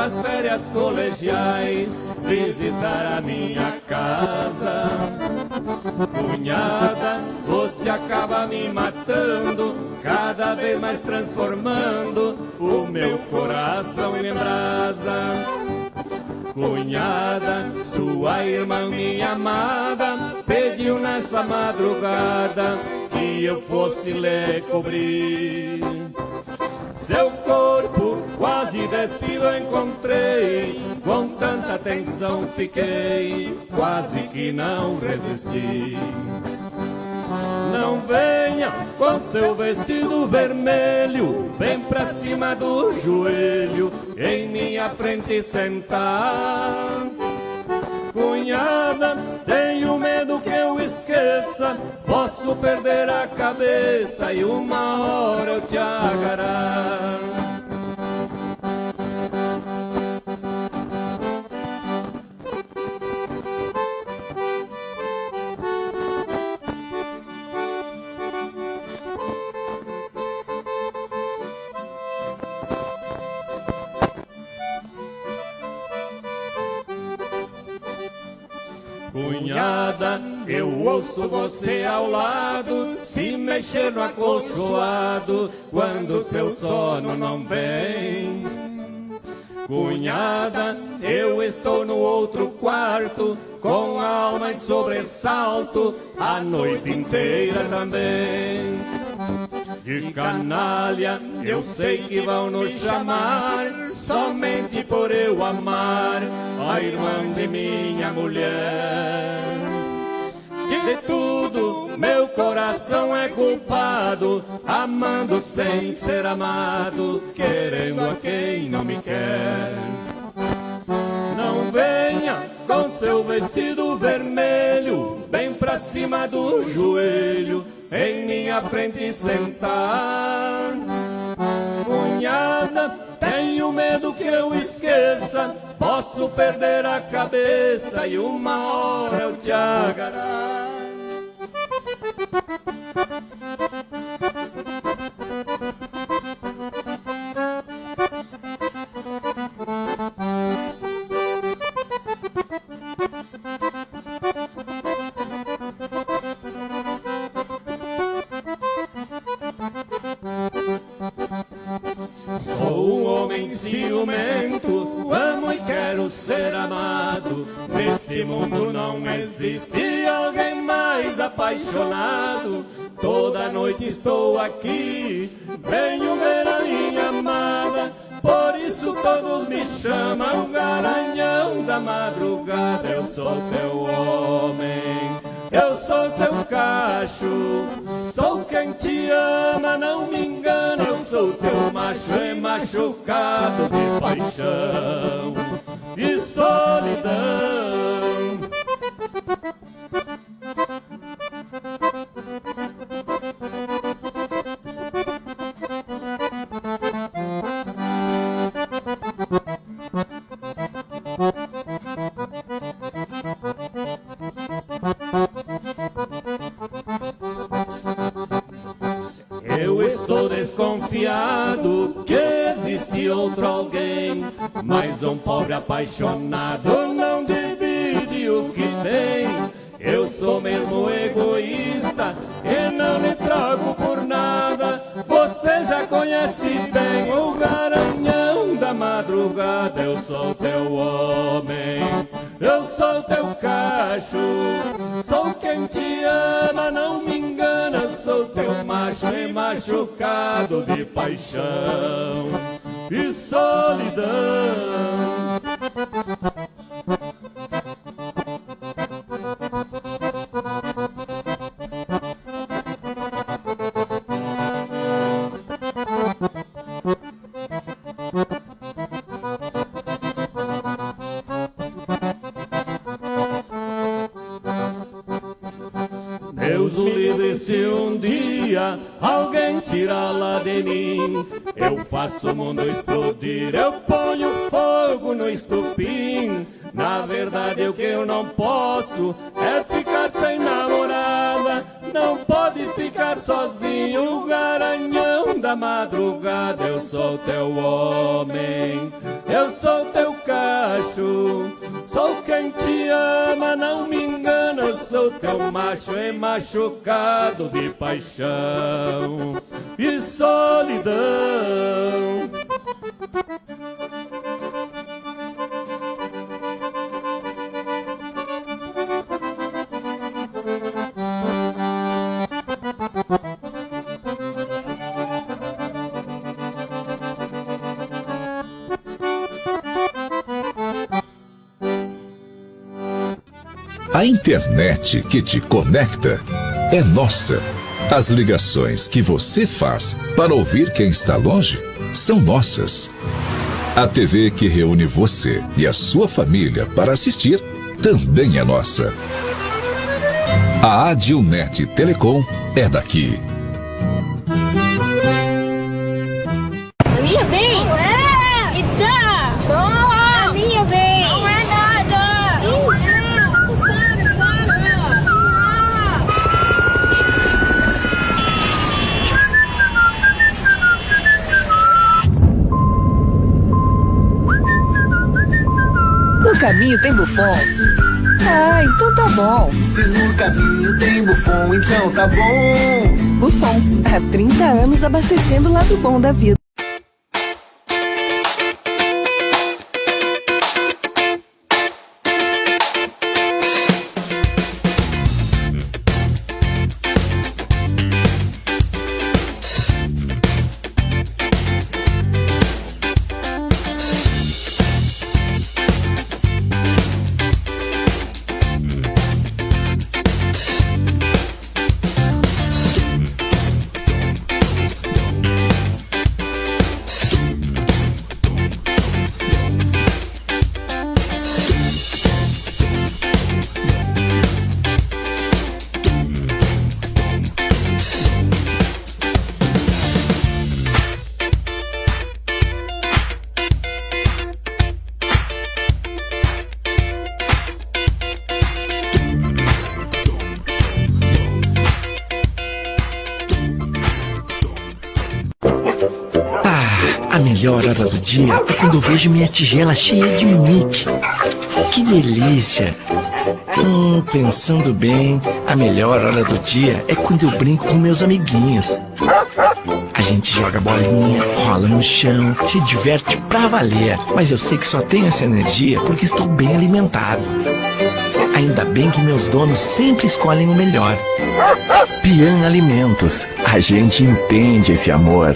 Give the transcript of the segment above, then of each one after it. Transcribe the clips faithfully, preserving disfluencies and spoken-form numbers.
as férias colegiais visitar a minha casa. Cunhada, você acaba me matando, cada vez mais transformando o meu coração em brasa. Cunhada, sua irmã, minha amada, pediu nessa madrugada que eu fosse lhe cobrir. Seu corpo quase despido encontrei, com tanta tensão fiquei, quase que não resisti. Não venha com seu vestido vermelho, bem pra cima do joelho, em minha frente sentar. Cunhada, tenho medo que eu esqueça, posso perder a cabeça e uma hora eu te agarrar. Cunhada, eu ouço você ao lado, se mexer no acolchoado, quando seu sono não vem. Cunhada, eu estou no outro quarto, com a alma em sobressalto, a noite inteira também. De canalha, eu sei que vão nos chamar, somente por eu amar a irmã de minha mulher. De tudo, meu coração é culpado, amando sem ser amado, querendo a quem não me quer. Não venha com seu vestido vermelho, bem pra cima do joelho, em minha frente sentar. Cunhada, tenho medo que eu esqueça, posso perder a cabeça e uma hora eu te agarrar. Sou um homem ciumento, amo e quero ser amado. Neste mundo não existe alguém mais apaixonado. Toda noite estou aqui, venho ver a minha amada. Por isso todos me chamam garanhão da madrugada. Eu sou seu homem, eu sou seu cacho. Sou quem te ama, não me engana. Eu sou teu macho, é machucado de paixão e solidão. Eu estou desconfiado que existe outro alguém, mas um pobre apaixonado não divide o que tem. Eu sou mesmo egoísta e não lhe trago por nada. Você já conhece bem o garanhão da madrugada. Eu sou teu homem, eu sou teu cacho. Sou quem te ama, não me engana. Eu sou teu macho e machucado de paixão e solidão. Deus o livre se um dia alguém tirá-la de mim. Eu faço o mundo explodir, eu ponho fogo no estupim. Na verdade, o que eu não posso é ficar sem namorada. Não pode ficar sozinho, garanhão da madrugada. Eu sou teu homem, eu sou teu cacho, sou quem te ama, não me engana. Eu sou teu macho, emachucado de paixão e solidão. A internet que te conecta é nossa. As ligações que você faz para ouvir quem está longe são nossas. A T V que reúne você e a sua família para assistir também é nossa. A Adilnet Telecom é daqui. A minha vez? Não é! Me dá! Não! A minha vez! Não é nada! Não! Para, para! No caminho tem Buffon? Ah, então tá bom. Se no caminho tem Buffon, então tá bom. Buffon, há trinta anos abastecendo o lado bom da vida. Ah, a melhor hora do dia é quando eu vejo minha tigela cheia de Mickey. Que delícia! Hum, pensando bem, a melhor hora do dia é quando eu brinco com meus amiguinhos. A gente joga bolinha, rola no chão, se diverte pra valer. Mas eu sei que só tenho essa energia porque estou bem alimentado. Ainda bem que meus donos sempre escolhem o melhor. Pian Alimentos, a gente entende esse amor.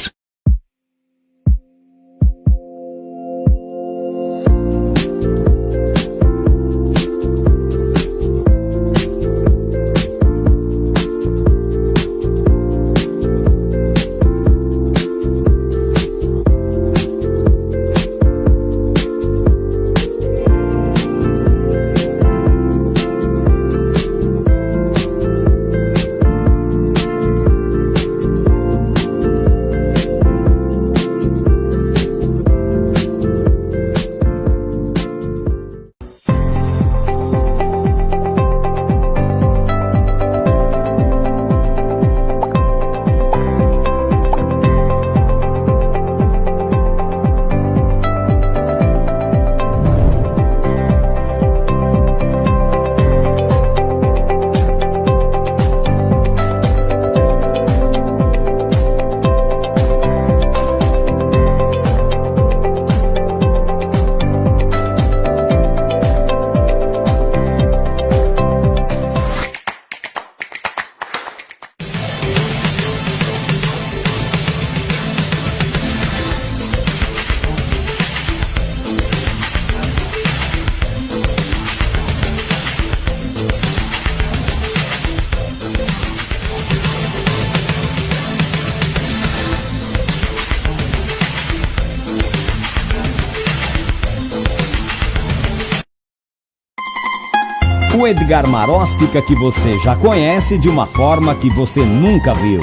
O Edgar Maróstica que você já conhece de uma forma que você nunca viu.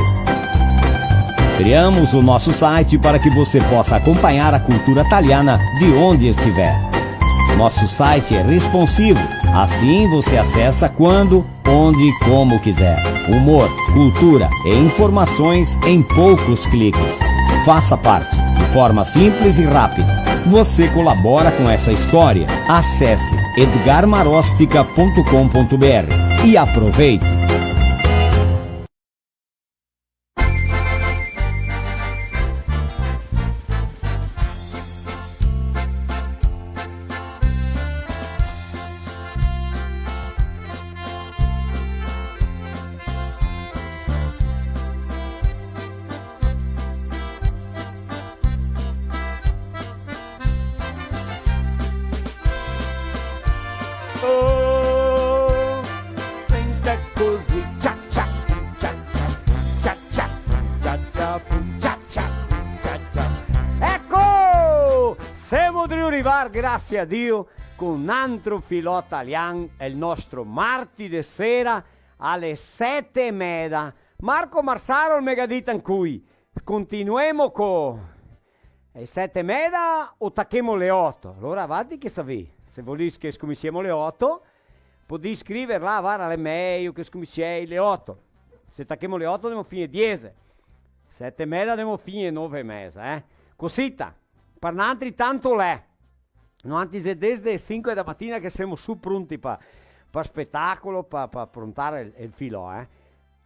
Criamos o nosso site para que você possa acompanhar a cultura taliana de onde estiver. Nosso site é responsivo, Assim você acessa quando, onde e como quiser. Humor, cultura e informações em poucos cliques. Faça parte, de forma simples e rápida. Você colabora com essa história. Acesse edgar marostica ponto com ponto br e aproveite! Oh, senta così, cia, cia, cia, cia, cia, cia, cia, cia, pum, cia, cia, cia, cia. Eco! Semo drio rivar, grasie a Dio, co un altro filò talian, el nostro marti de sera, a le sete e meda. Marco Marsaro el me ga dito ancoi, continuemo co e sete e meda o tachemo le oto? Alora, valtri che savì, se volì che scominsiemo le oto, podì scriver là, varda, l'è mejo che scominsiei le oto. Se tachemo le oto, demo finir diese. Sete e meda, demo finir nove e meza, eh. Cosita, par nantri tanto l'è. Noantri xe desde e sinque da matina che semo su pronti pa, pa spetacolo, pa, pa prontare el, el filò, eh.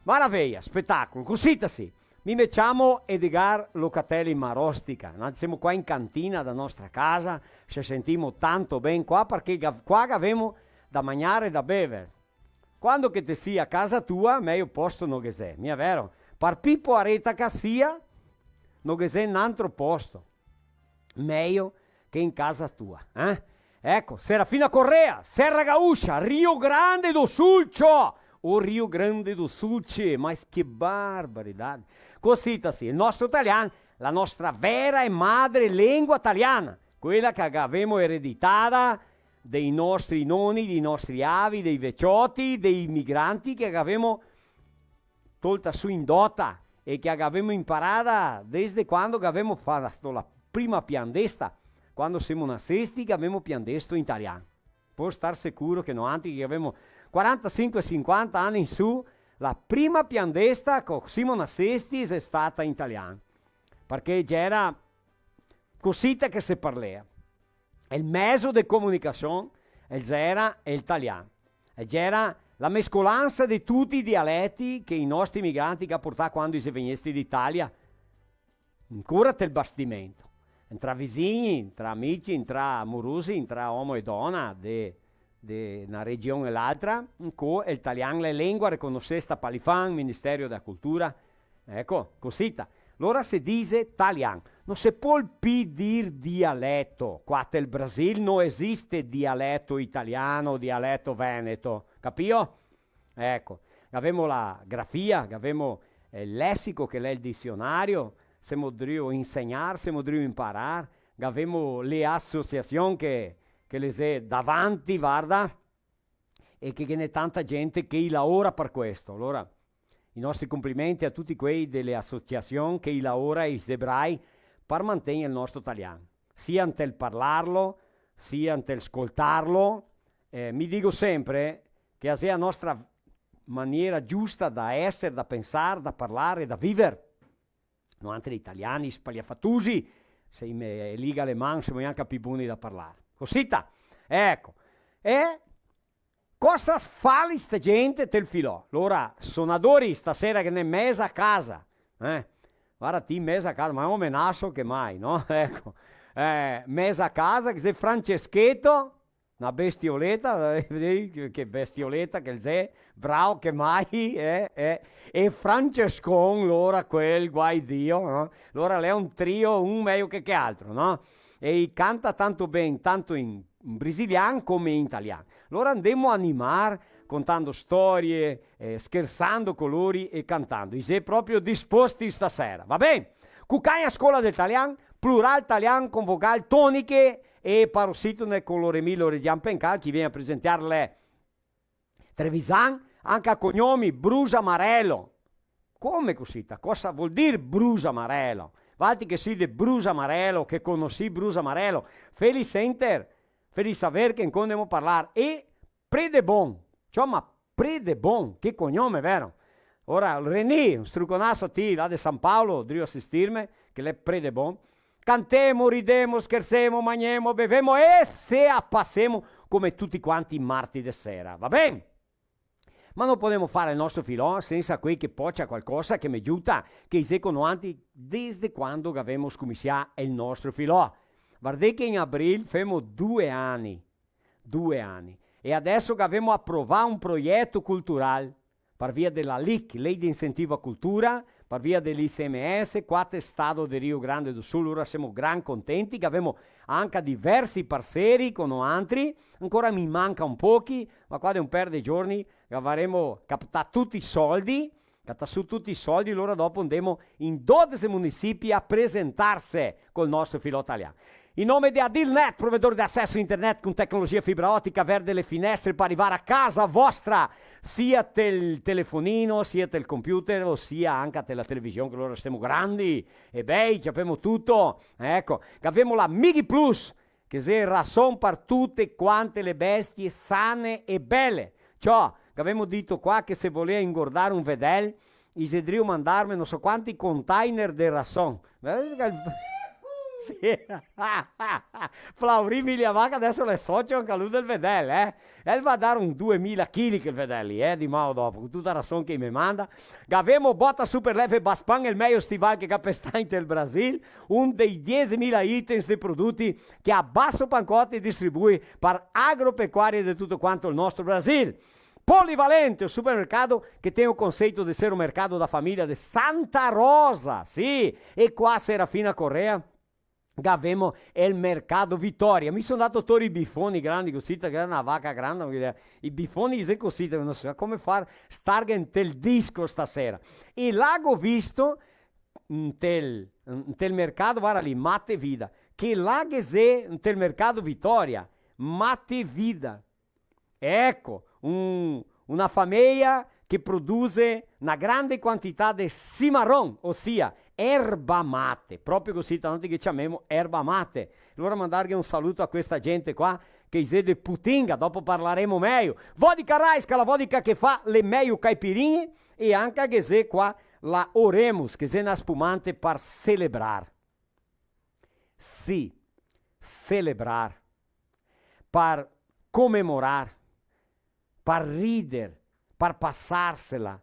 Maraveja, spetacolo, cosita sì. Mi me ciamo Edgar Locatelli Marostica, noantri semo qua in cantina da nostra casa, se sentimo tanto ben qua, parché ga-, qua gavemo da magnare e da bever. Quando che te si a casa tua, mejo posto no ghe xe, mia vero? Par pi poareta che sia, no ghe xe n'antro posto mejo che in casa tua, eh? Eco, Serafina Correa, Serra Gaúcha, Rio Grande do Sul, ciò! O Rio Grande do Sul, tchê, ma che barbaridade! Cosita sì, el nostro talian, la nostra vera e madre lengua taliana, quela che gavemo ereditada dei nostri noni, dei nostri avi, dei vecioti, dei migranti che gavemo tolta su in dota e che gavemo imparada desde quando che gavemo fato la prima piandesta, quando semo nasesti che gavemo piandesto in talian. Pol star sicuro che noantri che gavemo quarantasinque, sinquanta ani in su, la prima piandesta co semo nasesti xe stata in talian, parché gera cosita che se parlea. El mezo de comunicasion, el gera el talian. El gera la mescolansa de tuti i dialeti che i nostri migranti ga portà quando i xe vegnesti d'Italia, ancora tel bastimento. Intra visigni, intra amici, intra morosi, intra omo e dona de, de na region e l'altra, ancò el talian l'è lengua riconosesta pa l'IPHAN, Ministerio dea Cultura, Eco, cosita. Lora se dixe talian. No se pol pi dir dialeto. Qua tel Brasil no esiste dialeto italiano, dialeto veneto. Capìo? Eco, gavemo la grafia, gavemo, eh, el lesico, che l'è el disionario, semo drio insegnar, semo drio imparar, gavemo le asociasion che, che le xe davanti, varda, e che ghe n'è tanta gente che i laora par questo. Alora, i nostri complimenti a tuti quei de le asociasion che i laora e i xe brai par mantegner el nostro talian, sia ntel parlarlo, sia ntel scoltarlo. Eh, mi digo sempre che a xe a nostra maniera giusta da eser, da pensar, da parlar e da viver. Noantri italiani spaliafatusi, se i me liga le man, semo gnanca pi boni da parlar. Cosita, eco. E cosa fali sta gente tel filò? Lora, sonadori, stasera ghe n'è meza casa, eh? Varda ti, meza casa, ma xe un omenaso che mai, no? Eco. Eh, meza casa, che xe Francescheto, na bestioleta, eh, vedì che, che bestioleta che el xe, bravo che mai, eh, eh. E Francescon, lora quel, guai Dio, no? Lora l'è un trio, un mejo che, che altro, no? E i canta tanto ben, tanto in, in brasilian come in talian. Lora ndemo a animar contando storie, eh, schersando co lori e cantando. I xe proprio disposti stasera, va ben? Cucagna Scola del Talian, plural talian con vogal toniche e parositone co Loremì Loregian Pencal, che i vien a presentarle trevisan, anca cognomi, Brusamarelo. Come cosita? Cosa vol dir Brusamarelo? Valtri che si de Brusamarelo, che conosì Brusamarelo, feli senter, feli saver che ancò ndemo parlar. E Predebon. Ciò, ma Predebon, che cognome, vero? Ora, René, un struconaso a ti, là de San Paolo, drio asistirme, che l'è Predebon. Cantemo, ridemo, schersemo, magnemo, bevemo e se a pasemo come tuti quanti i marti de sera, va ben? Ma no podemo fare el nostro filò sensa quei che pocia qualcosa che me giuta, che i xe co noantri desde quando che gavemo scomisià el nostro filò. Vardè che in abril femo due ani, due ani. E adeso che gavemo aprovà un proieto cultural par via de la LIC, Lei de Incentivo à Cultura, par via de l'I C M S, qua te Estado de Rio Grande do Sul, lora semo gran contenti, che gavemo anca diversi parseri co noantri, ancora mi manca un pochi, ma qua de un per de giorni gavaremo captà tuti i soldi, catà su tuti i soldi, lora dopo ndemo in dodese munisipi a presentarse col nostro filò talian. In nome de Adilnet, provedor de aceso internet con tecnologia fibra otica, verde le finestre par rivare a casa vostra, sia tel telefonino, sia tel computer, o sia anca te la television, che lora stemo grandi e bei, ciapemo tuto. Eco, gavemo la Mighi Plus, che xe rason par tute quante le bestie sane e bele. Ciò, gavemo dito qua che se volea ingordare un vedel, i xe drio mandarme no so quanti container de rason. Vedete che el... Sì. Flaurì Migliavacca adeso l'è socio anca lu del vedel, eh? E el va dare un duemila chili quel vedel lì, eh, dimao dopo, con tuta rason che i me manda. Gavemo Bota Super Leve Baspan, el mejo stival che ga pestà inte el Brasil, un dei diesemila items de produti che a baso pancote distribui par agropecuarie de tuto quanto el nostro Brasil. Polivalente, o supermercado que tem o conceito de ser o mercado da família de Santa Rosa, sì, e qua Serafina Corrêa, gavemo el mercado Vitória. Mi son ndato a tor i bifoni grandi cusì, che xe na vaca granda, parché i bifoni xe cusì, no so come far starghe ntel disco stasera. E là go visto ntel, ntel mercado, varda lì, Mate Vida, che là ghe xe ntel mercado Vitória, Mate Vida. Eco, un, una fameia che produse na grande quantità de cimarrón, osia erba mate, proprio cusì, tanto che ciamemo erba mate. Alora mandarghe un saluto a questa gente qua, che i xe de Putinga, dopo parlaremo mejo. Vodka Raiska, la vodka che fa le mejo caipirinhe, e anca che xe qua la Oremus, che xe na spumante par celebrar. Sì, celebrar, par comemorar, par rider, par pasarsela,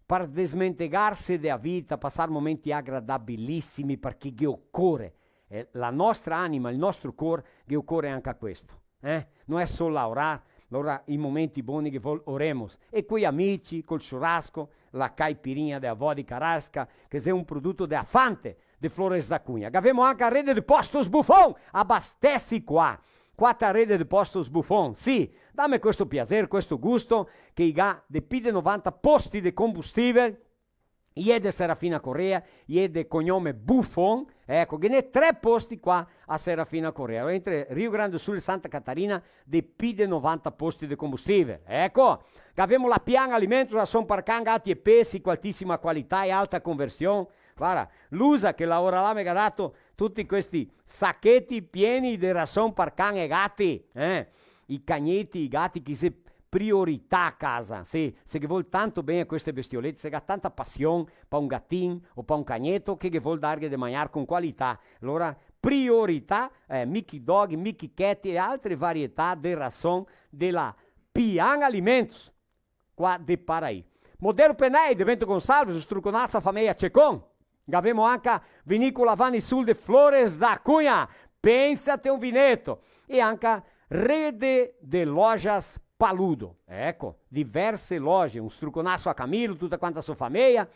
par desmentegarse de a vita, pasar momenti agradabilisimi, parché ghe ocore, eh, la nostra anima, el nostro cor, ghe ocore anca questo, eh? No xe sol laorar, alora i momenti boni ghe vol Oremus, e coi amici, col churrasco, la caipirinha de a vodka Raiska, che xe un produto de a Fante, de Flores da Cunha. Gavemo anca a rede de postos Buffon, abastesi qua. Qua te a rede de postos Buffon, sì, dame questo piaser, questo gusto, che i ga de pi de novanta posti de combustivel, i xe de Serafina Corrêa, i xe de cognome Buffon, eco, ghe n'è tre posti qua a Serafina Corrêa, entre Rio Grande do Sul e Santa Catarina, de pi de novanta posti de combustivel, eco, gavemo la Pian Alimentos, rason par can, gati e pesi, co altisima qualità e alta conversion, Varda, Lusa che laora là me ga dato tuti questi sacheti pieni de rason par can e gati, eh? I cagneti, i gati che xe priorità a casa, sì, se ghe vol tanto ben a queste bestiolete, se ga tanta pasion pa un gatin o pa un cagneto, che ghe vol darghe de magnar con qualità. Alora, priorità, eh, Mickey Dog, Mickey Cat e altre varietà de rason de la Pian Alimentos. Qua de Paraí. Modelo Penei de Bento Gonçalves, o struconaso a fameia Cecon. Gavemo anca Vinícola Vani Sul de Flores da Cunha. Pensa te un vineto. E anca Rede de Lojas Paludo. Eco, diverse loje, un struconaso a Camilo, tuta quanta so fameia.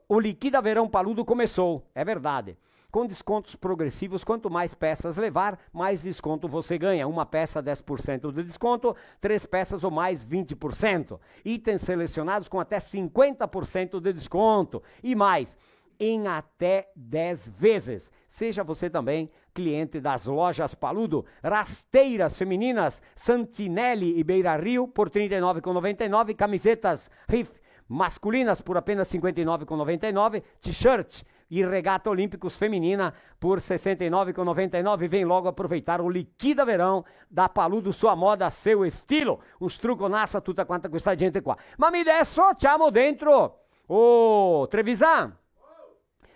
O Liquida Verão Paludo comesou, é verdade. Com descontos progressivos, quanto mais peças levar, mais desconto você ganha. Uma peça, dez por cento de desconto, três peças ou mais, vinte por cento. Itens selecionados com até cinquenta por cento de desconto. E mais, em até dez vezes. Seja você também cliente das Lojas Paludo. Rasteiras femininas Santinelli e Beira Rio por trinta e nove com noventa e nove. Camisetas Riff masculinas por apenas cinquenta e nove com noventa e nove. T-shirt Il Regata Olímpicos Feminina por sessenta e nove com noventa e nove. Vem logo aproveitar o Liquida Verão da Paludo, sua moda, seu estilo. Un struconaso a tuta quanta questa gente qua. Ma mi deso ciamo dentro. Ô, Trevisan!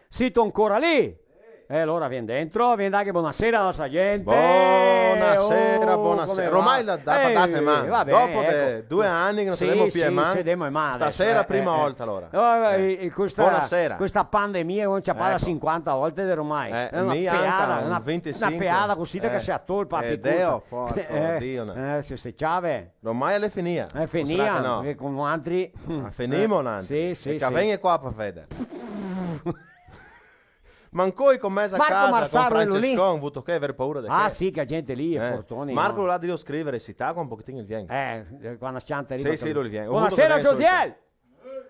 Sito ancora lì? E alora vien dentro, vien, dai, che bonasera a la nostra gente. Bonasera, oh, bonasera. Come va? Ormai la, la, eh, la, ma va ben, dopo de eco, due ani che no se demo pì e man, sì, se demo e man adeso, stasera eh, prima eh, volta, eh. Alora. Oh, eh, eh, questa, bonasera, questa pandemia che no se parla sinquanta volte de ormai. Eh, è una peada, una, una peada cusì che se atol, papi, eh, Deo, porco Dio, no. Eh, se, se ciave. Ormai l'è finìa. L'è finìa, no? Parché con noantri, ah, finimo, eh, noantri. Sì, sì, sì. E che vegna qua par veder. Ma ancoi come a casa con Francescon, vuto che aver paura de che? Ah, sì, che la gente lì è fortoni, Marco, no? Là de scrivere, se taca un pochetin, el vien. Eh, eh, quando scianta lì. Sì, sì, lu el vien. Bonasera, Josiel!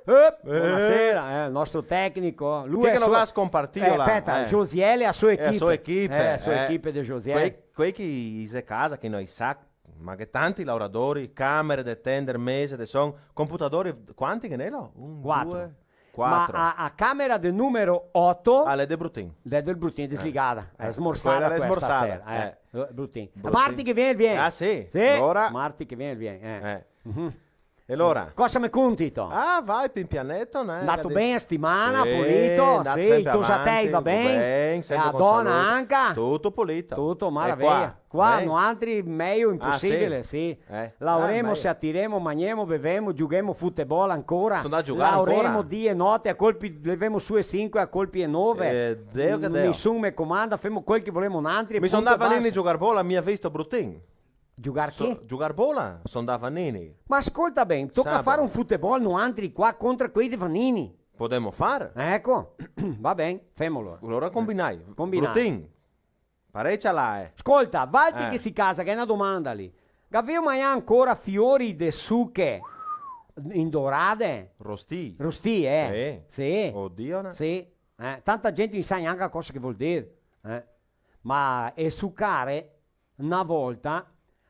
Eh, bonasera, eh, el nostro tecnico. Lu che lo ga scompartìo là, eh. Speta, Josiel e la so equipe. E la so equipe, eh, la so equipe de Josiel. Quei, quei che i xe casa, che no i sa, ma che tanti laoradori, camere de tender, mese de son, computadori, quanti che n'è là? Un, due, quatro. Ma a, a camera de numero oto l'è de Brutin. L'è del Brutin, desligada. Eh, smorsada questa sera, eh. Brutin. Marti che vien, vien. Ah, sì? Sì. Alora. Marti che vien, vien, eh. Eh. Mhm. E alora? Cosa me conti, to? Ah, vai, pin pianeto, né? Ndato ben a stimana, pulito, sì, i tosatei va ben? Ben, sempre con salute. E la dona anca? Tuto pulito. Tuto, maraveia. Qua, noantri mejo imposibile, sì. Eh. Laoremo, se atiremo, magnemo, bevemo, giughemo futebol ancora. Son ndà a giugar ancora? Laoremo dì e note, a colpi, levemo su e sinque, a colpi e nove. Eh, Deo che Deo. Nisun me comanda, femo quel che volemo noantri, e punto e basta. Mi son ndà a Vanini a giugar bola, mi go visto Brutin. Giugar che? Giugar bola, son ndà a Vanini. Ma scolta ben, toca far un futebol noantri qua contra quei de Vanini. Podemo far. Eco, va ben, femo alora. Alora combinai. Combinai. Brutin, parecia là, eh. Scolta, valtri che si casa, che xe na domanda lì. Gaveo magnà ancora fiori de suche indorade? Rostì. Rostì, eh. Sì. Sì. Odio, no? Sì. Eh, tanta gente no sa gnanca cosa che vol dir, eh. Ma e sucare Na volta,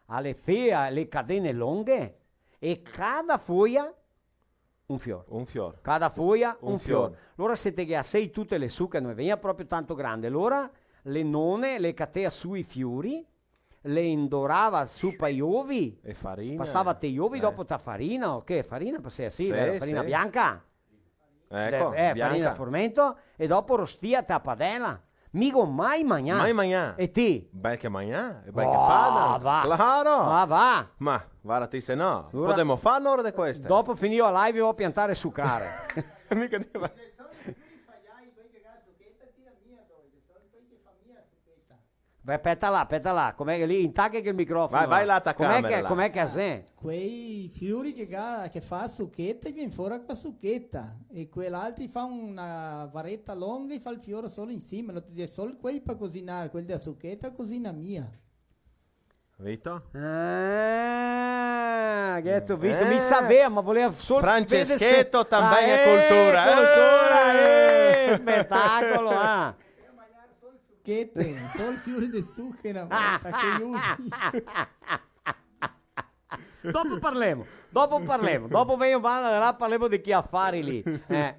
a le fea le cadene longhe e cada foia un fior. Un fior. Cada foia un fior. Alora se te ghe asei tute le suche, no vegnia proprio tanto grande. Alora le none le catea su i fiori, le indorava su pa i ovi, e farina, pasava te i ovi, eh, dopo ta farina, o che? Farina, pasea, sì, sì, vero? Farina bianca. Eco, eh, farina, bianca, formento, e dopo rostia ta padela. Mi go mai magnà. Mai magnà? E ti? Bel che magnà, e bel che fada. Ah, va. Claro. Ah, va. Ma, varda ti se no, podemo far na ora de queste. Dopo finìo la live vo piantare sucare. Mica dire. Beh, speta là, speta là, come che lì, intacca che el microfono. Vai, vai là, ta camera, là. Come che, come che xe? Quei fiori che ga-, che fa a sucheta, i vien fora co a sucheta. E quei altri fa na vareta longa e fa el fior solo in sima. Lo te dise, solo quei pa cusinar, quel de a sucheta cusina mia. Vito? Ah, gheto visto? Eh. Mi savea, ma volea solo veder se... Franceschetto, também a cultura. Ah, eh, cultura, eh, spetacolo, ah. Suchete, sol fiori de suche na volta, che usi. Dopo parlemo, dopo parlemo, dopo vegno, va là, parlemo de chi afari lì. Eh.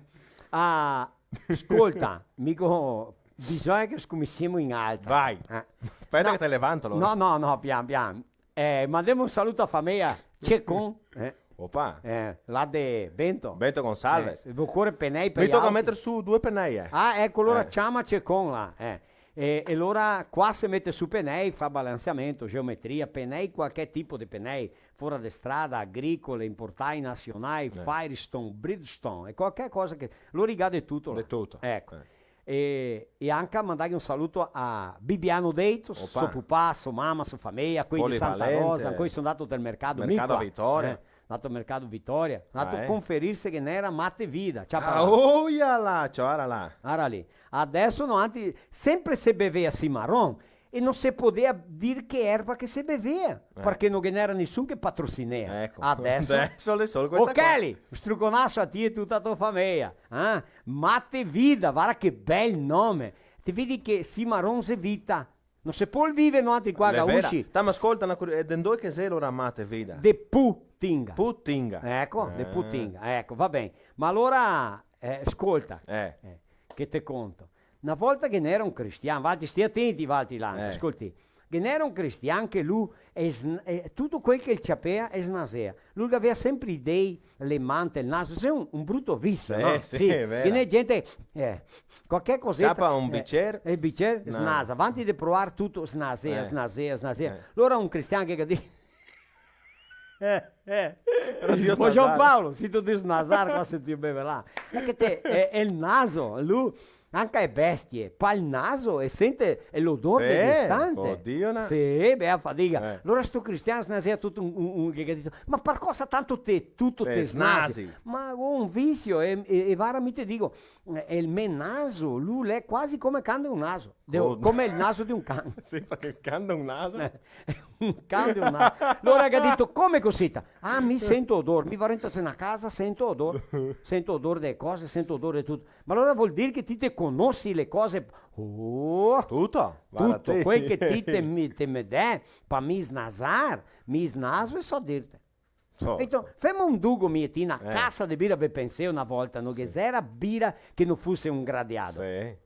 Ah, scolta, mi go, bisogna che scominsiemo in alto. Vai. Eh. Speta che te levanto, alora. No, no, no, pian, pian. Eh, mandemo un saluto a fameia Cecon, eh. Opa. Eh, là de Bento. Bento Gonçalves. Eh, vo core penei par... Mi toca meter su due penei, eh. Ah, eco, alora ciama Cecon là, eh. E, e alora qua se mete su penei, fa balanseamento, geometria, penei, qualche tipo de penei, fora de strada, agricole, importai, nasionai, eh, Firestone, Bridgestone, e qualche cosa che... Lori ga de tuto là. De tuto. Eco. Eh. E, e anca mandar un saluto a Bibiano Deitos, opa, so pupà, so mama, so fameia, quei de Santa Rosa, quei son ndato del mercato, Mercado Vitória. Eh, ndato al mercato Vitória, ndato conferirse che n'era Mate Vida, ciao. Ah, là. Oia là, ciao, ara là. Ara lì. Adeso noantri, sempre se bevea cimarron, e no se podea dir che erba che se bevea, eh, parché no ghe n'era nisun che patrocinea. Eco. Adeso, adeso l'è solo questa qua. Ô Kelly, struconaso a ti e tuta a to fameia, eh? Mate Vida, varda che bel nome. Te vedi che cimarron xe vita. No se pol viver noantri qua, gaúchi. L'è vera. Ta, ma scolta, na curi-, e de ndove che xe alora Mate Vida? De Putinga. Putinga. Eco, de Putinga. Eco, va ben. Ma alora, eh, scolta. Eh. Eh. che te conto. Na volta ghe n'era un cristian, valtri sté atenti, valtri là, eh, scolti, ghe n'era un cristian che lu, e sn-, e tuto quel che el ciapea, el snasea. Lu gavea sempre i dei, le mante, el naso, xe un, un bruto visio, sì, no? Sì, sì, xe vera. Ghe n'è gente, eh, qualche coseta, ciapa un, eh, bicer, el bicer, no, snasa, vanti de provar tuto, snasea, eh, snasea, snasea. Eh. Alora un cristian che ga dito, eh, eh. Era drio snasar. Ô João Paulo, se ti te snasar, qua se ti beve là. Xe che te, xe, xe el naso, lu, anca e bestie, pa el naso, e sente, e l'odor, sì, de distante. Odio, na- Sì, bea fadiga. Eh. Alora sto cristian snasea tuto un, un, un, che ga dito, "Ma par cosa tanto te, tuto te snasi?" Te snasi. Ma go un visio, e, e, e vara, mi te digo, eh, el me naso, lu l'è quasi come can de un naso. De, oh, come el naso de un can. Sì, parché el can de un naso. Eh, un can de un naso. Alora el ga dito, "Come cosita?" "Ah, mi sento odor, mi vao rento te na casa, sento odor. Sento odor de cose, sento odor de tuto." "Ma alora vol dir che ti te conosi le cose?" "Oh, tuto, tuto, quel che ti te mi, te me dè pa mi snasar, mi snaso e so dirte." So. Então, femo un dugo, mi e ti, na, eh, casa de bira, ve pensé na volta, no? Sì. Che ghe xera bira che no fuse un gradiado. Sì.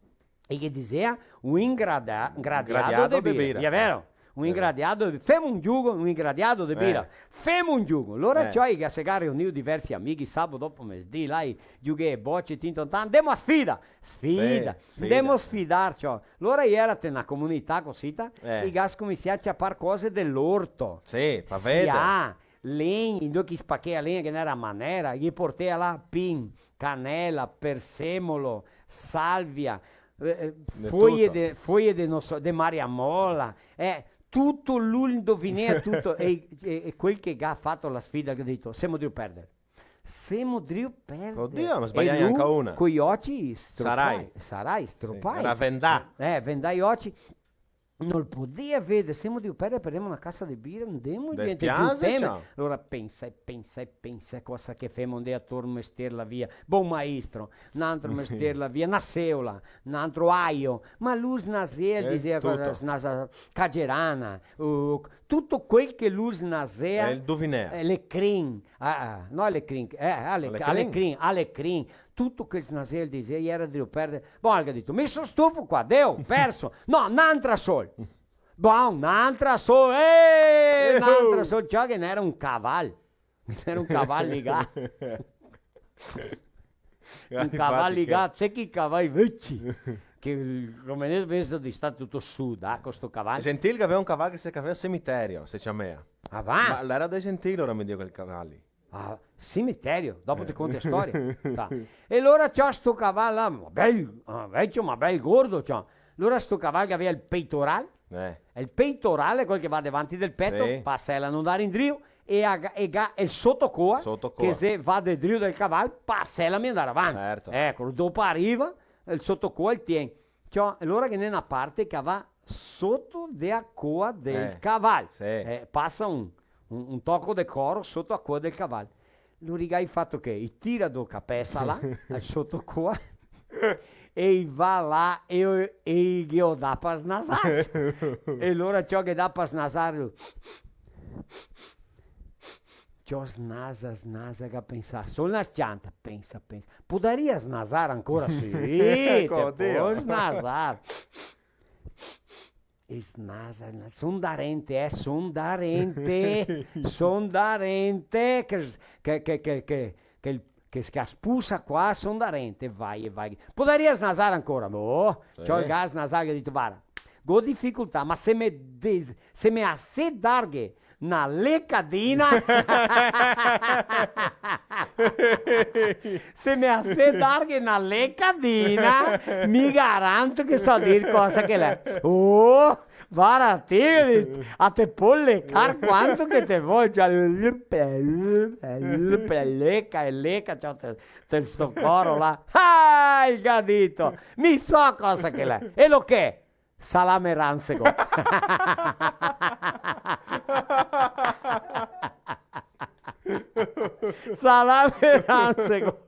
E che dixea, un ingrada-, ingradiado de bira. Ingradiado de bira. Xe vero? Un ingradiado de, femo un giugo, un ingradiado de bira. Eh. Femo un giugo. Alora, eh, ciò, i ga, se ga riunìo diversi amighi, sabato dopo mesdì, là, i giughea boce, tin, ton, tan, "Ndemo a sfida!" Sfida! Sì, sfida. "Ndemo a sfidar, ciò." Alora, i era te na comunità cosita, eh, i ga scominsià a ciapar cose de l'orto. Sì, pa veder. Sià, legni, ndove che i spachea legna, che ghe n'era a manera, i portea là pin, canela, persemolo, salvia, eh, eh, de foie tuto. De, foie de, no so, de mariamola, eh, tuto lu indovinea tuto, e, e, e quel che ga fato la sfida, che ga dito, "Semo drio perder." "Semo drio perder." Odio, ma sbaliai anca una. Coi oci stropai. Sarai. Sarai, sì, stropai. Era vendà. Eh, vendà i oci. No podea veder, "Semo drio perder, perdemo na casa de bira, ndemo, gente, despiase, ciò." Alora pensa e pensa e pensa cosa che femo, ndea ator mester la via. Bon maestro, n'antro mester la via, na seola, n'antro aio, ma lu snasea, eh, dixea tuto. Cosa, snasa, cagerana, uh, tuto quel che lu snasea. E el indovinea. Eh, le crin, ah, ah, no alecrim, eh, ale-, alecrim. Alecrim, alecrim. Tuto quel snasel dixea, i era drio perder. Bon, el ga dito, "Mi so stufo qua, deu, perso. No, n'antra sol." Bon, n'antra sol, eh, n'antra sol. Ciò, che ghe n'era un caval. Ghe n'era un caval ligà. Un caval ligà, infati, che, se che i cavai veci, che, come ne, vesto de stà tuto sudà co sto caval. Gentil che gavea un caval che se ciamea Semiterio, se ciamea. Ah, va? Ma l'era de Gentil, ora mi digo, quel caval lì. Ah, cimiterio, dopo te conto la storia. Ta. E alora ciò sto caval là, ma bel, ah, vecio, ma bel gordo, ciò. Alora sto caval che gavea el peitoral, eh, el peitoral xe quel che va davanti del peto, sì, pa sela no ndar indrio, e a ga-, e ga-, el sotocoa, sotocoa, che se va de drio del caval, pa sela mi ndar avanti. Certo. Eco, dopo riva, el sotocoa el tien. Ciò, alora ghe n'è na parte che va soto de a coa del, eh, caval. Sì. Eh, pasa un, un, un toco de coro soto a coa del caval. Lu riga, i fato che? I tira do capesa là, al sotocoa, e i va là e, e i ghe o dà pa snasar. E alora ciò che dà pa snasar, lu. Ciò, snasa, snasa, che pensa, sol na s-cianta, pensa, pensa. Podaria snasar ancora? Sì, eco, te pol snasar. E snasa, son darente, eh, son darente, son darente, che, che, che, che, che, che, che, che spusa qua, son darente, vai e vai. Podaria snasar ancora? Boh, sì. Ciò, el ga snasà, el ga dito, "Vara, go dificoltà, ma se me des-, se me asè darghe na lecadina." Se me asè darghe na lecadina, mi garanto che so dir cosa che l'è. Oh, vara ti, a te pol lecar quanto che te vol, ciò, leca e leca, ciò, te, te sto coro là. Ah, el ga dito, mi so cosa che l'è. E lo che? Salame ransego. Salame ransego.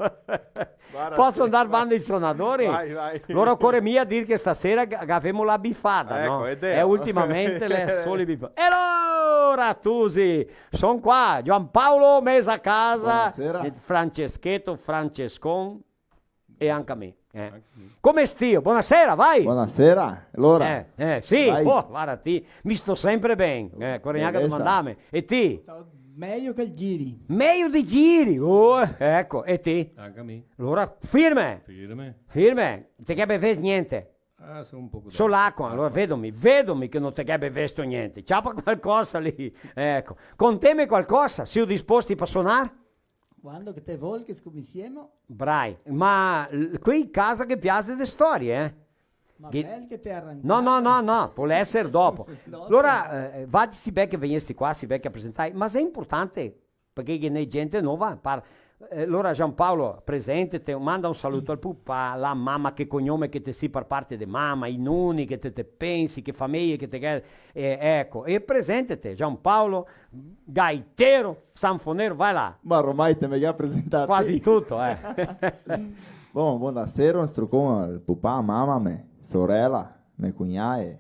Vara, poso ndar banda i sonadori? Vai, vai. Alora ocore mia dir che stasera ga-, gavemo la bifada, eco, no? Xe vero. E ultimamente le xe solo bifade. E alora, tusi, son qua, Giampaolo Mesacasa, bonasera. Francescheto, Francescon, E anca mi, eh. Anca mi. Come stio? Bonasera, vai! Bonasera, alora. Eh, eh, sì, vai. Oh, varda ti, mi sto sempre ben, eh, corre gnanca a domandarme. E ti? Sto mejo che el giri. Mejo de giri, oh, eco, e ti? Anca mi. Alora, firme! Firme. Firme, te ghè bevesto gnente? Ah, solo un poco d'acqua. Solo acqua, alora vedomi, vedomi che no te ghè bevesto gnente. Ciapa qualcosa lì, eco. Conteme qualcosa, sio disposti par sonar? Quando che te vol che scominsiemo. Brai, ma l-, qui casa ghe piase de storie, eh? Ma che bel che te arranca. No, no, no, no, pol eser dopo. No, alora, eh, va, sì bel che vegnesti qua, sì bel che presentai, ma xe importante, parché ghe n'è gente nova, par-, eh, alora Giampaolo, presentete, manda un saluto al pupà, la mama, che cognome che te si par parte de mama, i noni che te, te pensi, che fameje che te ghè, eh, eco, e presentete, Giampaolo, gaitero, sanfonero, vai là. Ma ormai te me ga presentà ti. Quasi tuto, eh. Bon, bonasera, un strucon al pupà, a mama, me sorela, me cugnà e,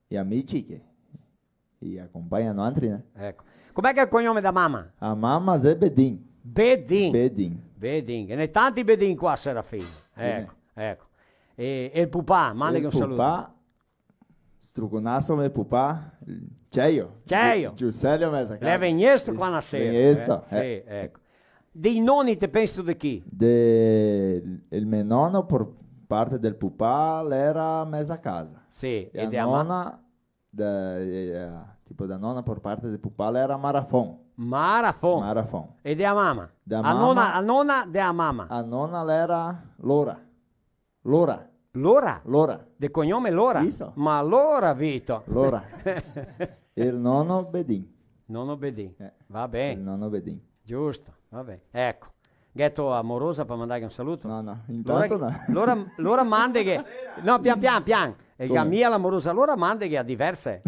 e amici che i acompagna noantri, né? Eco. Com'è che xe el cognome da mama? A mama xe Bedin. Bedin. Bedin. Bedin. Ghe n'è tanti Bedin qua, Serafin. Eco, eco. E, e el pupà, mandeghe un saluto. El pupà, struconaso me pupà, Ceio. Ceio. Giu-, Giuselio Mesa Casa. L'è vegnesto qua na sera, vegnesto, eh? Sì, eco. Dei noni te pensi de chi? De, el me nono por parte del pupà l'era Mesa Casa. Sì, e de a ma-, nona, da, eh, tipo da nona por parte del pupà l'era Marafon. Marafon. Marafon. E de a mama? De a mama. A nona, a nona de a mama. A nona l'era Lora. Lora. Lora? Lora. De cognome Lora? Isso. Ma alora, Vito. Lora. E el nono Bedin. Nono Bedin. Eh, va ben. El nono Bedin. Giusto, va ben. Eco. Gheto a morosa par mandarghe un saluto? No, no, intanto no. Alora, alora mandeghe. No, pian, pian, pian. E come? Ga mia la morosa, alora mandeghe a diverse.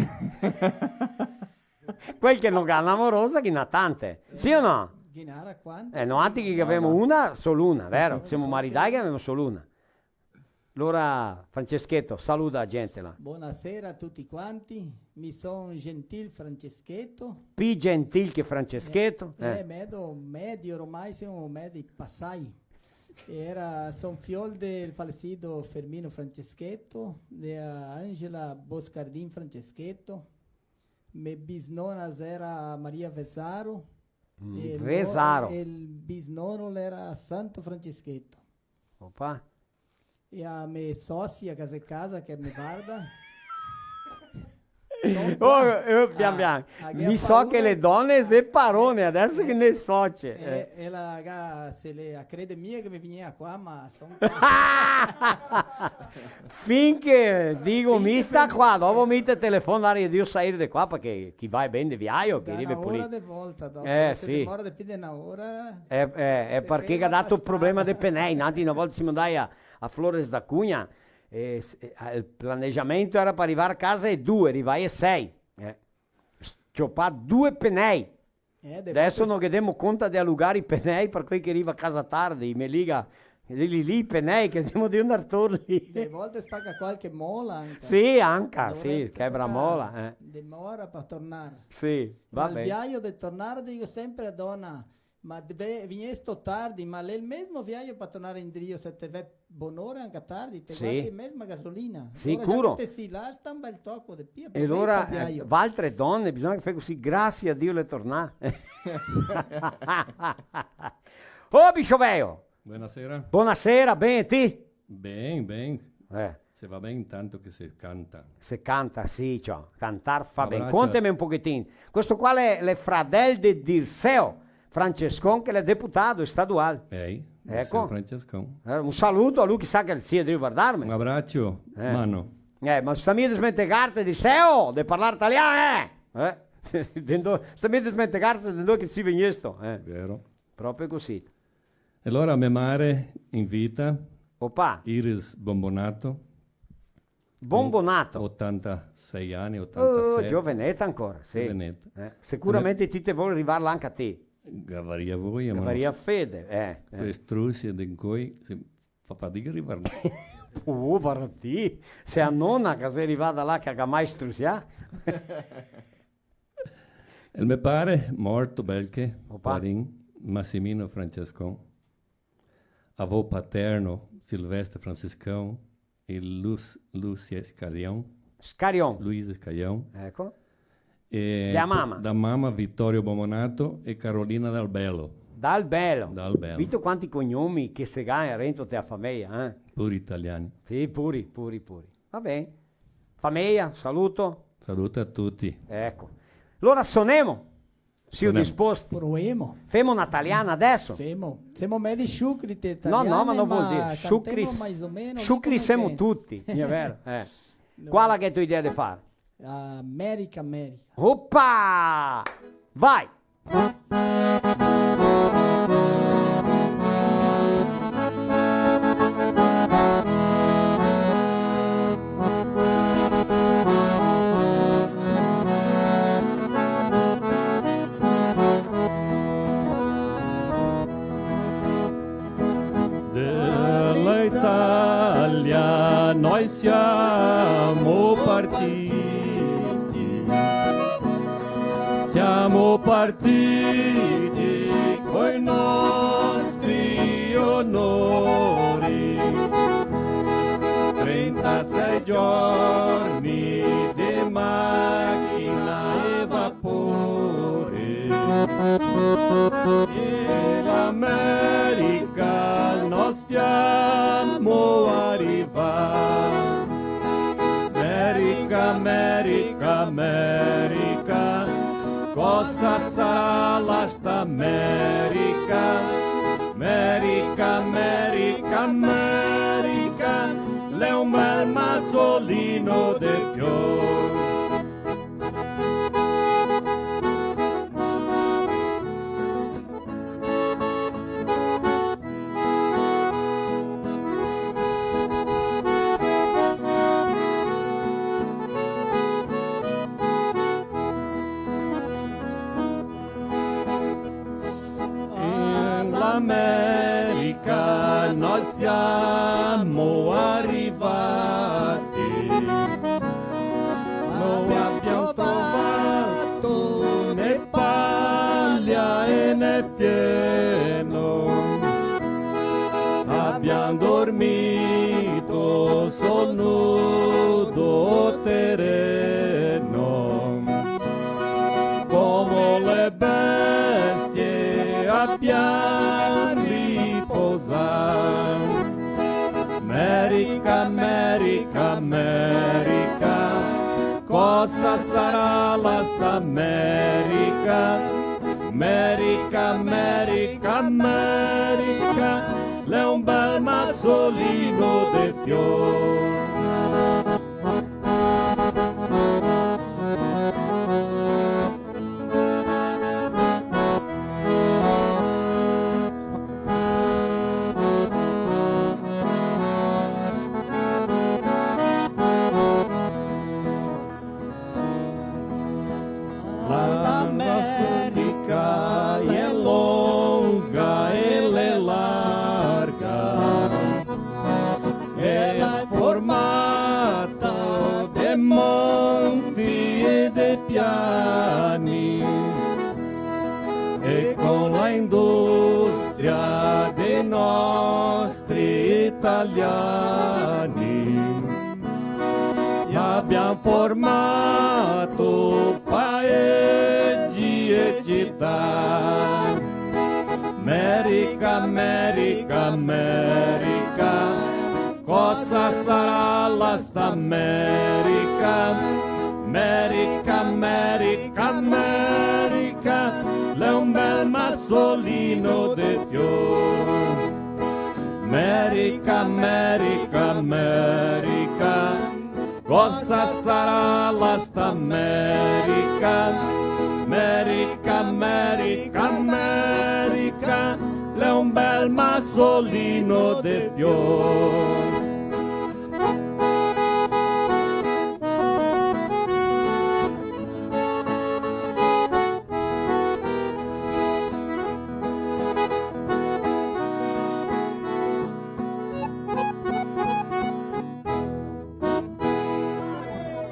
Quel che no ga na morosa, ghe n'à tante. Sì o no? Ghe n'à quante? Eh, noantri che gavemo una, solo una, vero? Sì, semo maridai che gavemo solo una. Alora, Franceschetto, saluda a gente là. Bonasera a tuti quanti, mi son Gentil Franceschetto. Pi gentil che Franceschetto, eh, eh, eh. Medio, medio, ormai semo medi pasai. Era, son fiol del falecido Fermino Franceschetto, de Angela Boscardin Franceschetto. Me bisnona era Maria Vesaro. Mm, e el mo-, Vesaro. E el bisnono l'era Santo Franceschetto. Opa. E a me socia, che xe casa, che me varda. Son qua. Oh, eh, pian pian. Ah, mi so che le done xe parone, adeso che ne socie. Eh, eh. E la ga-, se le, a crede mia che me vegnea qua, ma son qua. Fin che digo, mi sta qua, dopo mi te telefono, dai, drio sair de qua, parché chi va ben de viaio, chi rive pulito. Da na ora de volta, dopo, eh, se sì. Demora de pi de na ora, eh, eh, xe parché ga dato problema de penei. Noantri na volta semo ndai a, a Flores da Cunha, e s-, e, a, el planegiamento era par rivar a casa e due, rivai e sei. Eh. Sciopà due penei. Eh, de volte... Adeso no ghe demo conta de alugar i penei par quei che riva a casa tardi, i me liga, lì, lì, lì, i penei, che demo de ndar torni. De volte spaca qualche mola anca. Sì, anca, sì, quebra mola, eh. Demora par tornar. Sì, va ben. Ma el viaio de tornar, digo sempre a dona, ma ve-, vegnesto tardi, ma l'è el mesmo viaio par tornar indrio, se te ve bonora anca tardi, te gasti mesma gasolina. Sicuro. Alora, già che te si là, sta un bel toco de pi, e alora, eh, valtre done, bisogna che fè cusì, grasie a Dio l'è tornà. Oh, bicho veio! Bonasera. Bonasera, ben, e ti? Ben, ben. Eh. Se va ben, intanto che se canta. Se canta, sì, ciò, cantar fa ben. Abracio. Conteme un pochetin. Questo qua l'è, l'è fradel de Dirceo Francescon, che l'è deputado estadual. Ehi, eco. Dirceo Francescon. Eh, un saluto a lu, chisà che el sia drio vardarme. Un abracio, eh, mano. Eh, ma sta mia desmentegarte, Dirceo, de parlar talian, eh? Eh? De ndo-, sta mia desmentegarte de ndove che te si vegnesto, eh? Vero. Proprio cusì. E alora me mare in vita, opa, Iris Bombonato. Bombonato. Otantasei ani, otantasete. Oh, gioveneta ancora, sì. Gioveneta. Eh, sicuramente ti te vol rivarla anca ti. Gavaria voia, ma... Gavaria fede, eh, eh. Quei strusi de incoi, se fa fadiga a rivar. Oh, varda ti, se a nona che xe rivada là che ga mai strusià. El me pare, morto belche, opa, parin, Massimino Francescon. avô paterno, Silvestre Franciscão, e Luz-, Lúcia Scarião. Scarião. Luiz Scarião. Eco. E da mama? Da mama Vittorio Bomonato e Carolina Dal Bello. Dal Bello. Dal Bello. Vito quanti cognomi che se ga rento te a fameia, eh? Puri italiani. Sì, puri, puri, puri. Va ben. Fameia, saluto. Saluto a tuti. Eco. Alora sonemo. Sio disposti? Provemo. Femo na taliana deso? Femo. Semo medi sciucri te taliane, no, no, ma no vol dir. Sciucri, sciucri semo tuti, xe vero? Eh. Quala che te idea de far? America, America. Opa! Vai! Della Italia noi siamo partiti, siamo partiti coi nostri onori, trentasei giorni di macchina e vapore. E l'America no siamo arrivati. America, America, America, cosa sarà la sta America? America, America, America, l'è un bel masolino de fior. In l'America noi siamo arrivati, non abbiamo trovato né paglia e né fieno, abbiamo dormito sul nudo terreno, come le bestie abbiamo riposato. America, America, America, cosa sarà la sta America? America, America, America, l'è un bel masolino de fior. L'America l'è longa e l'è larga, e l'è formata de monti e de piani, e con la industria dei nostri italiani abbiamo formato paesi e città. America, America, America, cosa sarà la sta America? America, America, America, l'è un bel masolino de fior. America, America, America, cosa sarà la sta America? America, America, America, l'è un bel masolino de fior.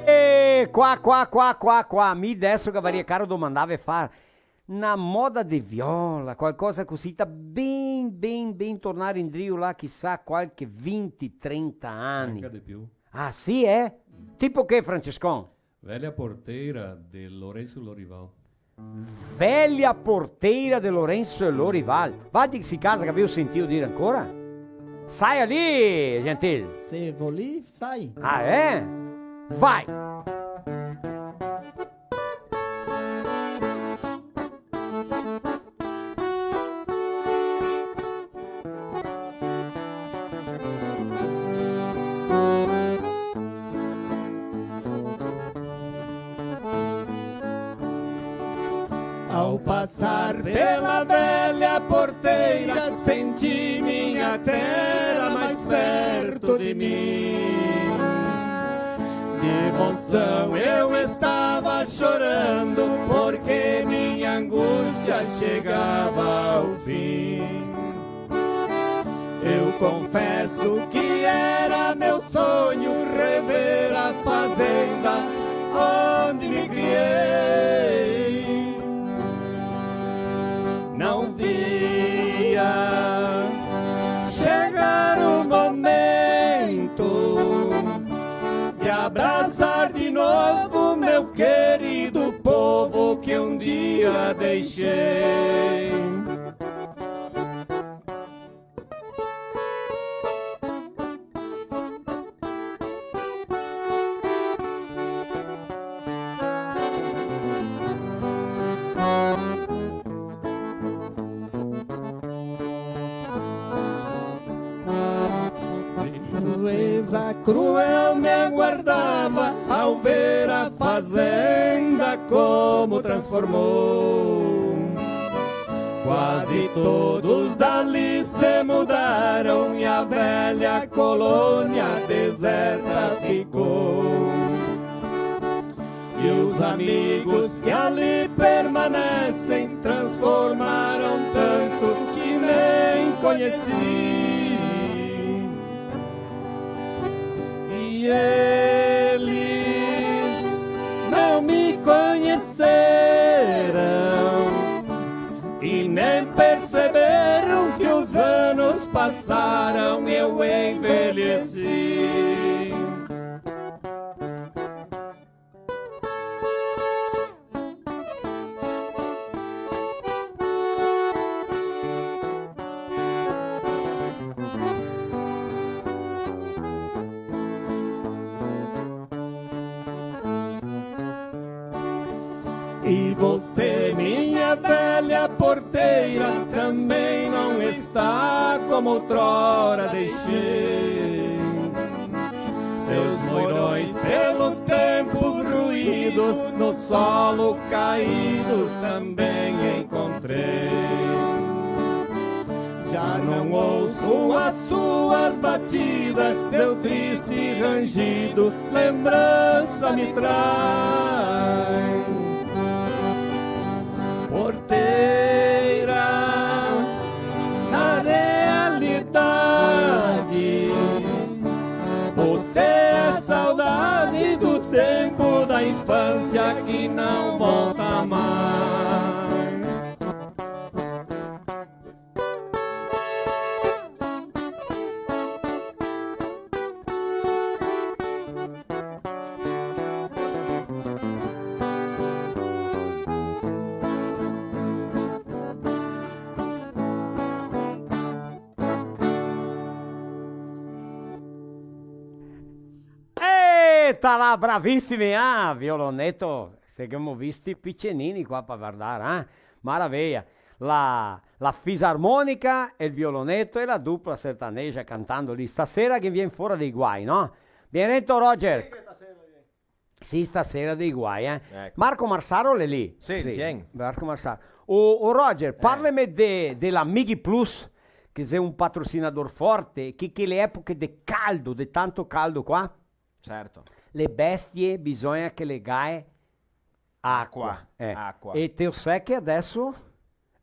E qua, qua, qua, qua, qua, mi deso gavaria caro domandave far Na moda de viola, qualcosa cusì, ta ben, ben, ben tornare indrio là, chisà, qualche vinti, trenta ani. Anca de più. Ah, sì, eh? Tipo che, Francescon? Velha Porteira de Lourenço Lorival. Velha Porteira de Lourenço Lorival. Valtri che sì casa, che gavìo sentìo dire ancora? Sai lì, Gentil? Se volì, sai. Ah, eh? Vai! Ao passar pela velha porteira, senti minha terra mais perto de mim. De emoção eu estava chorando, porque minha angústia chegava ao fim. Eu confesso que era meu sonho rever a fazenda onde me criei. Não via chegar o momento de abraçar de novo meu querido povo que um dia deixei. Natureza cruel me aguardava ao ver a fazenda como transformou. Quase todos dali se mudaram e a velha colônia deserta ficou. E os amigos que ali permanecem transformaram tanto que nem conheci. E eles não me conheceram e nem perceberam que os anos passaram, eu envelheci. E você, minha velha porteira, também não está como outrora deixei. Seus moirões pelos tempos ruídos, no solo caídos também encontrei. Já não ouço as suas batidas, seu triste rangido lembrança me traz. Porteira, na realidade, você é saudade dos tempos da infância que não volta mais. Eta là, bravisimi, ah, violoneto, se ghemo visti picenini qua par vardar, eh? Maraveia. La, la fisarmonica, el violoneto e la dupla sertaneja cantando lì. Stasera che vien fora dei guai, no? Bien dito, Roger. Sì, stasera dei guai, eh. Eco. Marco Marsaro l'è lì. Sì, sì. Marco Marsaro. O, o Roger, eh, parlame de, de la Mighi Plus, che xe un patrocinador forte, che, che le epoche de caldo, de tanto caldo qua, certo, le bestie bisogna che le gae acua. Acua, eh. Acua. E te o sè che adeso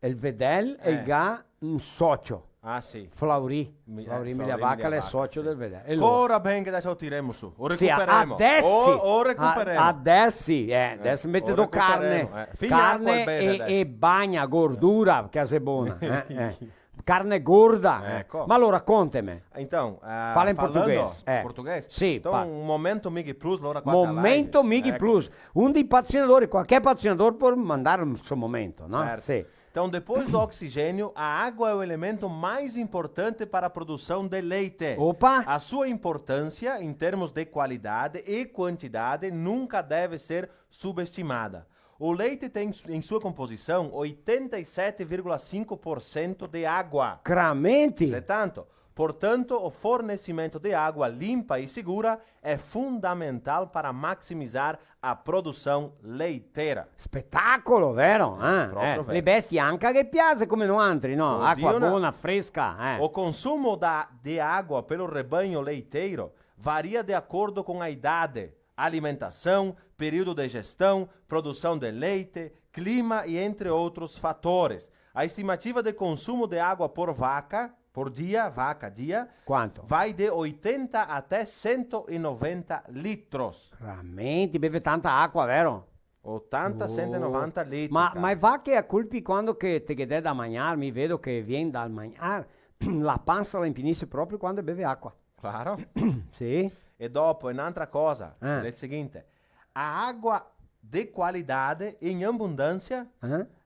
el Vedel el ga un socio. Ah, sì. Flauri. Mi-, eh, Flauri Migliavacca, l'è socio del Vedè. E alora? Cora ben che deso lo tiremo su. O recuperemo. Sì, a-, adesi. O, o recuperemo. A-, adesi, eh, adesi mete do carne. Carne e, e bagna, gordura, che xe bona, eh, eh. Carne gorda, eh. Eco. Ma alora, conteme. Então, ah, falando português, eh. Português? Sì, então, um momento Mig Plus, alora qua. Momento Mig Plus. Eco. Um de patrocinador, qualquer patrocinador pode mandar o seu momento, não? Certo. Sì. Então, depois do oxigênio, a água é o elemento mais importante para a produção de leite. Opa! A sua importância, em termos de qualidade e quantidade, nunca deve ser subestimada. O leite tem em sua composição oitenta e sete vírgula cinco por cento de água. Cramente! Xe tanto. Portanto, o fornecimento de água limpa e segura é fundamental para maximizar a produção leiteira. Spetacolo, vero? Eh, proprio vero. Le bestie anca ghe piase come noantri, no? Acua bona, fresca, eh. O consumo da, de água pelo rebanho leiteiro varia de acordo com a idade, alimentação, período de gestão, produção de leite, clima e entre outros fatores. A estimativa de consumo de água por vaca, por dia, vaca, dia, quanto? Vai de oitenta até cento e noventa litros. Veramente, beve tanta acua, vero? Oitenta, cento e noventa litros, cara. Ma, ma e vache a colpi quando che te ghe dè da magnar, mi vedo che vien dal magnar, la pansa la inpinise proprio quando beve acua. Claro. Sì. E dopo, e n'antra cosa, eh, l'è el seguinte. A água de qualidade em abundância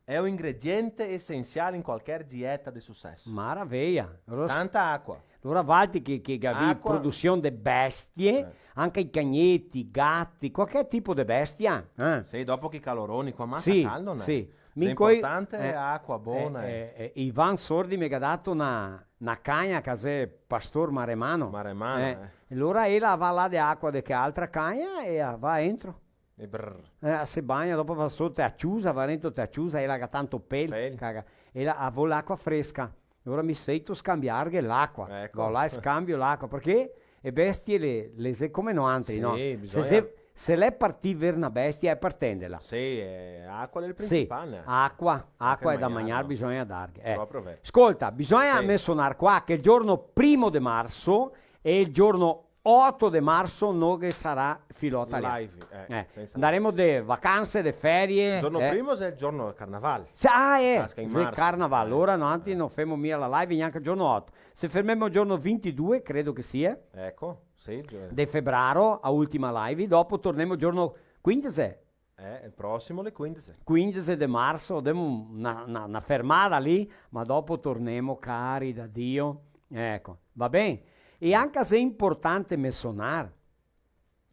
é o ingrediente essencial em qualquer dieta de sucesso. Maraveia. Alora, tanta acua. Alora valtri che, che gavì produsion de bestie, anca i cagneti, i gati, qualche tipo de bestia, eh? Sì, dopo che caloroni, qua masa caldo, né? Sì. Xe importante, eh, acua bona, eh, eh, eh, Ivan Sordi me ga dato na, na cagna che xe pastor maremano. Maremano, eh. E alora ela va là de acua de che altra cagna e va entro. E brr. Eh, se bagna, dopo va soto a ciusa, va dentro a ciusa, ela ga tanto pel, caga. Ela vol l'acua fresca. Alora mi seito scambiarghe l'acua. Eco. Vao là e scambio l'acua, parché e bestie le, le xe come noantri, no? Sì, bisogna. Se, se, se l'è partì ver na bestia, xe par tendela. Sì, eh, acua l'è el principal, eh. Acua, acua e da magnar bisogna darghe, eh. Proprio vero. Scolta, bisogna mensonar qua che el giorno primo de marso e el giorno oto de marso no ghe sarà Filò Talian. Live, eh, sensa dubi. Andaremo de vacanse, de ferie, eh. El giorno primo xe el giorno del carnaval. Sì, ah, eh, casca in marso. Carnaval, alora noantri no femo mia la live gnanca el giorno oto. Se fermemo el giorno vintidue, credo che sia. Eco, sì, gio-, de febraro, a ultima live, dopo tornemo el giorno quindese. Eh, el prosimo, le quindese. Quindese de marso, demo na, na, na fermada lì, ma dopo tornemo, cari da Dio. Eco, va ben? E anca se xe importante mensonar,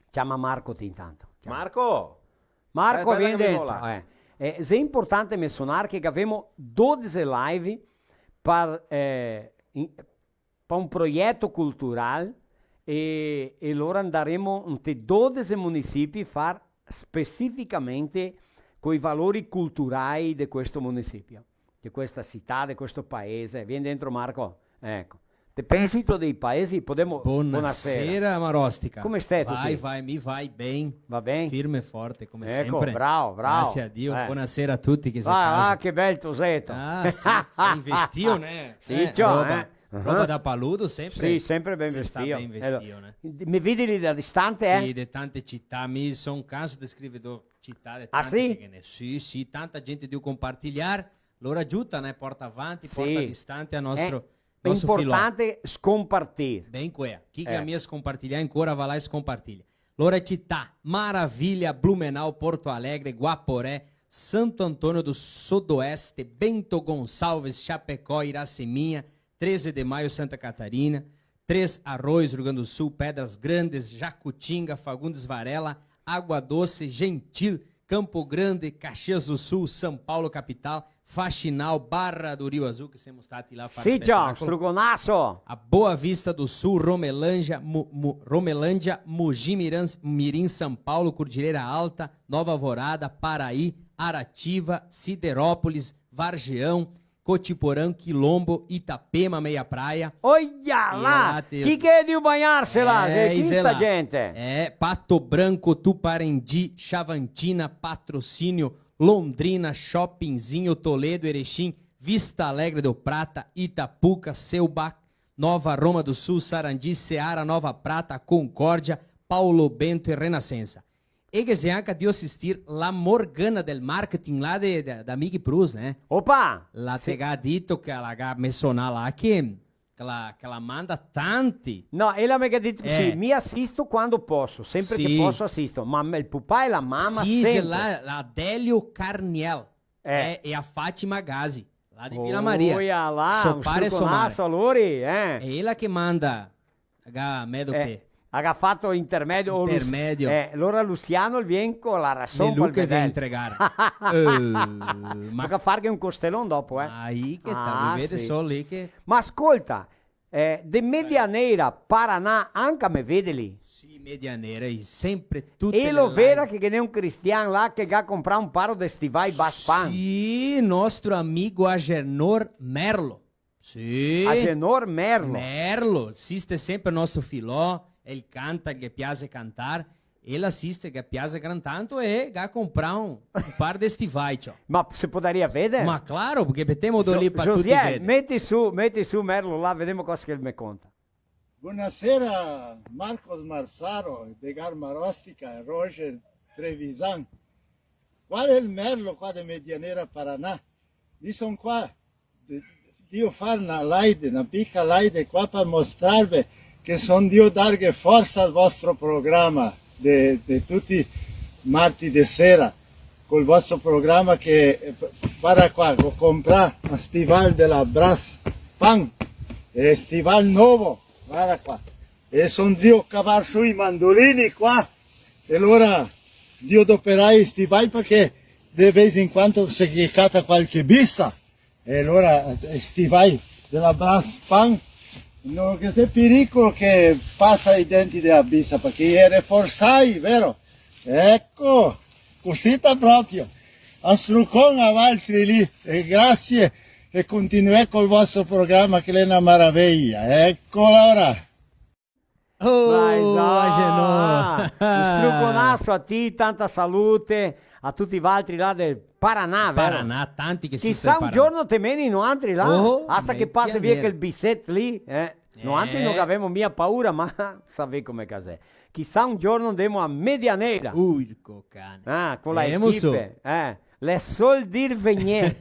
ciama Marco ti intanto. Ciama. Marco! Marco, vien dentro. Eh, eh, xe importante mensonar che gavemo dodese live par, eh, in, pa un proieto cultural e, e lora andaremo inte dodese munisipi far spesificamente coi valori culturai de questo munisipio, de questa cità, de questo paese. Vien dentro, Marco. Eco. Te pensi tu dei paesi? Podemo... Bonasera. Bonasera, Marostica. Come stè ti? Vai, vai, mi vai ben. Va ben? Firme e forte, come sempre. Eco, bravo, bravo. Grasie a Dio. Eh. Bonasera a tuti che xe a casa. Ah, che bel toseto. Ah, sì. Investio, né? Sì, ciò, roba. Eh. Roba da paludo, sempre. Sì, sempre ben vestio. Se sta ben vestio, né? Me vedi lì da distante, eh? Sì, de tante cità, mi son canso de scriver do cità de tante che ghe n'è. Ah, sì? Sì, sì, tanta gente drio compartiliar, lora giuta, né? Porta avanti, porta distante a nostro, nostro filò. Xe importante scompartir. Ben quea. Chi che ga mia scompartilià ancora, va là e scompartilia. Lora cità, Maravilha, Blumenau, Porto Alegre, Guaporé, Santo Antônio do Sudoeste, Bento Gonçalves, Chapecó, Iraceminha, Treze de Maio, Santa Catarina, Três Arroios, Rio Grande do Sul, Pedras Grandes, Jacutinga, Fagundes Varela, Água Doce, Gentil, Campo Grande, Caxias do Sul, São Paulo, capital, Faxinal, Barra do Rio Azul, che semo stati là a far spetacolo. Sì, già, struconaso! A Boa Vista do Sul, Romelândia, Mo-, Mo-, Romelândia, Mogi Miran-, Mirim, São Paulo, Cordilheira Alta, Nova Alvorada, Paraí, Aratiba, Siderópolis, Vargeão, Cotiporã, Quilombo, Itapema, Meia Praia. Oia là! Chi che xe drio bagnarse là? Eh, xe tanta gente. Eh, Pato Branco, Tuparendi, Xavantina, Patrocínio, Londrina, Chopinzinho, Toledo, Erechim, Vista Alegre do Prata, Itapuca, Selbach, Nova Roma do Sul, Sarandi, Seara, Nova Prata, Concórdia, Paulo Bento e Renascença. E che xe anca drio asistir la Morgana del marketing là de, de, da Mighi Prus, né? Opa! La te ga dito che la ga mensionà là che, che la, che la manda tanti. No, ela me ga dito cusì: "Mi asisto quando posso, sempre che posso asisto, ma me-, el pupà e la mama sempre." Sì, xe la, la Delio Carniel. Eh. E, e a Fátima Gazi, là de Vila Maria. Oia là, so pare e so mare. Struconaso, alora, eh. E ela che manda, ga, medo che. A ga fato intermedio, o Lus-, intermedio. Eh, alora Luciano el vien co la rason. L'è lu che vien entregar. Eh, ma toca farghe un costelon dopo, eh. Aí che tal, vede solo lì che. Ma scolta, Eh, de Medianeira, Paraná, anca me vede lì. Sì, Medianeira, e sempre tute le live. E lo vera che ghe n'è un cristian là che ga comprà un paro de stivai Baspan? Sì, nostro amigo Agenor Merlo. Sì. Agenor Merlo. Merlo, asiste sempre nostro filò, el canta, ghe piase cantar. E l'asiste, che piase gran tanto, e ga comprà un, un par de stivai, ciò. Ma se podaria veder? Ma claro, parché metemo do lì par tuti veder. Josiel, meti su, meti su Merlo là, vedemo cosa che el me conta. Bonasera, Marcos Marsaro, Edgar Marostica, Roger Trevisan. Qua l'è el Merlo, qua de Medianeira, Paraná. Mi son qua, de-, drio far na live, na pica live qua par mostrarve che son drio darghe forsa al vostro programa de, de tuti marti de sera, col vostro programa che, eh, varda qua, go comprà na stival de la Braspan, eh, stival novo, varda qua. E son drio cavar su i mandolini qua, e alora drio doperar i stivai parché de vez in quando se ghe cata qualche bisa. E alora, eh, stivai de la Braspan, no, che xe pericolo che pasa i denti de la bisa, parché i è reforsai, vero? Eco, cusita proprio. A strucon a valtri lì, e grasie, e continuè col vostro programa che l'è na maraveia. Eco, alora. Oh, Agenor! Un struconaso a ti, tanta salute, a tuti valtri là del Paraná, vero? Paraná, tanti che se... Chisà un giorno te meni noantri là, oh, basta che pase via quel biset lì, eh. Noantri no gavemo mia paura, ma savè come che xe. Chisà un giorno ndemo a Medianeira. Urco cane. Ah, co la equipe, eh. L'è sol dir vegnè.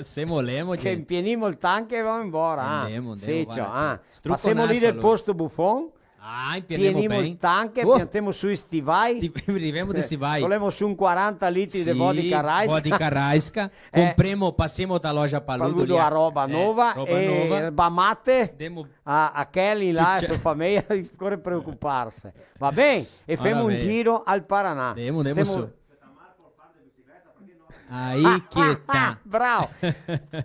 Se molemo, che gente, impienimo el tanche e vamo embora, ah. Ndemo, ndemo, sì, varda, ciò, ah. Struconaso, alora. Pasemo lì del posto Buffon. Ah, impienimo ben. Pienimo el tanche, oh, piantemo su i stivai. Sti-, rivemo de stivai. Eh, colemo su un quaranta litri de vodka Raiska. Sì, vodka Raiska. Eh. Compremo, pasemo da loja Paludo, Paludo lì, a roba nova, eh, roba nova. E bamate. Ndemo a, a Kelly là, e so fameja, ancora preocuparse. Va ben? E femo un giro al Paraná. Ndemo, ndemo su. Aí que tá. Bravo.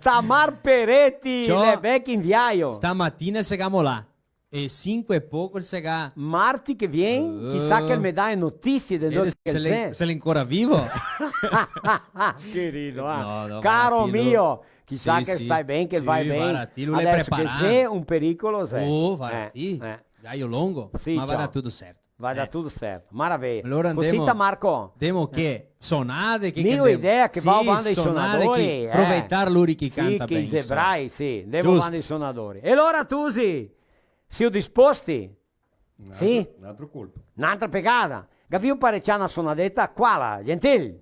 Tamar Peretti, ciò, l'è vec in viaio. Stamatina se ga molà. E sinque e poco se ga. Marti che vien, chisà che el me dà notisie de dove che el xe. Se l'è, se l'è ancora vivo? Che rido, ah. No, no, caro mio, chisà che stai ben, che vai ben. Sì, sì. Sì, varda ti, lu l'è preparà. Adeso che xe un pericolo, xe. Oh, varda ti. Eh, eh. Viaio longo, sì, ma varda, ciò, tuto serto. Va da tuto serto. Maraveia. Alora ndemo, cosita, Marco? Ndemo che? Sonade, che, che ndemo? Mia idea che va banda i sonadori, eh. Sì, proveitar lori che canta ben, insoma. Sì, che i xe brai, sì. Ndemo banda i sonadori. E alora, tusi, sio disposti? Sì? Un altro, un altro colpo. N'altra pegada. Gavìo parecià na sonadeta? Quala, gentil?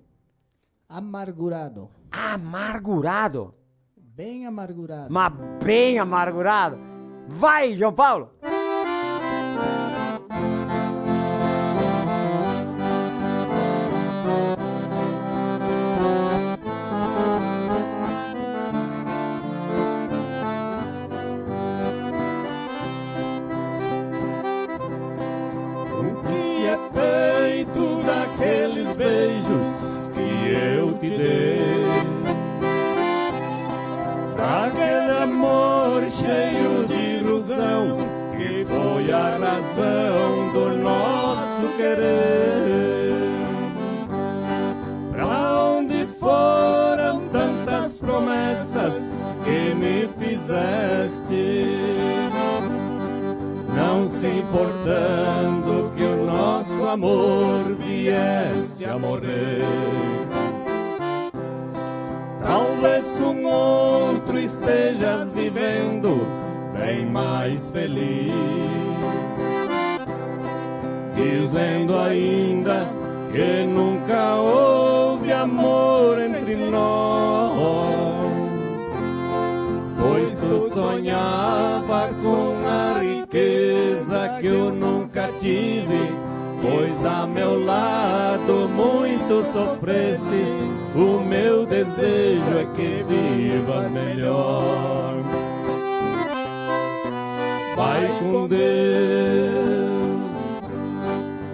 Amargurado. Amargurado. Ben amargurado. Ma ben amargurado. Vai, João Paulo! O que é feito daqueles beijos que eu te dei? Daquele amor cheio de ilusão que foi a razão do nosso querer. Pra onde foram tantas promessas que me fizeste, não se importando que o nosso amor viesse a morrer? Talvez com outro estejas vivendo bem mais feliz. Dizendo ainda que nunca houve amor entre nós, pois tu sonhavas com a riqueza que eu nunca tive, pois a meu lado muito sofrestes. O meu desejo é que vivas melhor. Vai com Deus,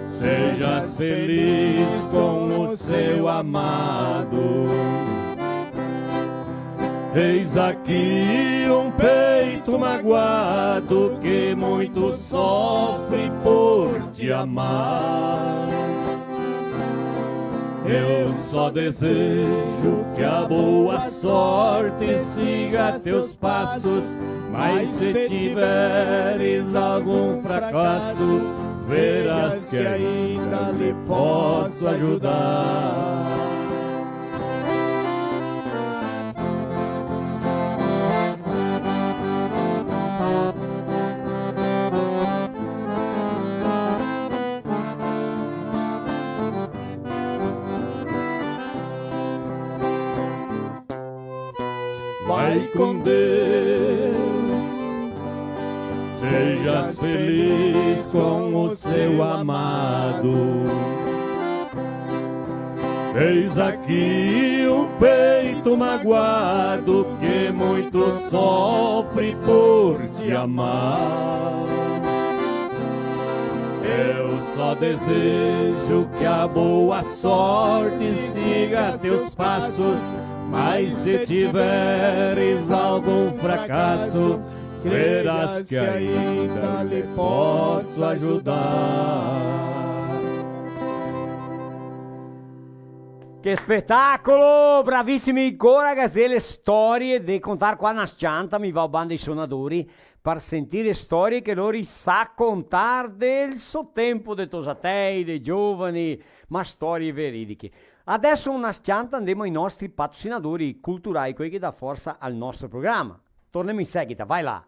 sejas feliz com o seu amado. Eis aqui um peito magoado que muito sofre por te amar. Eu só desejo que a boa sorte siga teus passos, mas se tiveres algum fracasso, verás que ainda lhe posso ajudar. Vai com Deus, sejas feliz com o seu amado. Eis aqui um peito magoado que muito sofre por te amar. Eu só desejo que a boa sorte siga teus passos, mas se tiveres algum fracasso, creras que ainda lhe posso ajudar. Che spetacolo! Bravisimi, ancora ghe xe le storie de contar qua na s-cianta, mi vao banda i sonadori par sentir storie che lori sa contar del so tempo, de tosatei, de giovani, ma storie veridiche. Adeso na s-cianta ndemo ai nostri patrosinadori culturai, quei che dà forsa al nostro programa. Tornemo in seguita, vai là.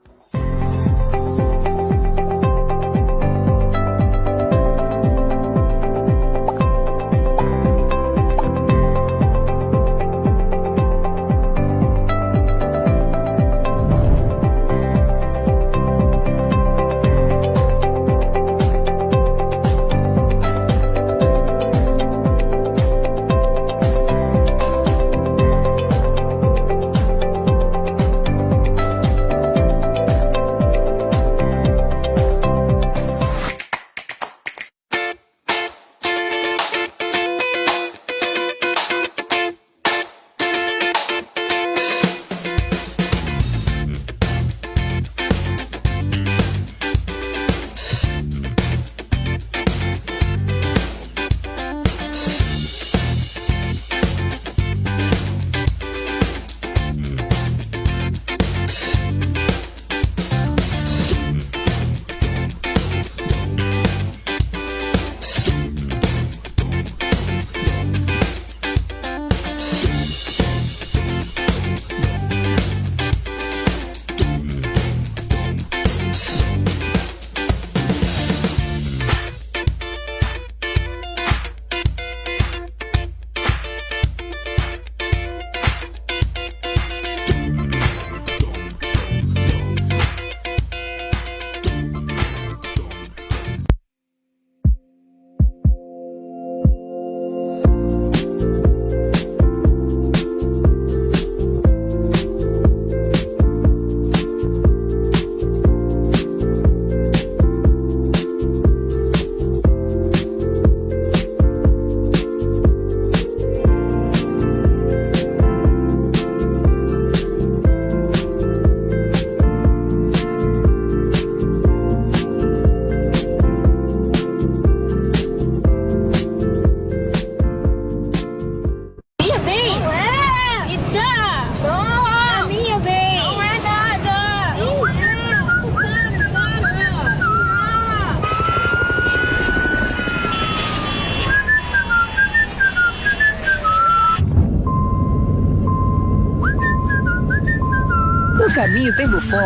Tem Buffon?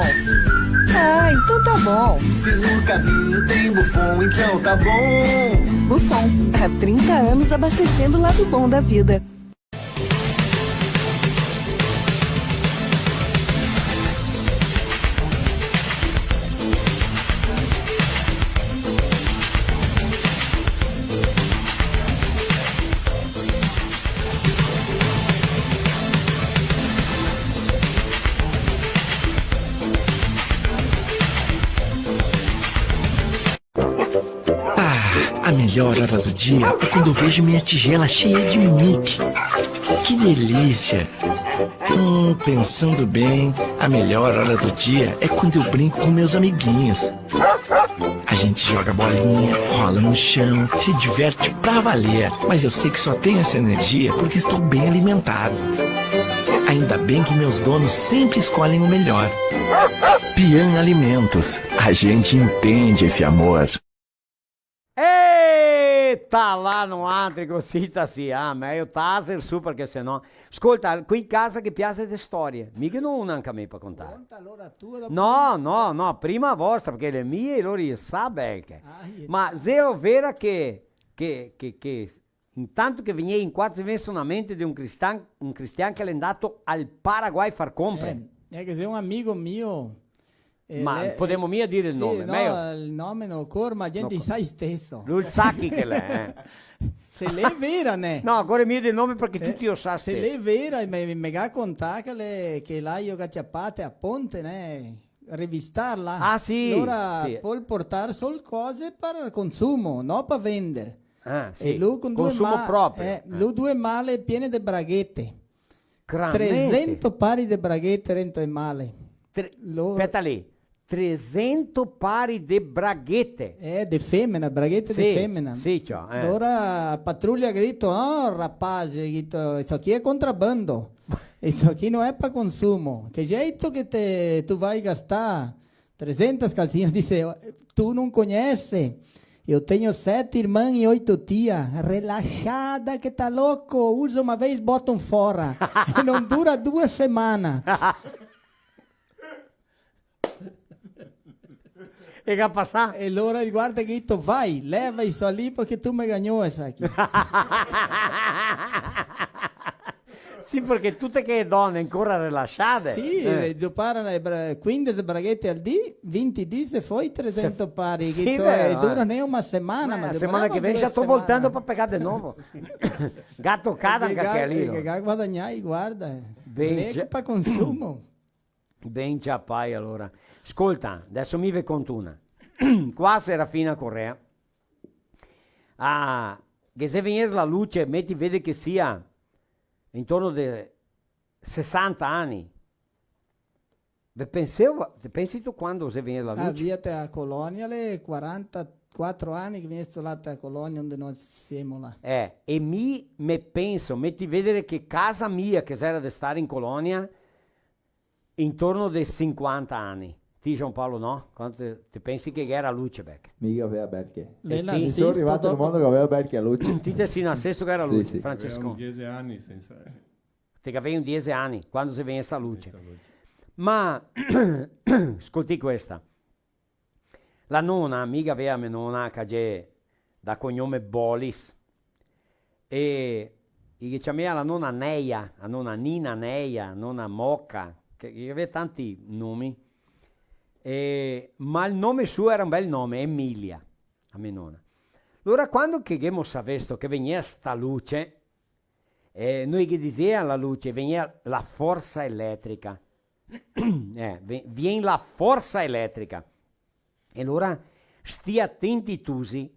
Ah, então tá bom. Se no caminho tem Buffon, então tá bom. Buffon, há trinta anos abastecendo o lado bom da vida. Ah, a melhor hora do dia é quando eu vejo minha tigela cheia de Mickey. Que delícia! Hum, pensando bem, a melhor hora do dia é quando eu brinco com meus amiguinhos. A gente joga bolinha, rola no chão, se diverte pra valer. Mas eu sei que só tenho essa energia porque estou bem alimentado. Ainda bem que meus donos sempre escolhem o melhor. Pian Alimentos, a gente entende esse amor. Eita, là noantri cusì ta sì, ah, mejo taser su, parché se no... Scolta, quei casa che piase de storie, mi ghe n'ò una anca mi par contar. Conta alora tu, dopo... No, no, no, prima vostra, parché le mie, lori sa bel che. Ah, io... Ma so. Zero vera che, che, che, che Intanto che vegnea in qua, me vien in mente de un cristian, un cristian che l'è ndato al Paraguay far compre. Eh, eh, che xe un amigo mio, eh, ma podemo mia dire el nome? Sì, no, mejo. El nome no ocor, ma gente sa isteso. Lu sa chi che l'è, eh. Se l'è vera, né? No, ocor mia dire el nome parché tuti lo sa isteso. Se l'è vera, me, me ga contà che l'è, che là i ga ciapà a Ponte, né? Revistarla. Ah, sì, sì. Alora pol portar sol cose par consumo, no par vender. Ah, sì. E lu con due... Consumo ma-, proprio. Eh, lu due male piene de braghete. Granmente. Tresento pari de braghete rento e male. Tre-, lo- speta lì. Tresento pari de braghete. Eh, de femena, braghete de femena. Sì, ciò, eh. Alora a patruglia ga dito: "Oh, rapaz", ga dito, "isso aqui é contrabando. Isso aqui não é pra consumo. Que jeito que te, tu vai gastar trezentas calcinhas?" Dise: "Tu não conhece? Eu tenho sete irmãs e oito tia. Relaxada que tá louco. Usa uma vez, botam fora. E não dura duas semanas." E ga pasà? E alora el guarda ga dito: "Vai, leva isso ali, porque tu me ganhou essa aqui." Sì, parché tute che done ancora relasciade. Sì, eh, dopara, eh, bra-, quindese braghete al dì, vinti dì, se foi tresento pari, sì, che to-, vero, eh, dura nen una semana, eh, ma la semana che vien già sto voltando par pegar de novo. Ga tocà anca quel lì. Che ga guadagnà, guarda, eh. Ben, leche pa consumo. Ben ciapai, alora. Scolta, deso mi ve conto una. Qua Serafina Corrêa. Ah, che se vegnese la luce, meti vede che sia intorno de sesanta ani. Ve penseu, te pensi tu quando se vegnese la luce? Ah, via te a colonia, l'è quarantaquatro ani che vegnesto là te a colonia, onde noi semo là. Eh, e mi me penso, meti vedere che casa mia, che s'era de stare in colonia, intorno de sinquanta ani. Ti, Giampaolo, no? Quando te, te pensi che gera luce, beh? Mi gavea belche. L'è... E ti? Nasesto dopo. Mi so rivà al mondo che gavea belche a luce. Ti te si nasesto che gera luce, sì, sì. Francesco? Gavea un diese ani sensa, eh. Te gavei un diese ani, quando se vegnese a luce. Vegnese a luce. Ma, scolti questa. La nona, mi gavea me nona, che xe da cognome Bolis, e i ghe ciamea la nona Neia, la nona Nina Neia, nona Moca, che, che gavea tanti nomi, e, ma el nome suo era un bel nome, Emilia, a me nona. Alora, quando che ghemo savesto che vegnea sta luce, eh, noi ghe disea la luce, vegnea la forsa eletrica. Eh, ve-, vien la forsa eletrica. E alora stì atenti tusi,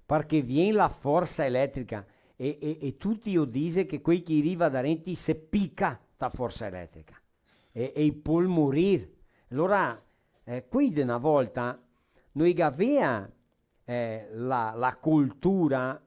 parché vien la forsa eletrica e, e, e tuti i dise che quei che i riva darenti se pica ta forsa eletrica e, e i pol morir. Alora, eh, quei de na volta no i gavea, eh, la, la cultura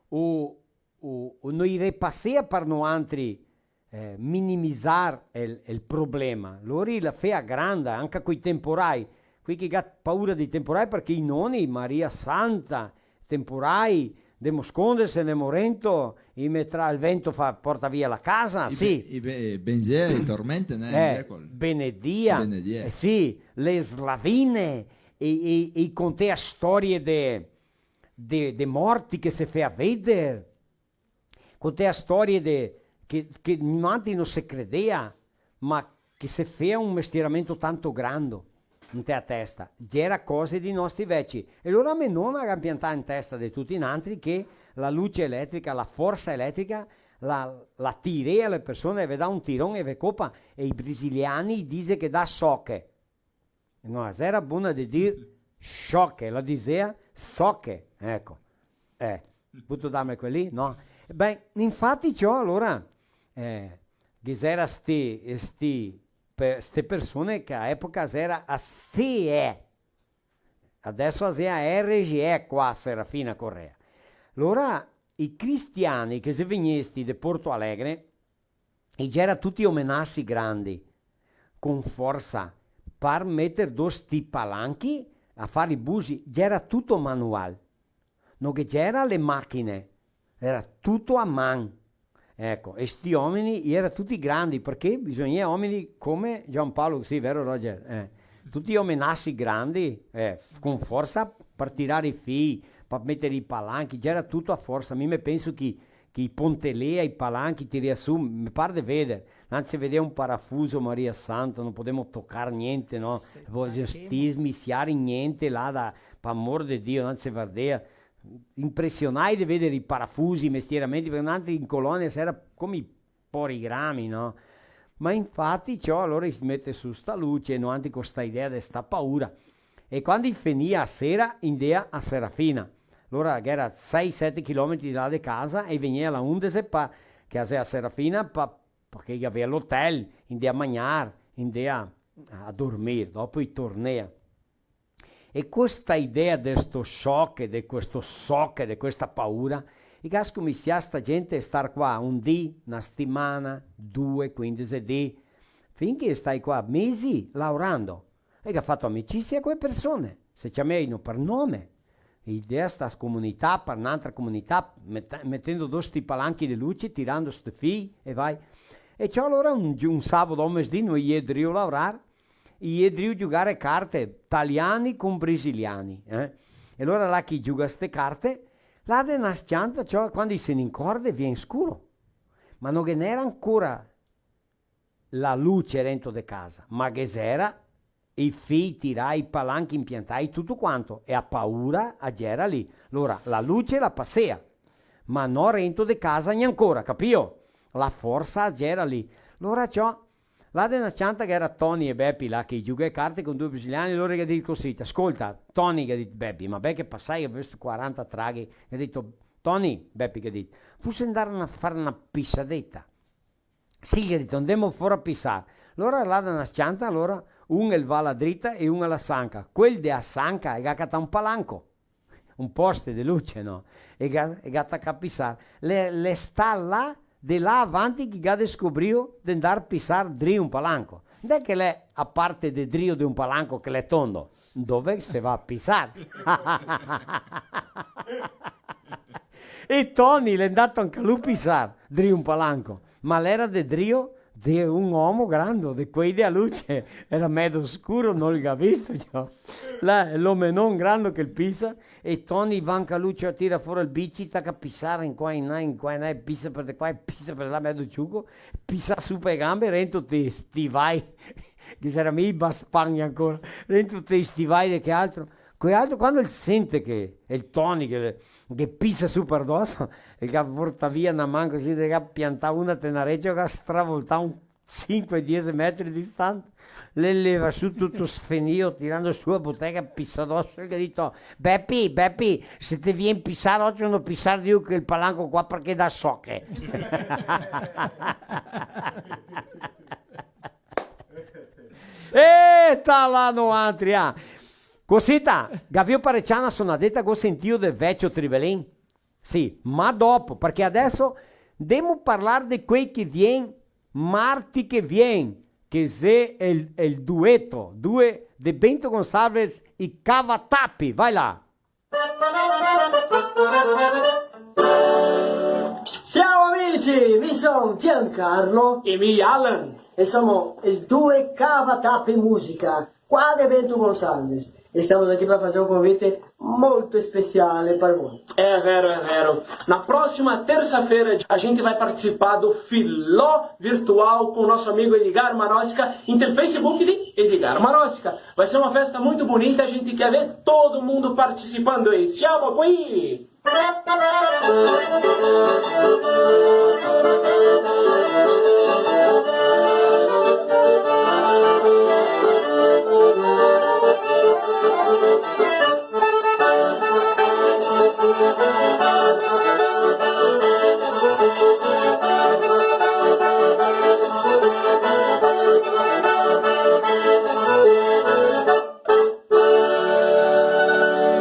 o o, o no i repasea par noantri, eh, minimizar el, el problema. Lori la fea granda, anca coi temporai. Quei che ga paura dei temporai, parché i noni, Maria Santa, temporai, Ndemo sconderse, ndemo rento, i metrà, el vento fa, porta via la casa, i sì. Be-, i be-, eh, benzie, i tormente, né? Eh, benedia. Benedia. Eh, sì, le slavine, e, e, e contea storie de, de, de morti che se fea veder. Contea storie de, che, che noantri no se credea, ma che se fea un mestieramento tanto grando inte a testa. Gera cose dei nostri veci. E lora me nona ga piantà in testa de tuti nantri che la luce eletrica, la forsa eletrica, la, la tirea le persone, ve dà un tiron e ve copa, e i brasiliani i dise che dà soche. No, la xera bona de dir soche, la disea soche, eco. Eh, vuto darme quel lì? No. Ben, infati ciò, alora, eh, ghe xera sti, sti, pe-, ste persone che a epoca xera a C E. Adeso a xe a R G E qua, Serafina Corrêa. Alora, i cristiani che xe vegnesti de Porto Alegre, i gera tuti omenasi grandi, con forsa, par meter do sti palanchi a far i busi, gera tuto manual. No ghe gera le machine, era tuto a man. Eco, e sti omini, i era tuti grandi, parché bisogna omini come Giampaolo, sì, vero, Roger? Eh, tuti omenasi grandi, eh, f-, con forsa, par tirar i fii, par meter i palanchi, gera tuto a forsa. Mi me penso che, che i pontelea, i palanchi, tirea su, me par de veder. Anzi, vedea un parafuso, Maria Santa, no podemo tocar gnente, no? Setanta. Vojo stismisiar gnente là, da, par amor de Dio, anzi, vardea. Impresionai de veder i parafusi, i mestieramenti, parché noantri in colonia se era come i porigrami, no? Ma infati, ciò, alora i mete su sta luce, noantri co sta idea de sta paura. E quando i fenia a sera, i ndea a Serafina. Alora, che era sei, sete chilometri de là de casa, e i vegnea a la undese pa, che a xe a Serafina, pa, parché i gavea l'hotel, i ndea a magnar, i ndea a, a dormir, dopo i tornea. E co sta idea de sto choque, de questo choque, de questa paura, i ga scomisià sta gente a star qua un dì, na stimana, due, quindese dì, finché stai qua mesi laorando. E i ga fato amicisia co e persone, se ciameino par nome. Idea sta comunità, par n'antra comunità, met-, metendo do sti palanchi de luce, tirando sti fii e vai. E ciò, alora un, un sabato a mesdì, no i è drio laorar, i è drio giugar carte, taliani con brasiliani, eh? E alora là che i giuga ste carte, là de na s-cianta, ciò, quando i se n'incorde, vien scuro. Ma no ghe n'era ancora la luce rento de casa, ma ghe xera i fii tirai, i palanchi impiantai, tuto quanto, e a paura a gera lì. Alora, la luce la pasea, ma no rento de casa gnancora, capio? La forsa a gera lì. Alora, ciò, là de na s-cianta che gera Toni e Bepi là che i giuga e carte con due brasiliani, lora i ga dito cusì: "Ascolta, Toni", ga dito Bepi, "ma beh che pasai, go bevuo quaranta traghi", ga dito, "Toni", Bepi ga dito, "fuse ndar a far na pisadeta?" "Sì", ga dito, "ndemo fora a pisar." Alora là de na s-cianta, alora un el va a la drita e un a la sanca. Quel de a sanca el ga catà un palanco, un poste de luce, no? E ga, e ga tacà a pisar. L'è, l'è stà là, de là avanti, che i ga descobrio de ndar pisar drio un palanco. Nd'è che l'è a parte de drio de un palanco che l'è tondo? Dove se va a pisar. E Toni l'è ndato anca lu pisar drio un palanco, ma l'era de drio de un omo grando, de quei de a luce, era medo scuro, no el ga visto, ciò. Là, l'omenon grando che el pisa, e Toni va anca lu, ciò, tira fora el bici, taca a pisar in qua, in là, in qua, in là, e pisa par de qua, e pisa par de là, medo ciuco, pisa su pe gambe, rento te stivai, che ghe xera mia i baspagni ancora, rento te stivai de che altro, quel altro, quando el sente che xe el Toni che, che pisa su par doso, el ga portà via na man cusì, el ga piantà una te na recia, el ga stravoltà un sinque, diese metri distante. L'è levà su tuto sfenìo, tirando su a botega, pisà doso, el ga dito: "Bepi, Bepi, se te vien pisar, ocio no pisar drio quel palanco qua parché dà soche." E ta là noantri, ah. Cosita, gavìo parecià na sonadeta, go sentìo de vecio Trivelin? Sì, ma dopo, parché adeso ndemo parlar de quei che vien marti che vien, che xe el, el dueto, due de Bento Gonçalves, i Cavatapi, vai là. E mi son Giancarlo. E mi Alan. E semo el duo Cavatape Musica, qua de Bento Gonçalves. E estamos aqui para fazer um convite muito especial para você. É vero, é vero. Na próxima terça-feira a gente vai participar do Filó Virtual com o nosso amigo Edgar Maróstica, em Facebook de Edgar Maróstica. Vai ser uma festa muito bonita, a gente quer ver todo mundo participando aí. Siamo qui!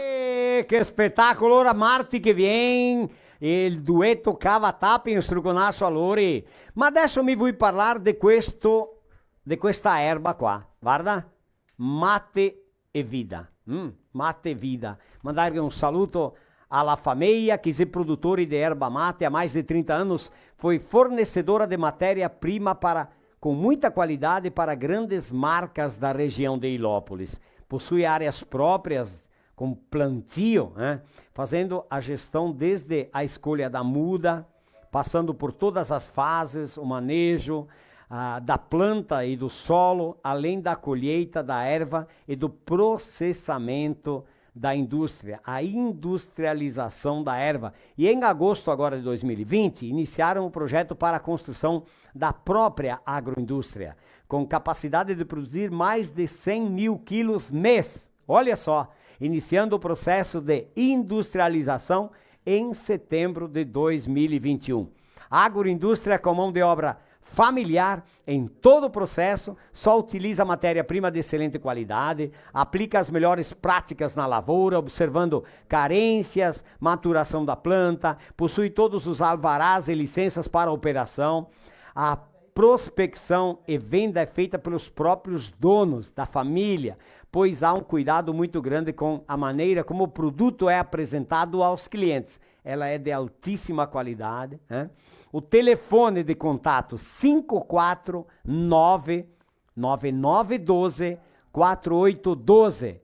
Eh, che spetacolo! Ora marti che vien, el dueto Cavatape, un struconaso a lori. Ma adeso mi vui parlar de questo, de questa erba qua. Varda, mate e vida. Mm, mate e vida. Mandar un saluto a la fameia, che xe produtori de erba mate, há mais de trinta anos foi fornecedora de matéria-prima para, com muita qualidade para grandes marcas da região de Ilópolis. Possui áreas próprias com plantio, né? Fazendo a gestão desde a escolha da muda, passando por todas as fases, o manejo, ah, da planta e do solo, além da colheita da erva e do processamento da indústria, a industrialização da erva. E em agosto agora de dois mil e vinte, iniciaram o projeto para a construção da própria agroindústria, com capacidade de produzir mais de cem mil quilos mês. Olha só, iniciando o processo de industrialização em setembro de dois mil e vinte e um. A agroindústria com mão de obra familiar em todo o processo, só utiliza matéria-prima de excelente qualidade, aplica as melhores práticas na lavoura, observando carências, maturação da planta, possui todos os alvarás e licenças para a operação. A prospecção e venda é feita pelos próprios donos da família, pois há um cuidado muito grande com a maneira como o produto é apresentado aos clientes. Ela é de altíssima qualidade, né? O telefone de contato cinco quatro nove, nove nove doze, quatro oito doze.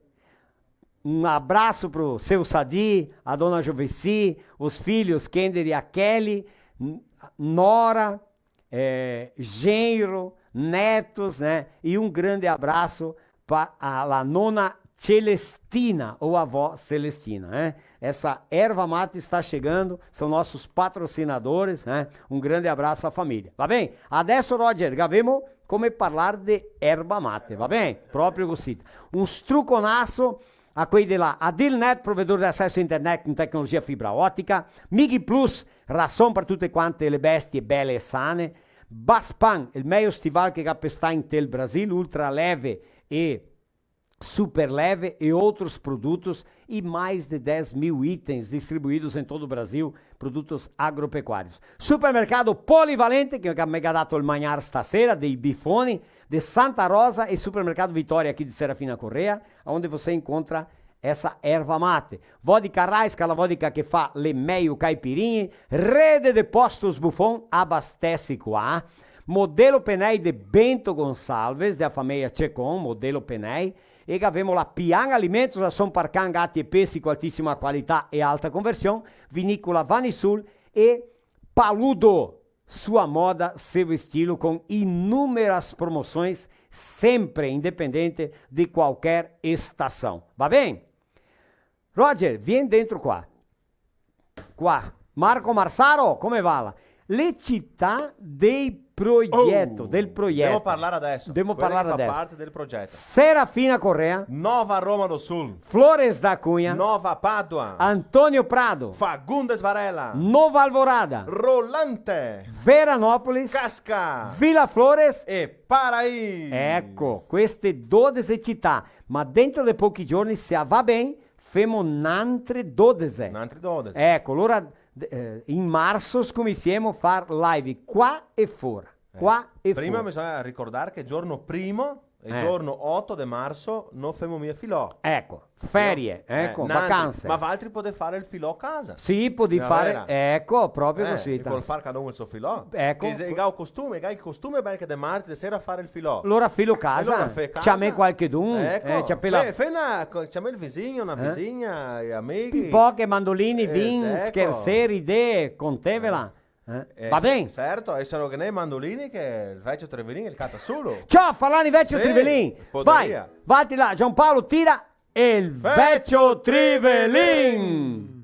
Um abraço pro seu Sadi, a dona Joveci, os filhos Kender e a Kelly, N-, Nora, eh, genro, netos, né? E um grande abraço pra a, la nona Celestina, ou avó Celestina, né? Essa erva mate está chegando, são nossos patrocinadores, né? Um grande abraço à família. Va ben? Adeso, Roger, gavemo come parlar de erba mate, va ben? Proprio cosita. Un struconaso a quei de la Adilnet, provedor de acesso a internet com tecnologia fibra ótica, Mig Plus, rason per tute quante le bestie bele e sane, Baspan, el mejo stival che ga pestà inte el Brasil, ultra leve e super leve e outros produtos e mais de dez mil itens distribuídos em todo o Brasil, produtos agropecuários. Supermercado Polivalente, che me ga dato el magnar stasera, dei bifoni, de Santa Rosa e Supermercado Vitória aqui de Serafina Corrêa, onde você encontra essa erva mate. Vodka Raiska, la vodka che fa le mejo caipirinhe, rede de postos Buffon, abastece qua. Modelo Pneus de Bento Gonçalves, da família Checon, Modelo Pneus. E gavemo la Pian Alimentos, rason par can, gati e pesi com altíssima qualità e alta conversion, vinícola Vanisul e Paludo, sua moda, seu estilo, com inúmeras promoções, sempre independente de qualquer estação. Va ben? Roger, vien dentro qua. Qua. Marco Marsaro, come va? Le cità dei progeto, oh, del progeto. Devo parlare adeso. Devo parlare adeso. Quelle che fa parte del progeto. Serafina Corrêa. Nova Roma do Sul. Flores da Cunha. Nova Pádua. Antônio Prado. Fagundes Varela. Nova Alvorada. Rolante. Veranópolis. Casca. Vila Flores. E Paraí. Eco, queste dodese cità. Ma dentro de pochi giorni, se va ben, femo n'antre dodese. N'antre dodese. Eco, alora, eh, in marso scominsiemo a far live qua e fora. Eh, qua e fora. Prima bisogna ricordar che giorno primo El giorno oto de marso no femo mia filò. Eco, ferie, eco, vacanse. Ma valtri podè fare el filò a casa. Sì, podì fare, eco, proprio cusì. Vol far cada un el so filò. Eco. Che se ga el costume, ga el costume bel che de marti de sera fare el filò. Lora filo casa, ciamè qualchedun, eh, ciapè la... Fe, fe na, co-, ciamè el visin, na visina, i amighi. Poche mandolini, vin, schersè, ridè, contevela. Eh? Eh, va ben? Certo, e se no ghe n'è mandolini che el vecio Trivelin el cata solo. Ciò, falani vecio Trivelin. Sì, podaria. Vai, vati là, Giampaolo, tira el vecio Trivelin.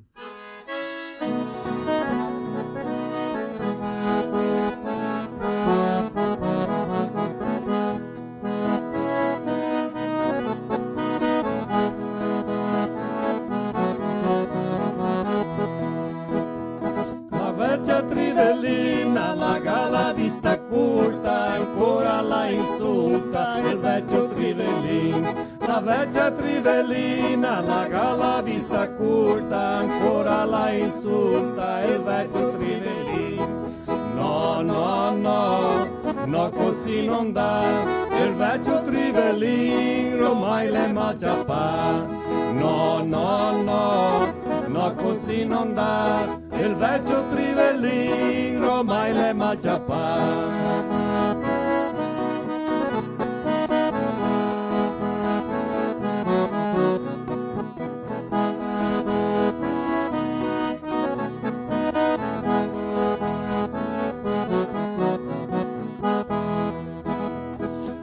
La vecia Trivelina la ga la vista curta, ancora la insulta el vecio Trivelin. La vecia Trivelina la ga la vista curta, ancora la insulta el vecio Trivelin. No, no, no, no, cusì no 'ndà, el vecio Trivelin ormai l'è mal ciapà. No, no, no, no, cusì no 'ndà, el vecio Trivelin ormai l'è mal ciapà.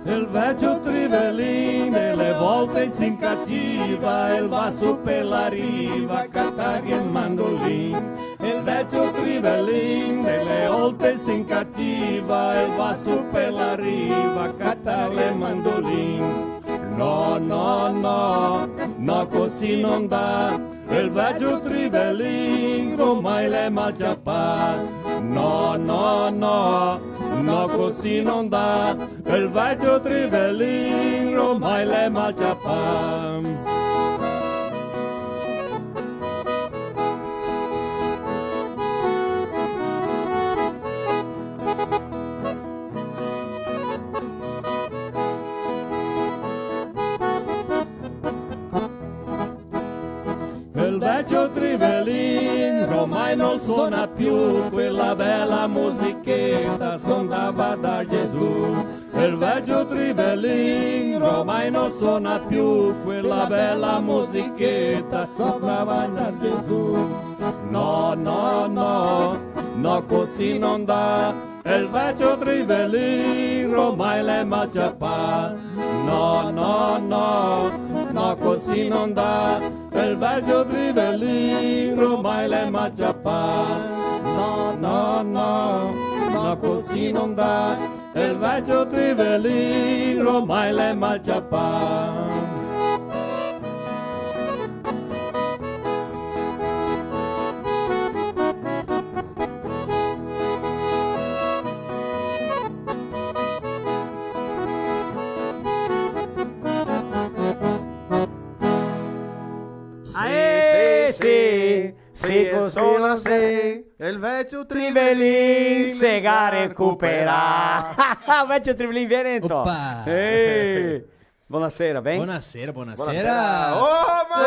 El vecio Trivelin de le volte se incativa, el va su pe la riva, catar el mandolin. El vecio Trivelin de le volte se incativa, el va su pe la riva, catar el mandolin. No, no, no, no, cusì no 'ndà. El vecio Trivelin ormai l'è mal ciapà. No, no, no, no, cusì no 'ndà. El vecio Trivelin ormai l'è mal ciapà. El vecio Trivelin ormai no sona più quela bela musicheta, sonava da Gesù. El vecio Trivelin ormai no sona più quela bela musicheta, sonava da Gesù. No, no, no, no, cusì no 'ndà. El vecio Trivelin ormai l'è mal ciapà. No, no, no, no, cusì no 'ndà. El vecio Trivelin ormai l'è mal ciapà. No, no, no, no, cusì no 'ndà. El vecio Trivelin ormai l'è mal ciapà. Aè, sì, sì, sì, el vecio Trivelin se ga recuperà. Vecio Trivelin, vien dentro. Opa. Eh. Bonasera, ben? Bonasera, bonasera. Bonasera. Oh, ma...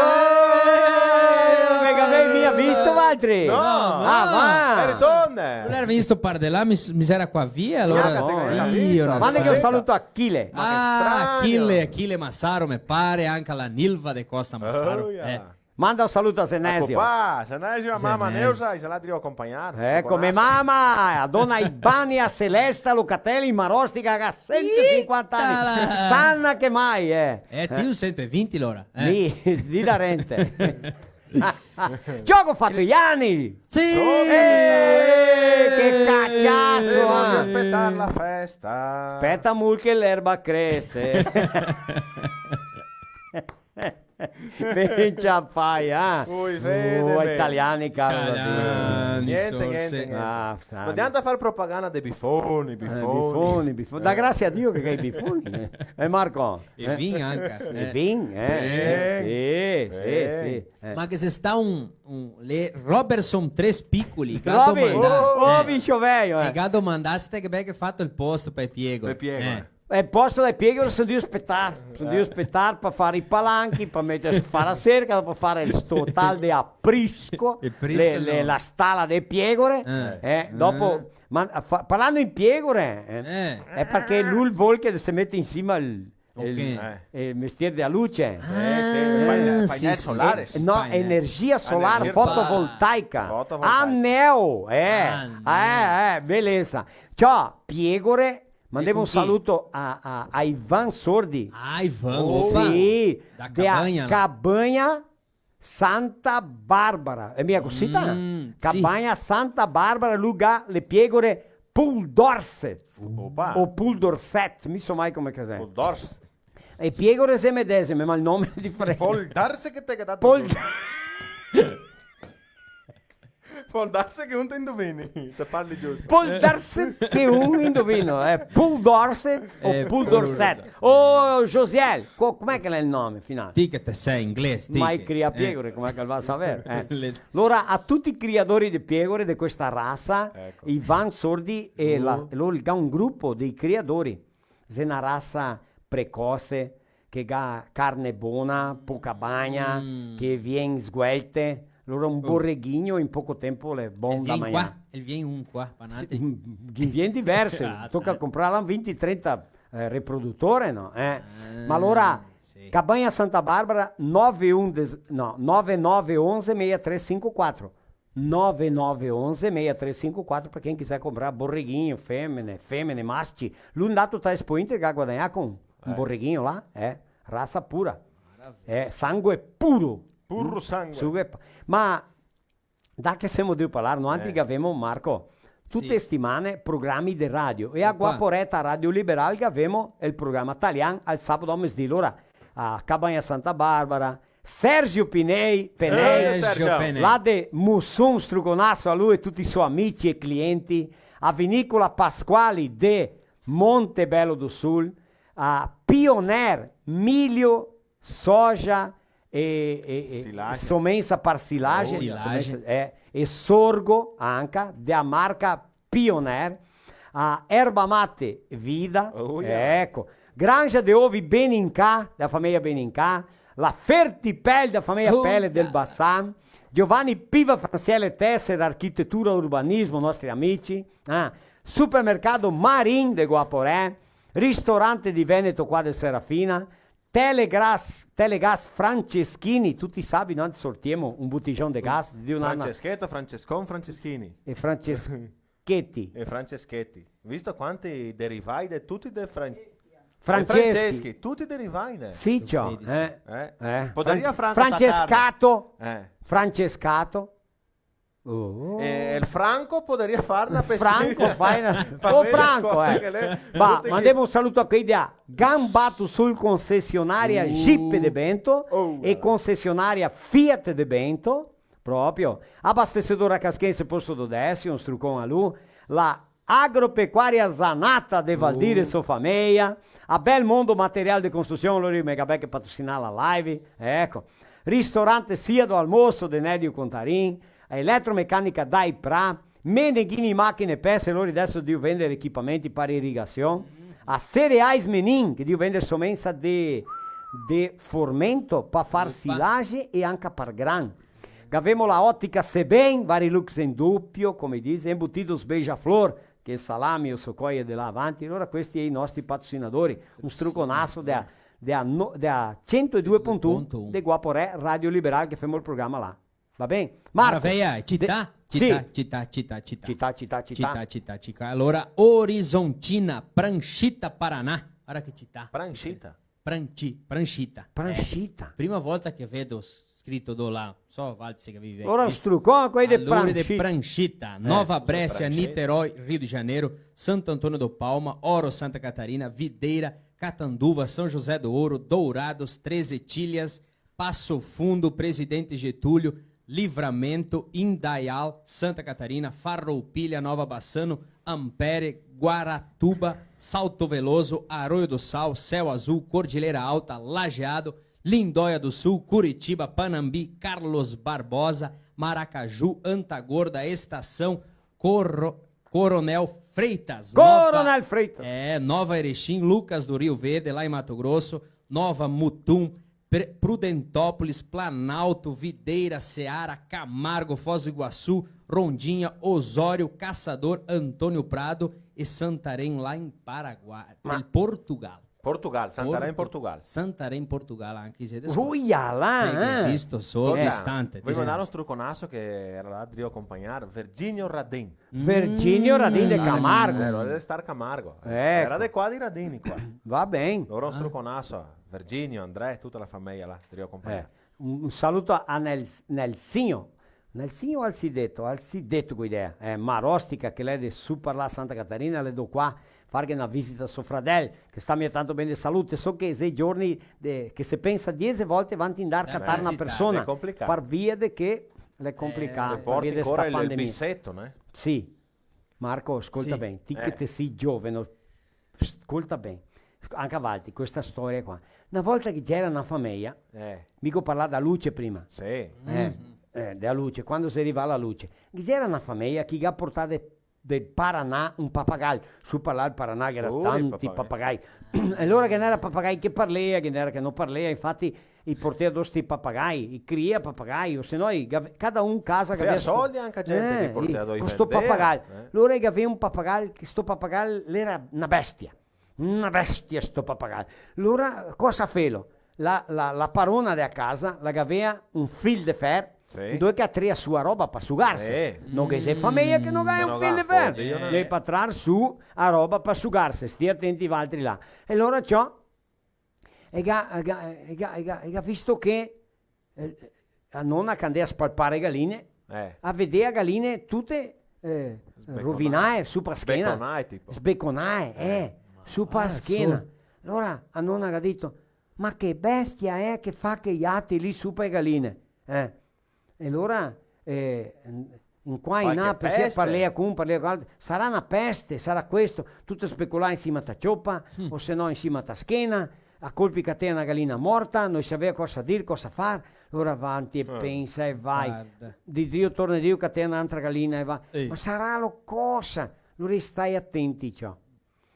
Eh, me gavì mia visto, valtri? No. Ah, va. Eri tonde. No l'era visto par de là, mi s-, mi s'era qua via, alora. Manda che un saluto a Achille. Ma che strano. Ah, Achille, Achille Massaro, me pare, anca la Nilva de Costa Massaro. Oh, yeah. Eh. Manda un saluto a Senesio. Eco qua, Senesio, a mama Neusa, i xe là drio acompagnar. Eco, me mama, a dona Ibania Celesta Locatelli, Marostica, che ga sento e sinquanta ani. Itala! Sana che mai, eh. Eh, ti un sento e vinti, alora, eh. Mi, di darente. Gioco fato i ani! Sì! Eh, che caciaso, eh, voglio aspetar la festa. Speta mol che l'erba crese. Ben ciapai, ah? Ui, vede, oh, ben. Italiani, caro. Italiani, niente, niente, niente. Ah, no adianta far propaganda de bifoni, eh, bifoni. Bifoni, bifoni. Da grasia a Dio che gh'è i bifoni, eh. Eh, Marco? E vin anca, eh. E vin, eh. Sì. Sì, sì, sì. Eh. Ma che xe stà un, un, le Roberson Tres Piccoli, che ga domandà, oh, eh, bicho veio, eh. E che ga domandà se te che bel che fato el posto pe Piego. Pe Piego, eh. E posto le piegore son drio spetar, son drio spetar pa far i palanchi, pa meter, far la serca, pa far sto tal de aprisco, le, le, la stala de piegore, eh, dopo, ma, fa-, parlando in piegore, eh, xe parché lu el vol che se mete in sima el, el, el mestier de la luce. Ah, sì, sì, painel, painel solare. Eh, no, energia solar fotovoltaica. Energia solar. Fotovoltaica. Aneo, eh. Aneo. Eh, eh, belesa. Ciò, piegore, mandemo un saluto a, a, a Ivan Sordi. Ah, Ivan, opa. Sì, da Cabanha, Cabanha Santa Bárbara. É minha cosita? Mm, sì. Cabanha Santa Bárbara, lu ga le piegore Pool Dorset. Opa. O Pool Dorset, mi so mai come che xe. Pool Dorset. E piegore xe medesime, ma el nome xe diferente. Pool Dorset che te ga dato. Pool Pol darse che un te indovini, te parli giusto. Pol darse che un indovino, eh. Pool Dorset o Pool Dorset. Ô, Josiel, co-, com'è che l'è el nome finale? Ti che te sè inglese, ti. Mai cria piegore, com'è che el va a saver, eh? Alora, a tuti i criadori de piegore de questa rasa, Ivan Sordi e la, lori, el ga un grupo dei criadori. Xe na rasa precoce, che ga carne bona, poca bagna, che vien sguelte. Alora un borreghino in poco tempo l'è bon da magnar. El vien qua, el vien un qua, pa nati. Sì, mm, ghin vien diverse, toca comprarla vinti, trenta, eh, reprodutore, no? Eh. Ma alora, Cabanha Santa Bárbara, nove um, des-, no, nove nove onze, meia três cinco quatro. Nove nove onze, meia três cinco quatro, pra quem quiser comprar borreguinho, fêmea, fêmea, masci. Lu ndato ta Expo Inter, che ga guadagnà con un borreguinho là, eh, rasa pura. Maravilha. Eh, sangue puro. Puro sangue. Sangue pu-, ma, dà che semo drio parlar, noantri che gavemo, Marco, tute e setimane programi de radio. E a Guaporé ta Radio Liberal che gavemo el programa talian al sabato a mesdì. Alora, a Cabanha Santa Bárbara, Sérgio Pinei, Penei, Sérgio Penei, là de Muçum, struconaso a lu e tuti i so amici e clienti, a Vinícola Pasquali de Monte Belo do Sul, a Pioneer, milho, soja e, e, e somensa par silage, somensa, eh, e sorgo anca, de a marca Pioneer, a Erba Mate Vida, eco, Granja de Ovi Benincá, da fameia Benincá, la Fertipel, da fameia Pele del Bassan, Giovanni Piva Franciele Tesser, arquitetura, urbanismo, nostri amici, ah, Supermercado Marin de Guaporé, Ristorante di Veneto qua de Serafina, Telegras, Telegas Franceschini, tuti sabi, no? Sortiemo un butijon de gas, de un ano. Franceschetto, Francescon, Franceschini. E Francescheti. E Francescheti. Visto quanti derivai de tuti de Fran-, Franceschi. E Franceschi, tuti derivai, né? Sì, ciò, eh. Eh. Podaria Fran-, Franco Francescato. Eh. Francescato. Oh. E el Franco podaria far na pesquisa. Franco, fai na, o Franco, eh. Ma mandemo un saluto a quei de Gambato Sul, concessionaria Jeep de Bento e concessionaria Fiat de Bento, proprio. Abastecedora Casquense, Posto do Décio, un strucon a lu. La Agropecuária Zanata de Valdir e so fameia. A Belmondo Material de Construção, lori me ga belche patrocinà la live, eco. Ristorante Sia do Almoço de Nédio Contarin, a Eletromecânica Dai Pra, Meneghini Máquina e Peças, lori deso drio vender equipamenti par irigasion, a Cereais Menin, che drio vender somensa de, de formento pa far silage e anca par gran. Gavemo la Ótica Sebem, vari looks em duplo, come dise, Embutidos Beija-Flor, che salami, osocoie de là avanti, alora questi i nostri patrocinadori, un struconaso de a, de a no-, de a cento e due ponto um de Guaporé, Radio Liberal, che femo el programa là. Va ben? Marco, maravilha, de-, cità, sì. Cità, cità, cità, cità. Cità, cità, cità. Cità, cità, cità. Alora, Horizontina, Pranchita, Paraná. Ora che cità. Pranchita. Pranchi-, Pranchita. Pranchita. Eh, prima volta che vedo s-, scrito do là, so, Valtzi che vive. Ora strucon, quei de Pranchita. Pranchita. Eh, Nova Bréscia, Pranchita. Niterói, Rio de Janeiro, Santo Antônio do Palma, Ouro, Santa Catarina, Videira, Catanduva, São José do Ouro, Dourados, Treze Tílias, Passo Fundo, Presidente Getúlio, Livramento, Indaial, Santa Catarina, Farroupilha, Nova Bassano, Ampere, Guaratuba, Salto Veloso, Arroio do Sal, Céu Azul, Cordilheira Alta, Lajeado, Lindóia do Sul, Curitiba, Panambi, Carlos Barbosa, Maracaju, Anta Gorda, Estação, Coro-, Coronel Freitas. Coronel Nova, Freitas. É, Nova Erechim, Lucas do Rio Verde, lá em Mato Grosso, Nova Mutum, Pre-, Prudentópolis, Planalto, Videira, Seara, Camargo, Foz do Iguaçu, Rondinha, Osório, Caçador, Antônio Prado e Santarém, lá em Paraguai, em Portugal. Portugal, Santarém, Portu-, Portugal. Santarém, Portugal, anche se desculpa. Uia, là, eh. Visto solo, distante, distante. Voio mandar un struconaso che iera là drio acompagnar, Virginio Radin. Virginio Radin de Camargo. Eh, lo deve star Camargo. Eh, eco. Iera de qua de Radini, qua. Va ben. Alora un struconaso a Virginio, André, tuta la fameia là, drio acompagnar. Eh, un, un saluto a Nel-, Nelsinho. Nelsinho Alcideto, Alcideto co idea. Eh, Marostica, che l'è de su par là Santa Catarina, le do qua, farghe na visita a so fradel, che sta mia tanto ben de salute, so che xe giorni de, che se pensa diese volte avanti ndar a catar na persona, par via de che l'è complicà, par via de sta pandemia. Eh, te porti ancora el, el biseto, né? Sì. Marco, scolta ben, ti che te si gioveno, scolta ben, anca valtri, questa storia qua. Na volta che ghe gera na fameia, mi go parlà da luce prima. Sì. Eh, eh, dea luce, quando se riva la luce. Ghe gera na fameia che ga portà de, de Paraná un papagal. Su par là el Paraná, che ghe gera tanti papagai. E alora ghe n'era papagai che parlea, ghe n'era che no parlea, infati i portea do sti papagai, i cria papagai, o se no i gav-, cada un casa che gavea soldi, anca gente che portea do i vendea, co sto papagal. Alora i gavea un papagal, che sto papagal l'era na bestia. Na bestia sto papagal. Alora, cosa felo? La, la, la parona dea casa la gavea un fil de fer, sì, dove che a trea su a roba pa sugarse. Sì. No ghe xe fameia che no gavea un fil de fer. Che no ga foto, eh. Deve pa trar su a roba pa sugarse, stia atenti valtri là. E alora ciò, e ga, e ga, e ga, e ga, e ga visto che, eh, a nona che andea a spalpar e galine, eh, a vedea galine tute, eh, sbecconae, rovinae, su pa schena. Sbecconae, tipo. Sbecconae, eh, su pa schena. Ah, su. Alora a nona ga dito: "Ma che bestia xe che fa che iate lì su pa e galine?" Eh. E alora, eh, in qua, in là, parlea co un, parlea co l'altro, sarà na peste, sarà questo, tuto specolà in sima ta ciopa, o se no in sima ta schena, a colpi catea na galina morta, no i savea cosa dir, cosa far, alora avanti e pensa e vai. Varda. Di drio torna drio catea n'antra galina e va. Ehi. Ma saralo cosa? Alora stai atenti, ciò.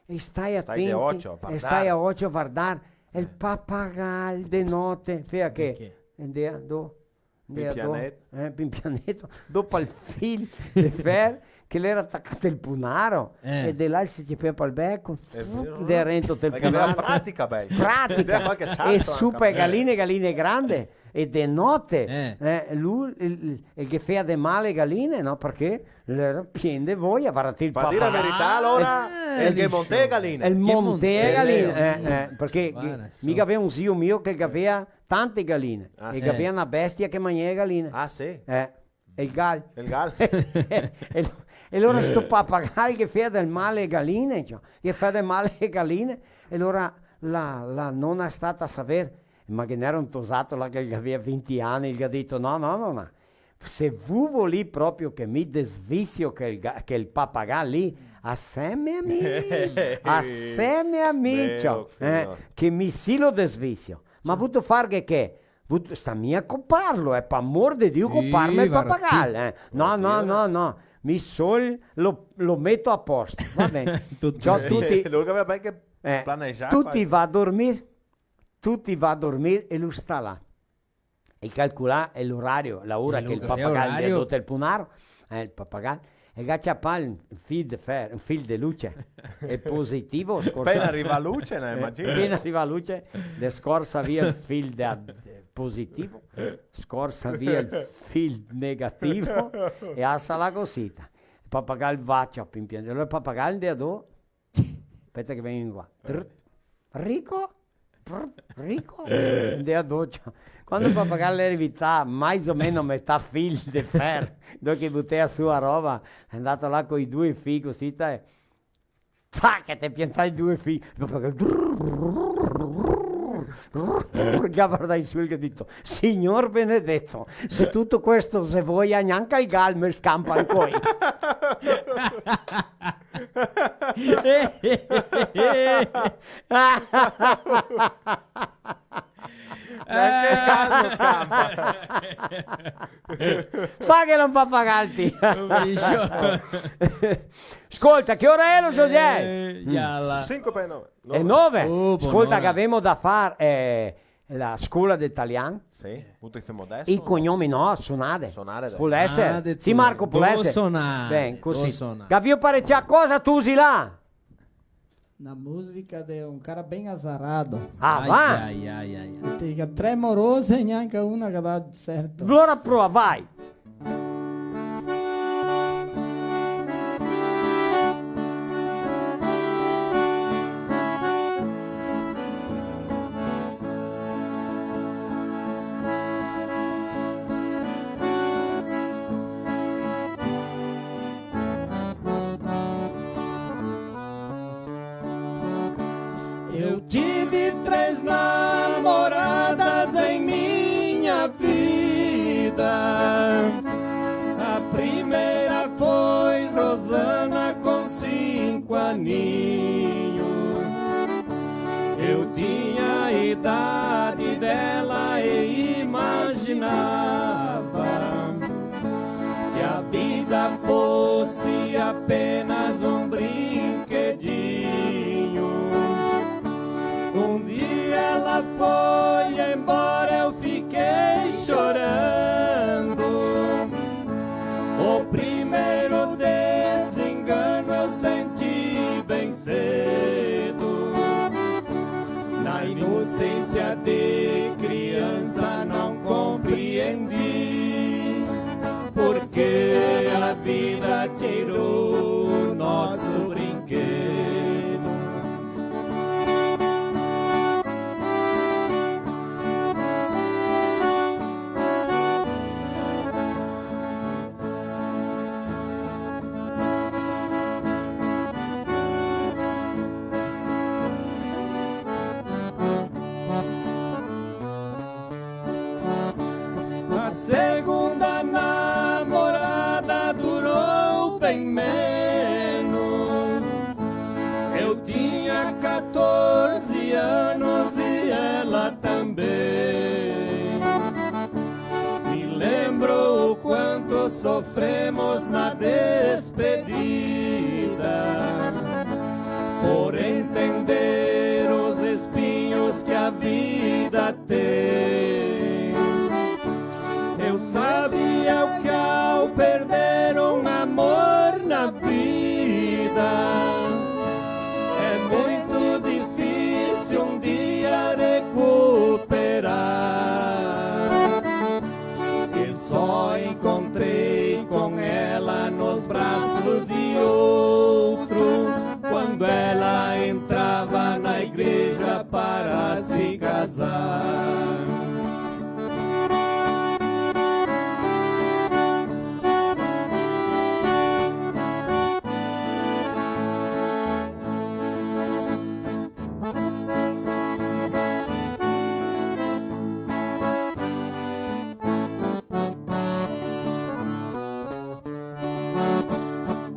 E stai atenti, e stai a ocio a vardar. E stai a ocio a vardar. E el papagal de note, fea che? Che? Ndea do, ndea do, eh, pin pianeto, do pal fil de fer che l'era tacà tel punaro, eh, e de là el se cepea pal beco, xe vero, de rento tel punaro. Pratica, beh. Pratica. Qualche salto. E su anca, pa e galine, galine grande. E de note, eh, lu, el, el, el ghe fea de mal e galine, no? Parché l'era pien de voia, varda ti el papagal. Pa dir la verità, alora, eh, el ghe montea e galine. El montea e galine, eh, eh, parché mi gavea un zio mio che el gavea tante galine, e gavea na bestia che magnea e galine. Ah, sì? Eh. El gal. El gal. E, e alora sto papagal ghe fea del mal e galine, ciò, ghe fea del mal e galine, e alora la, la nona stata a saver, ma ghe n'era un tosato là che el gavea vinti ani, el ga dito: "No, no, nona, se vu volì proprio che mi desvisio quel ga-, quel papagal lì, aseme a mi, aseme a mi, ciò, eh, che mi sì lo desvisio." Ma vuto farghe che? Vuto, sta mia coparlo, eh, par amor de Dio, coparme el papagal, eh. No, no, no, no. Mi sol lo, lo meto a posto. Va ben. Tuto. Ciò, tuti, lu gavea ben che planegià, tuti va a dormir, tuti va a dormir e lu sta là. E calcolà l'orario, la ora che el papagal l'è drio el punaro, eh, el papagal, el ga ciapà un fil de fer-, un fil de luce, e positivo, scorsa-, pena riva luce, no, eh, imagina. Pena riva luce, de scorsa via el fil de, de positivo, scorsa via el fil negativo, e asa la cosita. El papagal va, ciò, pin pian, alora el papagal ndea do, Speta che vegno qua. Trr. Rico? Trr. Rico? Ndea do, ciò. Quando el papagal l'è rivà, mais o meno metà fil de fer, dove che butea su a roba, l'è ndà là coi due fil cusì, te, fa che te piantà i due fil. Già vardà in su e ga dito: "Signor benedeto, se tuto questo xe voia, gnanca el gal me scampa ancoi." Neanche el gas no scampa. Fa che no fa pagar el tiro. Capisci? Scolta, che ora xe, José? Eh, iala. Sinque par nove. E nove? Oh, Scolta, bonora. Che gavemo da far, eh, la scola de talian. Sì, punto che femo deso? I cognomi no, sonade. Sonade deso. Pol esere. Sonade. Sì, Marco, pol esere. Sonade, ben, cusì. Sonade. Gavìo parecià cosa, tusi là? Na musica de un cara ben azarado. Ah, va? Ai, ai, ai, ai. Te digo, tre morose, gnanca una che dà certo. Alora prova, vai. Eu tive três namoradas em minha vida. A primeira foi Rosana com cinco aninhos. Eu tinha a idade dela e imaginava que a vida fosse apenas um brinquedinho. Um dia ela foi embora, eu fiquei chorando. O primeiro desengano eu senti bem cedo. Na inocência de criança não compreendi porque a vida tirou nosso brinquedo. A segunda namorada durou bem menos. Eu tinha catorze anos e ela também. Me lembro o quanto sofremos na despedida, por entender os espinhos que a vida tem. Eu sabia que ao perder um amor na vida, é muito difícil um dia recuperar. E só encontrei com ela nos braços de outro, quando ela entrava na igreja para se casar.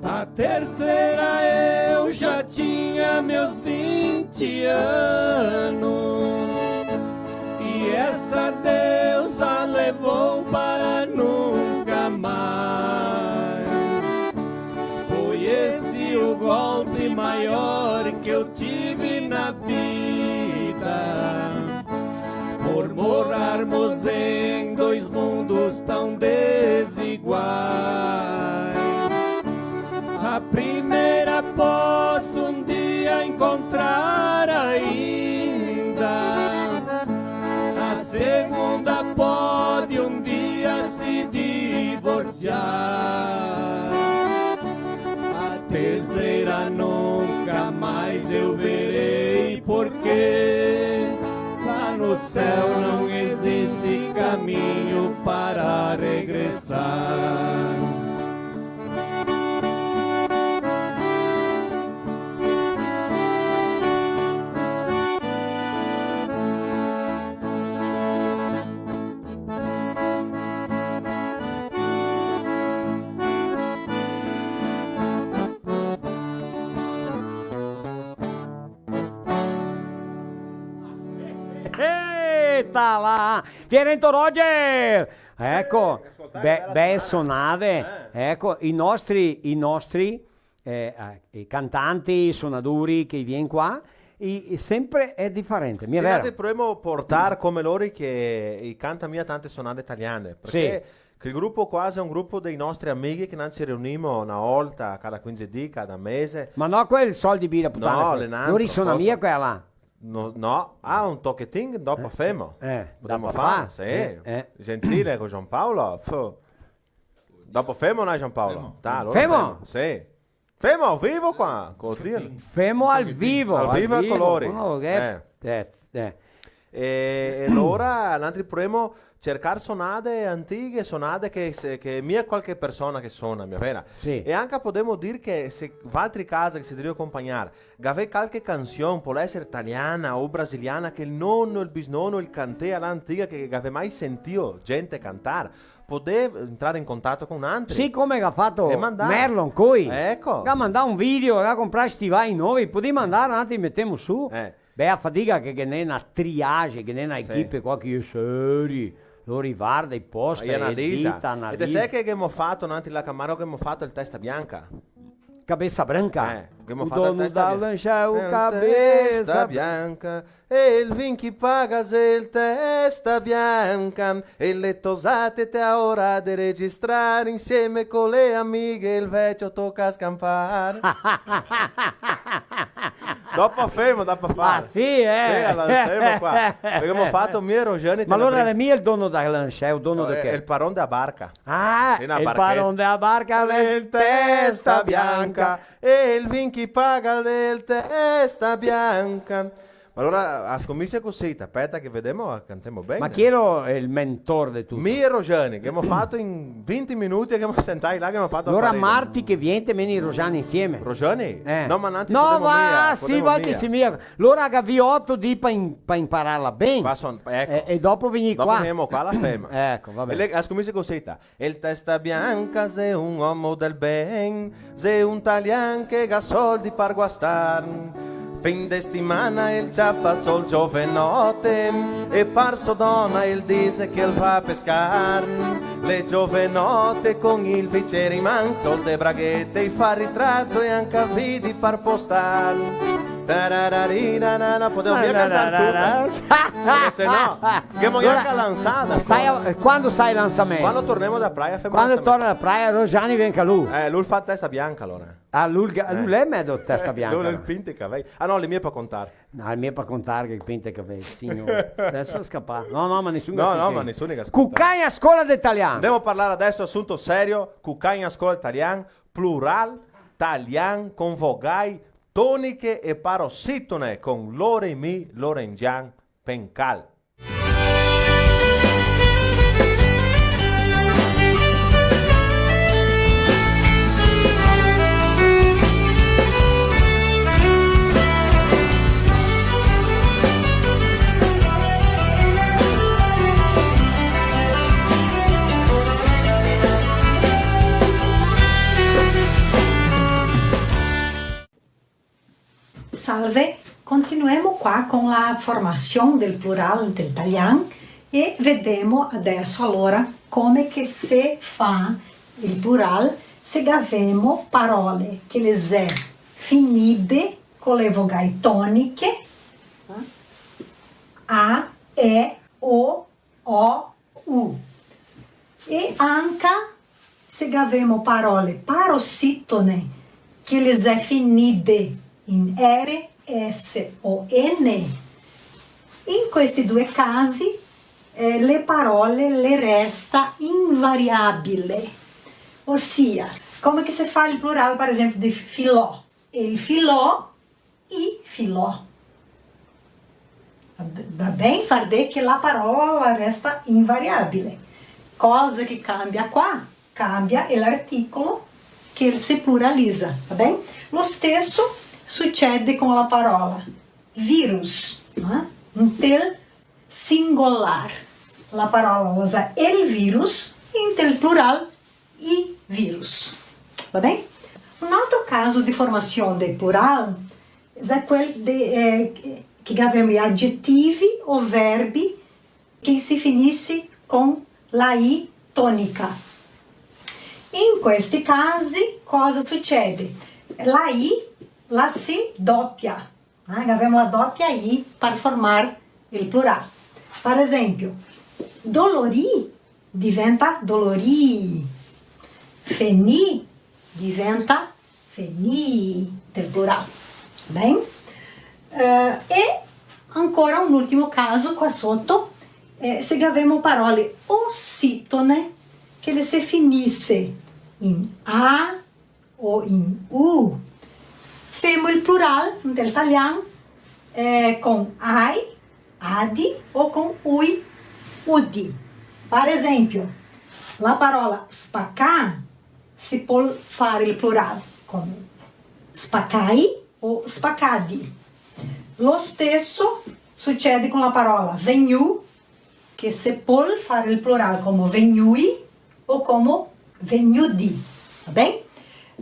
A terceira eu já tinha meus vinte anos, e essa Deus a levou para nunca mais. Foi esse o golpe maior que eu tive na vida. Por morarmos em dois mundos tão desiguais, a primeira posso um dia encontrar ainda, a segunda pode um dia se divorciar. A terceira nunca mais eu verei, porque lá no céu não existe caminho para regressar. Eh, Sta là. Pierento Roger! Eco, sì, ascoltare, be-, bela bele sonada. Sonade. Eh. Eco, i nostri, i nostri, eh, eh, i cantanti, i sonadori che vien qua, i, i sempre xe difarente, mia vera? Sì, noaltri provemo portar come lori che i canta mia tante sonade italiane, parché sì, che el grupo qua xe un grupo dei nostri amighi che noi se reunimo na volta cada quinze dì, cada mese. Ma no quel soldi, bira, putana, no, quel. L'è n'altro, lori sona cosa mia quela là. No, no. Ah, un tochetin, dopo femo. Eh, podemo far, sì. Eh, eh. Gentile co Giampaolo, fu. Dopo femo, no, Giampaolo? Femo. Dai, alora femo. Femo, sì. Femo al vivo qua, co Dio. Femo al vivo, al vivo e a colori. Uno che, eh, eh. E, e alora, noaltri provemo cercar sonade antighe, sonade che se, che mia qualche persona che sona, mia vera? Sì. E anca podemo dir che se valtri casa che se deve acompagnar, gavè calche cansion, pol eser italiana o brasiliana, che el nono, el bisnono, el cantea là antiga, che gavè mai sentìo gente cantar, podè entrar in contato con noaltri. Sì, come che ga fato Merlon coi. Eco. Che ga mandà un video, che ga comprà stivai novi, podè mandar, noaltri metemo su. Eh. Bea fadiga che, che ghe n'è na triage, che ghe n'è na equipe qua che i xe seri, lori varda i poster, i analiza. Edita, analiza. E te sè che, che ghemo fato, noaltri là a Camargo, che ghemo fato el Testa Bianca? Cabeça Branca? Eh, che ghemo fato el Testa Bianca. O dono da lancha, o Cabeça Branca. El vin chi paga xe el Testa Bianca, e le tosate te a ora de registrar, insieme co le amighe el vecio toca scanpar. Dopo femo, dopo femo. Ah, sì, eh? Sì, la lansemo qua. Parché ghemo fato mi e Rojane. Ma alora l'è mia el dono da lancha, xe el dono de che? No, el paron dea barca. Ah, el paron dea barca l'è el Testa Bianca, e el vin chi paga l'è el Testa Bianca. Ma alora, a scominsia cusì, te speta che vedemo, cantemo ben. Ma chi xe el mentor de tuto? Mi e Rojane, che ghemo fato in vinti minuti, che ghemo sentai là, che ghemo fato. Alora marti che vien te meni Rojane insieme. Rojane? Eh. No, ma noaltri podemo mia, sì, podemo mia. Alora gavì oto dì pa in-, pa inpararla ben. Pa son-, eco. E, e dopo vegni qua. Dopo vegnemo qua, la femo. Eco, va ben. E le, a scominsia cusì, ta. El Testa Bianca xe un omo del ben, xe un talian che ga soldi par guastar. Fin de stimana el ciapa sol giovenote, e par so dona el dixe che el va pescar. Le giovenote con el bicer in man, sol de braghete, i fa ritrato e anca vidi par postal. Tarararira, na, na, podemo mia cantar tuta. Parché se no, che mo... Alora, anca lansada, sai, quando sai el lansamento? Quando tornemo da praia, femo el lansamento. Quando torna da praia, Rojane vien anca lu. Eh, lu el fa Testa Bianca, alora. Ah, lu, lu l'è medo Testa Bianca, alora. Lu el pinta i cavei. Ah, no, l'è mia pa contar. No, l'è mia pa contar che pinta i cavei, signor. Deso xe scapà. No, no, ma nisun... No, no, ma nisun che scolta. Cucagna Scola de Talian. Ndemo parlar deso asunto serio, Cucagna Scola de Talian, plural, talian, con vogai, toniche e parositone con Loremi Lorengian Pencal. Salve, continuemo qua con la formasion del plural del talian e vedemo adeso alora come che se fa el plural se gavemo parole che le xe finide co le vogai toniche, a, e, o, o, u. E anca se gavemo parole parositone che le xe finide in R, S o N, in questi due casi, eh, le parole le resta invariabile. Osia, come che se fa el plural, par esenpio, de filò? El filò i filò. Va ben? Vardè che la parola la resta invariabile. Cosa che cambia qua? Cambia l'articolo che se pluraliza, va ben? Lo steso sucede con la parola virus, eh? Inte el singolar. La parola la usa el virus, inte el plural i virus. Va ben? Un altro caso de formasion de plural xe quel de, eh, che gavemo i agetivi o verbi che se finise con la i tonica. In questi casi cosa sucede? La i la se dopia, eh? Gavemo la dopia i par formar el plural. Par esempio, dolorì diventa dolorìi, fenì diventa fenìi, del plural. Ben? Eh, e ancora un ultimo caso qua soto, eh, se gavemo parole ositone che le se finise in a o in u, femo el plural del talian, eh, con ai, adi o con ui, udi. Par esempio, la parola spacà se pol fare el plural come spacai o spacadi. Lo steso sucede con la parola vegnù, che se pol fare el plural come vegnui o come vegnudi. Va ben?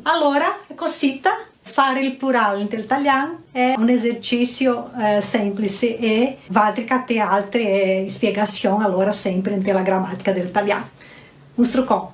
Alora, cosita, fare el plural inte el talian xe un esercisio, eh, senplice e valtri caté altre, eh, spiegasion, alora sempre inte la gramatica del talian. Un strucon.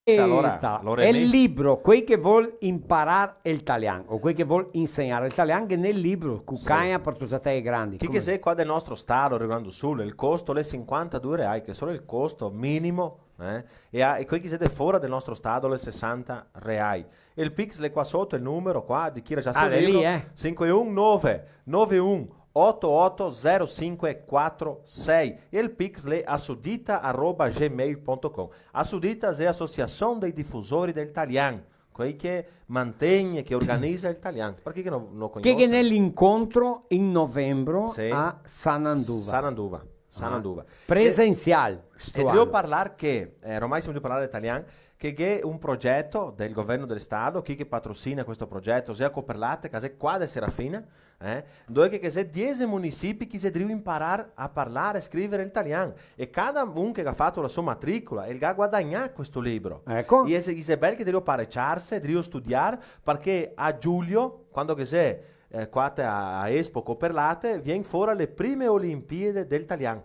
Alora, Eita, alora xe el libro, quei che vol imparar el talian, o quei che vol insegnar el talian, che nel libro, cu Sì. cagna par tosatei grandi. Chi che come xe qua del nostro stado, Rio Grande do Sul, el costo l'è sinquantadue reai, che solo el costo minimo, eh? E, a, e quei che xe de fora del nostro stado l'è sesanta reai. E el Pix l'è qua soto, el numero qua, de chi era già Ah, sul l'è libro, lì, eh. sinque un nove nove un oto oto zero sinque quatro sei. E el Pix l'è assudita arroba gmail ponto com. Assudita xe Associação dei Difusori del Talian, quei che mantegne, che organiza el talian. Par chi che no, no Che, che cognose. Nel incontro in novembro Sì. a Sananduva. Sananduva. Sananduva. Ah. Presenzial, E, e sto drio ano. parlar che, eh, ormai semo drio parlar de talian, che gh'è un progeto del governo del Stato, chi che patrocina questo progeto, xe a Coperlate, che xe qua de Serafina, eh, dove che, che xe diese munisipi che xe drio imparar a parlar e scriver el talian. E cada un che ga fato la so matricola, el ga guadagnà questo libro. Eco. E xe, e xe bel che drio pareciarse, drio studiar, parché a giulio, quando che xe eh, qua te a, a Expo Coperlate, vien fora le prime Olimpiadi del talian.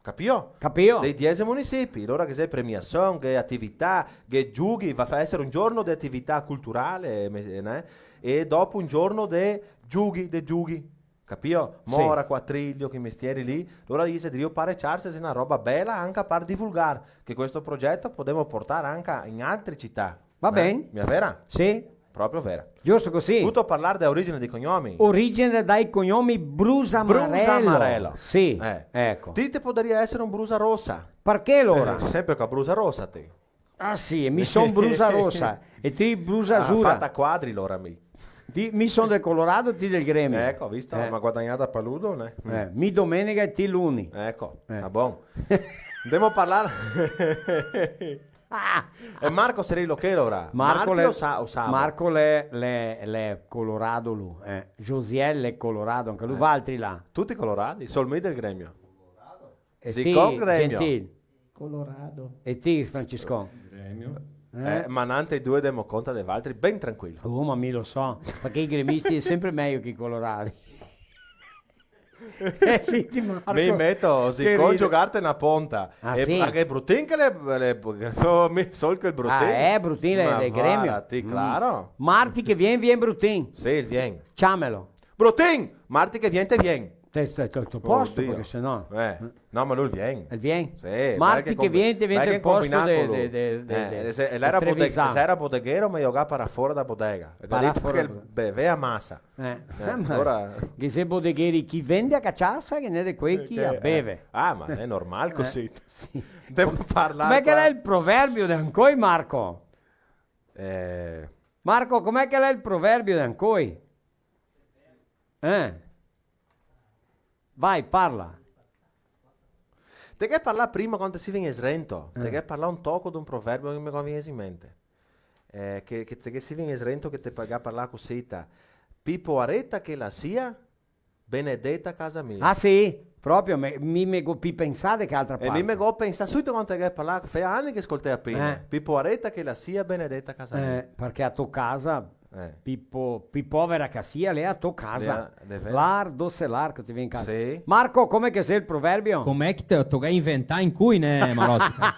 Capìo? Capìo. Dei diese munisipi, lora che xe premiasion, che atività, che giughi, va a esare un giorno de atività culturale, eh, me-, eh, né? E dopo un giorno de giughi, de giughi. Capìo? Sì. Mora, quatrilio, che mestieri lì. Lora dixe, drio pareciarse, xe na roba bela anca par divulgar, che questo progeto podemo portar anca in altre cità. Va ben. Eh? Mia vera? Sì. Proprio vera. Giusto così. Vuto parlar de origine dei cognomi? Origine dai cognomi Brusamarello. Brusamarello. Sì, Eh. eco. Ti te podaria esare un Brusarosa. Parché alora? Te, sempre co a brusa rosa, ti. Ah sì, e mi son Brusarosa e ti Brusasura. Ah, fata quadri, alora, mi. Ti, mi son del Colorado, ti del Gremio. Eco, visto? Eh. Ma guadagnata paludo, né? Eh, mi domenica e ti luni. Eco, Eh. sta bon. Ndemo a parlar Ah! E Marco Serillo che l'ora? Marco Marti l'è, o sa-, o sabo? Marco l'è, l'è, l'è colorado lu, eh. Josiel l'è colorado, anca lu, Eh. valtri là. Tuti coloradi, sol mi del Gremio. E Sì, ti, col Gremio. Gentil? Colorado. E ti, Franciscon? Gremio. Eh? Eh, ma nantri due demo conta de valtri, ben tranquilo. Oh, ma mi lo so, parché i gremisti è sempre mejo che i coloradi. Eh, senti, Marco, Mi meto, che sicon ride. giogarte na ponta. Ah, E sì? anca el Brutin che le, le, oh, mi, sol che el Brutin. Ah, eh, Brutin le, Ma le gremio. vara, ti, Mm. claro. Marti che vien, vien Brutin. Sì, el vien. Ciamelo. Brutin! Marti che vien, te vien. Te, te, te, te posto, Oddio. parché se no. Eh, no, ma lu el vien. El vien? Sì, Marti bel che che combi-, vien, te vien bel che al posto combinà de, co lu. de, de, de, Eh, de, se, de l'era bodeg-, Trevisan. se l'era bodeghero, me jogà para fora da bodega. E Para dito fora che da el bodega. bevea masa. Eh, Eh, ma alora che xe bodegheri, chi vende a cachaça, che n'è de quei Eh, chi che, a beve. eh. Ah, ma xe normal Eh, cusì. sì. Devo parlar Come che qua. l'è el proverbio de ancoi, Marco? Eh. Marco, come che l'è el proverbio de ancoi? Eh? Vai, parla. Te ghe parlà prima, quando te si vegnù srento, te Eh. ghe parlà un toco d'un proverbio che me vien in mente. Eh, che, che te ghe si vegnù srento, che te pa-, ga parlà cusita. Pi poareta che la sia, benedeta casa mia. Ah, sì, proprio, me, mi me go pi pensà de che altra E parte. mi me go pensà subito quando te ghe parlà, fea ani che scoltea prima. Eh. Pi poareta che la sia, benedeta casa mia. Eh, parché a to casa Eh. Pi po-, pi povera che sia, l'è a to casa. L'è a, l'è vero. Lar do se lar che te vien in casa. Sì. Marco, come che xe el proverbio? Come che te, te ga inventà incoi, né, Marostica?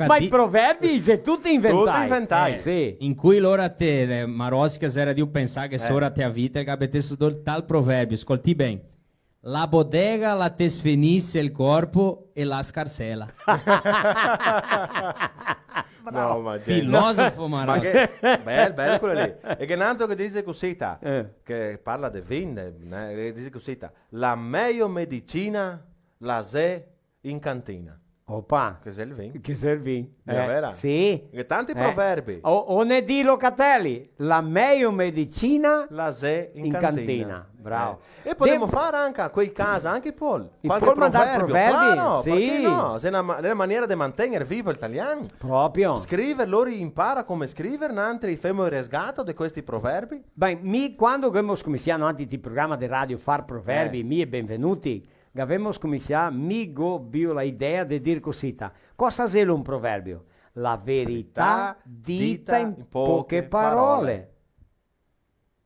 Ma i proverbi xe tuti inventai. Tuti inventai. Eh, sì. Incoi lora te, le Marostica, se gera drio pensar che sora te a vita, el ga beteso del tal proverbio. Scoltè ben. La bodega la te sfenise el corpo e la scarsela. Bravo. No, ma gente. Filosofo, ma Marostica. Che bel, bel quel lì. E ghe n'è un altro che dixe cusita, eh, che parla de vin, eh, che dixe cusita: "La mejo medicina la xe in cantina." Opa. Che xe el vin. Che xe el vin. Xe vera? Sì. Ghe tanti proverbi. O, o ne di Locatelli, la mejo medicina la xe in cantina. In cantina, bravo. Eh. E podemo far anca quei casa, anca i pol. I pol mandar proverbi? Claro, sì. Parché no? Xe na ma-, na maniera de mantener vivo el talian. Proprio. Scriver, lori impara come scriver, nantri femo el resgato de questi proverbi. Ben, mi, quando che ghemo scominsià, no, anti ti programa de radio far proverbi, eh, mi e Benvenuti, gavemo scominsià, mi go bio la idea de dir cosita. Cosa xelo un proverbio? La verità dita in poche parole.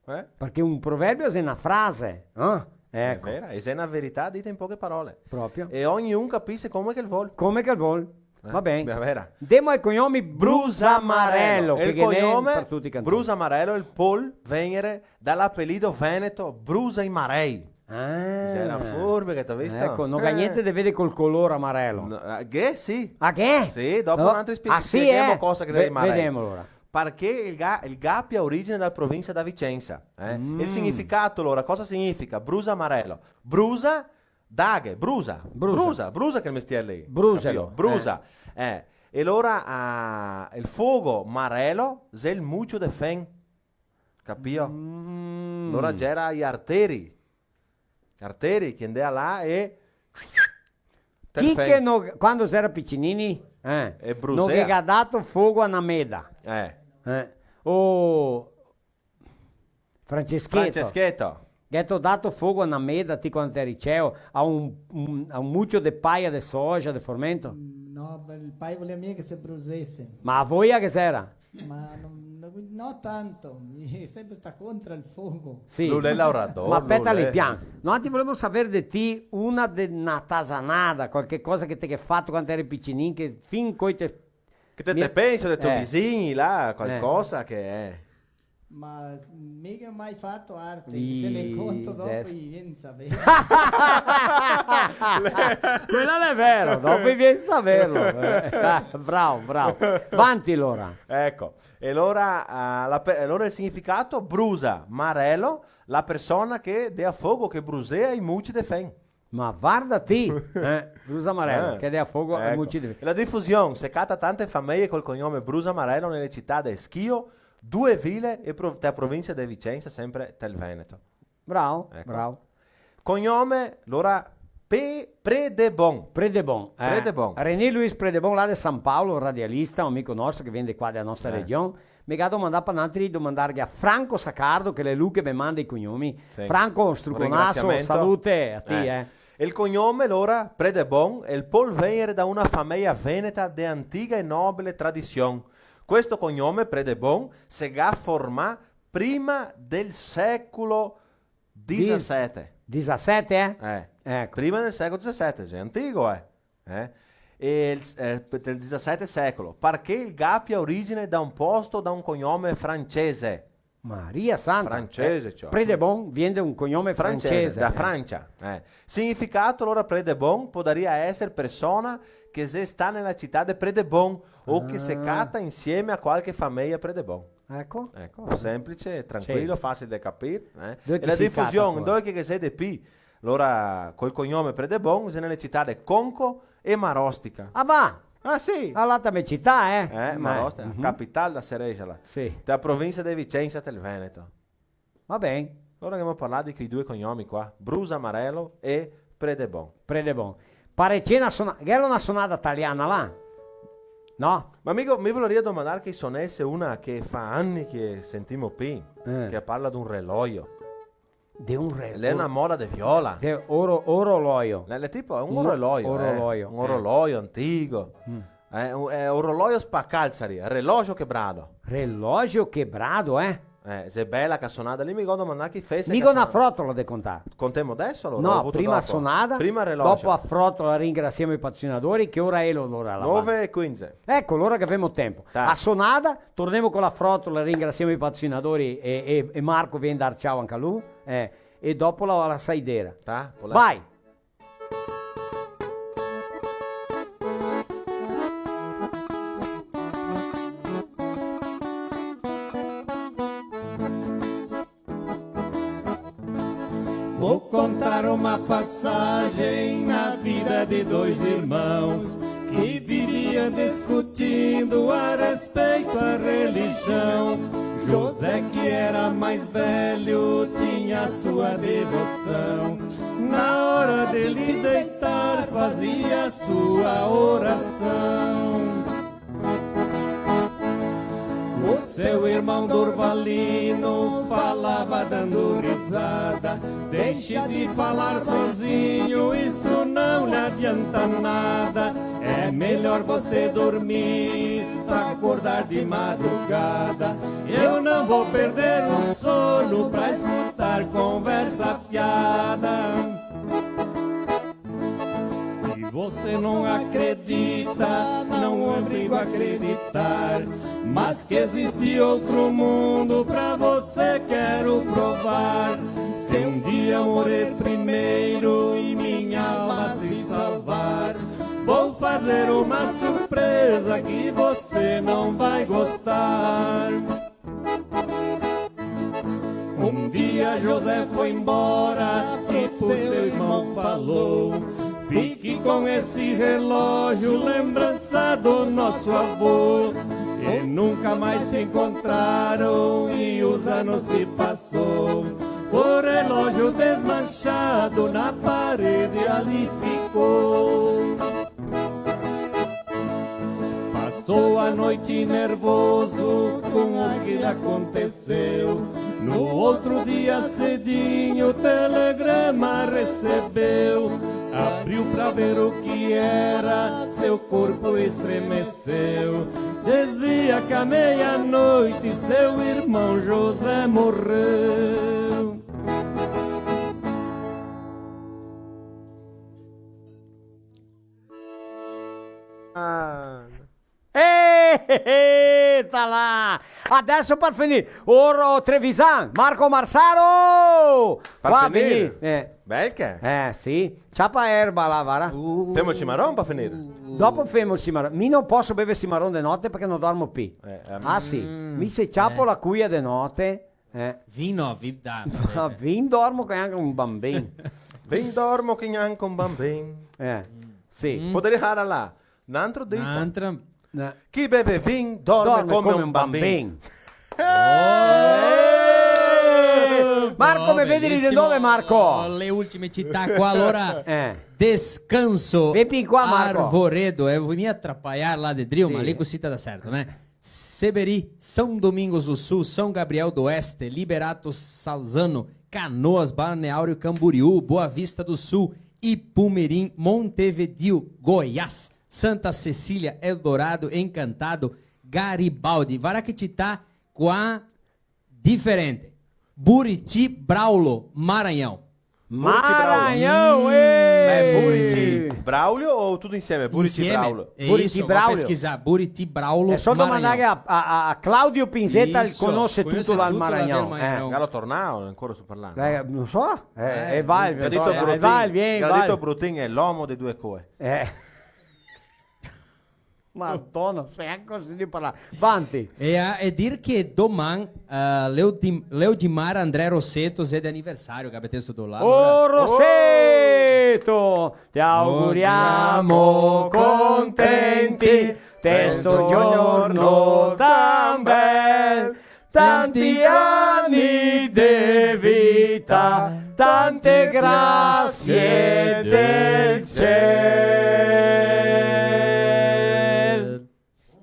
Eh? Parché un proverbio xe na frase, eh? Eco. Xe vera, e xe na verità dita in poche parole. Proprio. E ognun capise come che el vol. Come che el vol. Eh, va ben. Xe vera. Ndemo ai cognomi Brusamarelo, che ghe n'è par tuti i cantoni. Brusamarelo, el pol vegner da l'apelido veneto Brusa i Marei. Ah. Gera furbe, che te ga visto? Eco, no ga gnente de veder col color amarelo. No, eh, ghe sì. Ah, ghe? Sì, dopo noantri spie-, ah, sì, spieghemo cosa che xe i marei. Ve-, vedemo alora. Parché el ga-, el ga pì origine dal provinsia da Vicensa, eh? Mm. El significato, alora, cosa significa? Brusa amarelo. Brusa, daghe, brusa. Brusa. Brusa, brusa quel mestier lì. Bruselo, capio? Brusa. Eh. Eh. E alora, ah, el fogo marelo, xe el mucio de fen. Capio? Mm. Alora gera i arteri. Arteri che ndea là e... Chi che no, quando s'era picinini, eh, e brusea, no ghe ga dato fogo a na meda. Eh. Eh. O Francescheto. Francescheto. Gheto dato fogo a na meda, ti, quando te eri ceo, a un, un, a un mucio de paia de soja, de formento? Mm, no, el pai volea mia che se brusese. Ma a voia che xera? Ma no, no, no tanto, mi sempre sta contra el fogo. Sì. Lu l'è laurador, ma speta lì, pian. Noantri volemo saver de ti una de na tasanada, qualche cosa che te ghe fato quando eri picinin, che fin coi te... Che te, te pensi de to visin là, qualcosa che xe. Ma mi che go mai fato arte, se le conto dopo i vien saver. Quela l'è vera, dopo i vien saverlo. Eh, bravo, bravo. Vanti, alora. Eco, e alora, ah, la pe-, alora el significato, brusa, marelo, la persona che dea fogo, che brusea i muci de fen. Ma varda ti, eh, brusa marelo, eh, che dea fogo ai muci de fen. Eco. E la difusion, se cata tante fameje col cognome Brusa Marelo nele cità de Schio, Due Vile e pro-, te provinsia de Vicensa, sempre tel Veneto. Bravo, bravo. Cognome, alora, Pe-, Predebon. Predebon, eh. Predebon. René Luis Predebon, là de San Paolo, radialista, un amico nostro che vien de qua, dela nostra region. Me ga domandà par noantri domandarghe a Franco Saccardo, che l'è lu che me manda i cognomi. Sì. Franco, un struconaso, salute a ti, eh. E el cognome, alora, Predebon, el pol vegner da una fameja veneta de antiga e nobile tradision. Questo cognome, Predebon, se ga formà prima del secolo disasete. Disasete, eh? Eh. Eco. Prima del secolo disasete, xe antigo, eh? Eh? E el, eh, del disasete secolo, parché el ga pì origine da un posto, da un cognome francese. Maria Santa. Francese, eh, ciò. Predebon vien de un cognome francese, francese, da Francia, eh. Significato, alora, Predebon podaria eser persona che xe sta nela cità de Predebon o che se cata insieme a qualche fameja Predebon. Eco. Eco, senplice, tranquilo, facile de capir, eh. E la difusion, dove che, che xe de pì? Alora, col cognome Predebon, xe nele cità de Conco e Marostica. Ah, va! Ah, sì! Ah, l'altra me cità, eh? Eh, Marostica, capital da Sereja, là. Sì. Dela provinsia de Vicensa, del Veneto. Va ben. Alora che ghemo parlà de quei due cognomi qua, Brusa Marelo e Predebon. Predebon. Parecena sona-, ghelo na sonada taliana là? No? Ma mi go-, mi voleria domandar che sonese una che fa ani che sentimo pì, eh, che parla d'un relojo. De un relojo. L'è na moda de viola. De oro-, orolojo. L'è, l'è tipo, xe un orolojo, eh. Orolojo, eh. Un orolojo antigo. Mm. Eh, o, eh, orologio spacalzari, relógio quebrado. Relógio quebrado, eh? Eh, xe bela che sonada lì, mi go domandà chi fese. Mi che go na sonada. Frotola de contar. Contemo deso, alora? No, o vuto prima dopo? Sonada, prima relógio. Dopo a frotola, ringrasiemo i patrocinadori, che ora xe l'ora là? Nove e quindici. Eco, l'ora che gavemo tempo. Tá. A sonada, tornemo co la frotola, ringrasiemo i patrocinadori e, e, e Marco vien dar ciao anca lu, eh, e dopo la, la saidera. Tá, pol èsare. Vai! Vou contar uma passagem na vida de dois irmãos que viviam discutindo a respeito à religião. José, que era mais velho, tinha sua devoção. Na hora de se deitar, fazia sua oração. O seu irmão Dorvalino falava dando risada: "Deixe de falar sozinho, isso não lhe adianta nada. É melhor você dormir pra acordar de madrugada. Eu não vou perder o sono pra escutar conversa fiada." Se você não acredita, não obrigo a acreditar, mas que existe outro mundo pra você, quero provar. Se um dia eu morrer primeiro e minha alma se salvar, vou fazer uma surpresa que você não vai gostar. Um dia José foi embora e pro seu irmão falou: "Fique com esse relógio, lembrança do nosso avô." E nunca mais se encontraram e os anos se passou. O relógio desmanchado na parede ali ficou. Passou a noite nervoso com o que aconteceu. No outro dia cedinho, telegrama recebeu. Abriu pra ver o que era, seu corpo estremeceu. Dizia que à meia-noite seu irmão José morreu. Ah. Eh, eh, eh, sta là! Adeso par finir, oro Trevisan, Marco Marsaro! Par finir? Qua, vien, eh. Bel che? Eh, sì. Ciapa erba là, varda. Uh. Femo el cimaron par finir? Dopo femo el cimaron. Mi no poso bever cimaron de note parché no dormo pi. Eh, ehm. Ah, sì. Mm. Mi se ciapo la cuia de note, eh. Vin no, vin, dai. Ma vin dormo che anca un banben. Vin dormo che anca un banben. Eh, sì. Mm. Podarìa far là. N'antro dito. N'antra. Eh. Chi beve vin dorme come un banben. Eh! Marco, me vedi de dove, Marco? Le ultime cità qua, alora. Eh. Descanso. Vien qua, Marco. Arvoredo, eh, vou me atrapalhar lá de drio, ma lì cusì dà certo, né? Seberí, São Domingos do Sul, São Gabriel do Oeste, Liberato Salzano, Canoas, Balneário Camboriú, Boa Vista do Sul, Ipumirim, Montevideo, Goiás, Santa Cecília, Eldorado, Encantado, Garibaldi. Varda che cità qua diferente. Buriti, Braulio, Maranhão. Maranhão, eh! Ma xe Buriti Braulio o tuto insieme? Buriti Braulio. Insieme. Buriti Braulio. Isso, vou pesquisar. Buriti Braulio, Maranhão. Xe solo domandar a, a, a Claudio Pinzetta, el conose tuto là el Maranhão. Galo tornà ancora sto parlando? Eh, no so. Eh, eh, e va, el ga dito Brutin, el ga dito Brutin xe l'omo de due coe. Eh. Madona, se anca cusì de parlar. Vanti. E a, e dir che doman, eh, Leo Di, Leo Di Mara, André Rossetto, xe de aniversario, che gavè testo do là, alora. Oh, Rossetto! Ti auguriamo contenti, te sto giorno tan bel. Tanti ani de vita, tante grasie del ciel.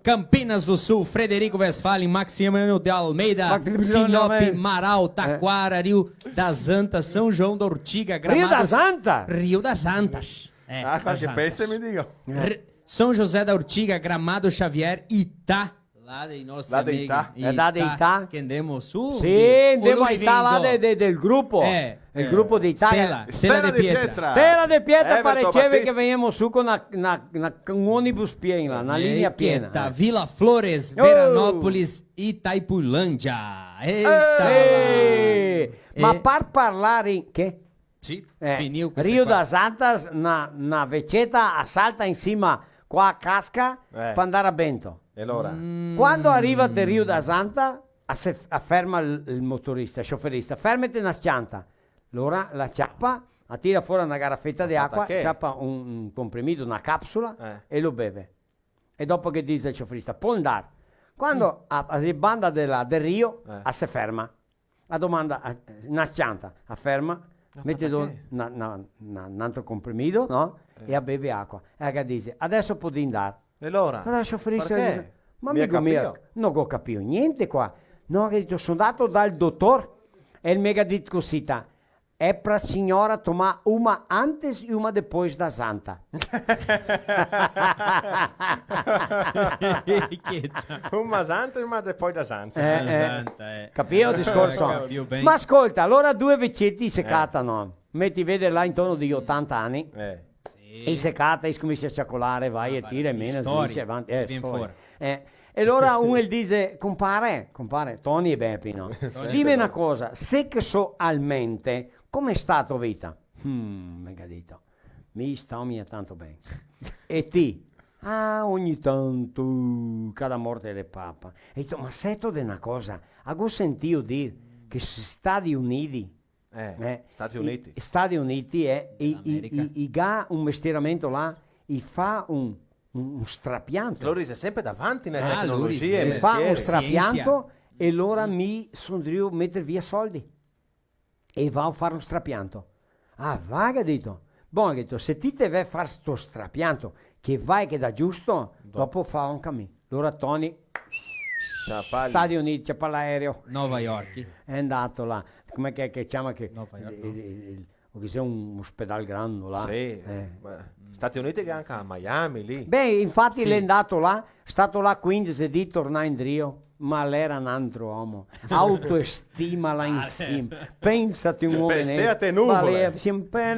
Campinas do Sul, Frederico Westphalen, Maximiano de Almeida, Maximiliano Sinop, Almeida. Marau, eh. Taquara, Rio das Antas, São João da Ortiga, Rio das Gramados, Antas? Rio das Antas. É, ah, qualche pese me diga. R-, São José da Urtiga, Gramado Xavier, Itá. Là dei nostri amici. Là de Itá. Itá. Che andemo su? Sì, andemo a Itá, là de, de, del grupo. Eh, el grupo de Itá. Stella, Stella de Pietra. Stella de Pietra, eh, parecieve che vegnemo su co na, na, na, un onibus pien, là, na linea piena. Vila Flores, Veranópolis, Itaipulândia. Eita! Eh, ma par parlare in, che? Sì, eh, finìo queste Rio qua. Das Antas, na, na veceta a salta in sima, qua a casca, eh, par andar a bento. E alora? Mm. Quando a riva te Rio das Antas, a se f-, a ferma el, el motorista, el scioferista, "Fermete na s-cianta." Alora la ciapa, a tira fora na garafeta de acua, ciapa un, un comprimido, na capsula, eh, e lo beve. E dopo ghe dise el scioferista, "Pol ndar." Quando a, a banda de là, de Rio, eh, a se ferma. A domanda, a, na s-cianta, a ferma, mete do na, na, na, n'antro comprimido, no? Eh. E a beve acua. E a ghe dise, "Adeso podì ndar." E alora? Alora el scioferista dixe, "Ma amigo mio, no go capìo gnente qua." "No," el ga dito, "so ndato dal dotor e el me ga dito cosita, xe pra siora tomar uma antes e uma depois da janta." Uma antes e uma depois da janta. Eh, eh. Janta, eh. Capìo el discorso? Eh, capìo ben. Ma scolta, alora due veceti se catano, meti veder là intorno dei otanta ani, eh, sì, e se cata, e scominsia a ciacolar, vai e tira e mena, e avanti, eh, storia. Eh, e alora un el dixe, "Compare, compare, Toni e Bepi, no? Dime na cosa, se che so al mente, come sta to vita?" "Mm," me ga dito, "mi sto mia tanto ben." "E ti?" "Ah, ogni tanto, cada morte de papa." E dito, "Ma seto de na cosa, a go sentìo dir che Stati Uniti, eh, Stati Uniti, i, Stati Uniti, eh, i, i, i, i ga un mestieramento là, i fa un, un, un strapianto." Lori xe sempre davanti nela tecnologia, i fa un strapianto, e alora mi son drio meter via soldi e vao far un strapianto. "Ah, va," ga dito. "Bon," ga dito, "se ti te ve far sto strapianto, che va e che dà giusto, dopo fao anca mi." Alora Toni, ciapa lì. Stati Uniti, ciapa l'aereo. Nova York. Xe ndato là. Come che, che ciama che... Nova York, no? El, el, el, o che xe un ospedal grando là. Sì, eh, ma Stati Uniti che anca a Miami lì. Beh, infati l'è ndato là, stato là quindese dì, tornà indrio, ma l'era n'antro omo. Autostima là in sima. Pensate un omo, bestea te nuvole. Valea sempre...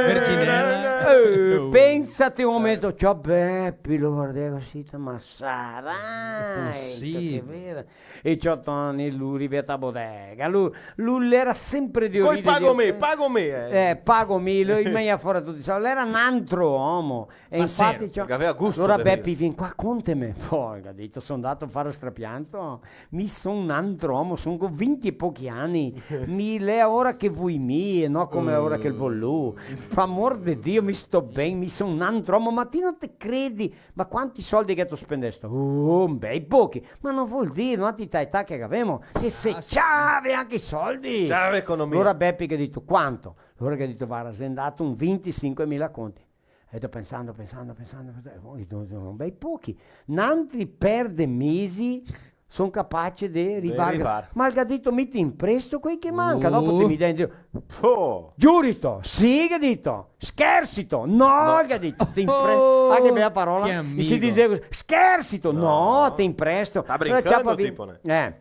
Verginella. Eh, pensate un momento, ciò Bepi, lo guardava così, ma sarà che vera? E ciò Toni, lu riva a bodega, lu, lu l'era sempre de... Coi ride, pago mi, pago mi, eh. Eh, pago mi, lu i magna fora tuti i soldi, l'era n'antro omo. E infati, ciò, che gaveva gusto, alora Bepi, vien qua, conteme. Poi, ga dito, son ndato a far strapianto, mi son n'antro omo, son co vinti e pochi ani, mi l'è ora che vui mi, e no come ora che vol lu. Par amor de Dio, mi sto ben, mi son n'antro omo, ma ti no te credi, ma quanti soldi che te go spendesto? Oh, bei pochi, ma no vol dir, no, ti ta età che gavemo, che se ciave anca i soldi. Ciave economia. Alora Bepi che ga dito, quanto? Alora che ga dito, varda, xe ndato un vintisinquemila conti. E sto pensando, pensando, pensando, pensando, oh, i do, i do bei pochi. N'antri per de mesi son capace de rivar. De rivar. Ma el ga dito, mi te impresto quei che manca, dopo te mi dai indrio. Giurito? Sì, ga dito. Schersito? No, ga dito, te impresto. Ah, che bela parola. Che amigo. E se dixeva cusì, schersito? No, te impresto. Sta brincando, tipo, né? Eh.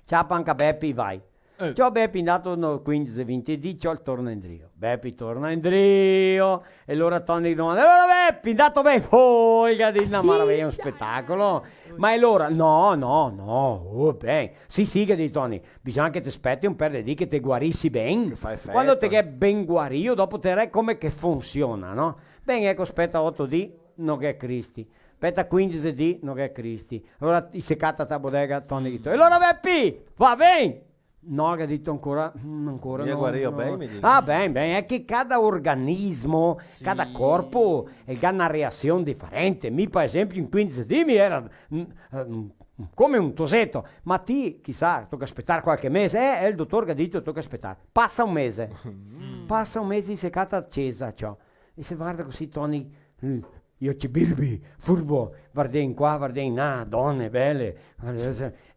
Ciapa anca Bepi, vai. Eh. Ciò Bepi, ndato no, quindese, vinti dì, ciò, torna indrio. Bepi torna indrio, e alora Toni domanda, "Alora Bepi, ndato ben?" Oh, el ga dito, "Na maraveja, un spetacolo." "Ma e alora?" "No, no, no, oh, ben." "Sì, sì," ga dito Toni, "bisogna che te speti un per de dì che te guarisi ben. Che fa efeto. Quando te ghè ben guario, dopo te vè come che funsiona, no?" Ben, eco, speta oto dì, no ghè Cristi. Speta quindese dì, no ghè Cristi. Alora i se cata ta bodega, Toni dito, "E alora Bepi, va ben?" "No," ga dito, "ancora, mm, ancora no." Mi guario ben, mi dixe. "Ah, ben, ben, xe che cada organismo, sì, cada corpo, el ga na reasion diferente. Mi, par esenpio, in quindese dì mi era, mm, eh, mm, come un toseto. Ma ti, chisà, toca spetar qualche mese." "Eh, eh, el dotor ga dito, toca spetar." Pasa un mese. Mm. Pasa un mese, i se cata a cesa, ciò. E se varda cusì, Toni, mm, i oci birbi, furbo, vardea in qua, vardea in là, done bele,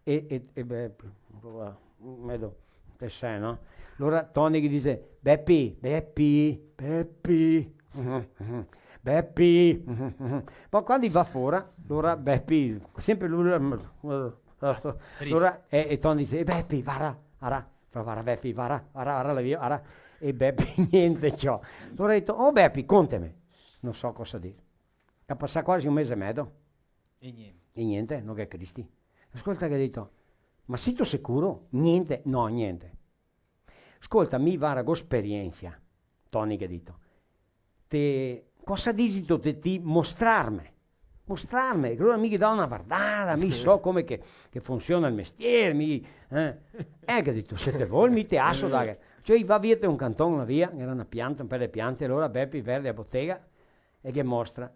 e, e, e, beh, medo, te sè, no? Alora Toni ghe dixe, "Bepi, Bepi, Bepi, mhm, mhm. "Bepi!" Ma quando i va fora, alora Bepi, sempre lu, lu, lu, lu, alora, e, e Toni dixe, "Eh, Bepi, vara, vara, vara, vara, Bepi, vara, vara, vara, la via, vara." E Bepi gnente, ciò. Alora ga dito, "Oh, Bepi, conteme." "No so cosa dir." Ga pasà quasi un mese e mezo. E gnente. E gnente, no ghe cristi. Scolta, che ga dito, "Ma sito sicuro?" "Gnente, no, gnente." "Scolta, mi, vara, go esperiensa." Toni ghe ga dito, "Te, cosa dixito de ti mostrarme? Mostrarme, che alora mi ghe do na vardada, mi so come che, che funsiona el mestier, mi, eh." "Eh," ghe ga dito, "se te vol, mi te aso, dai." Cioè, i va via te un canton, là via, ghe gera na pianta, un pè de piante, alora Bepi verde a botega e ghe mostra.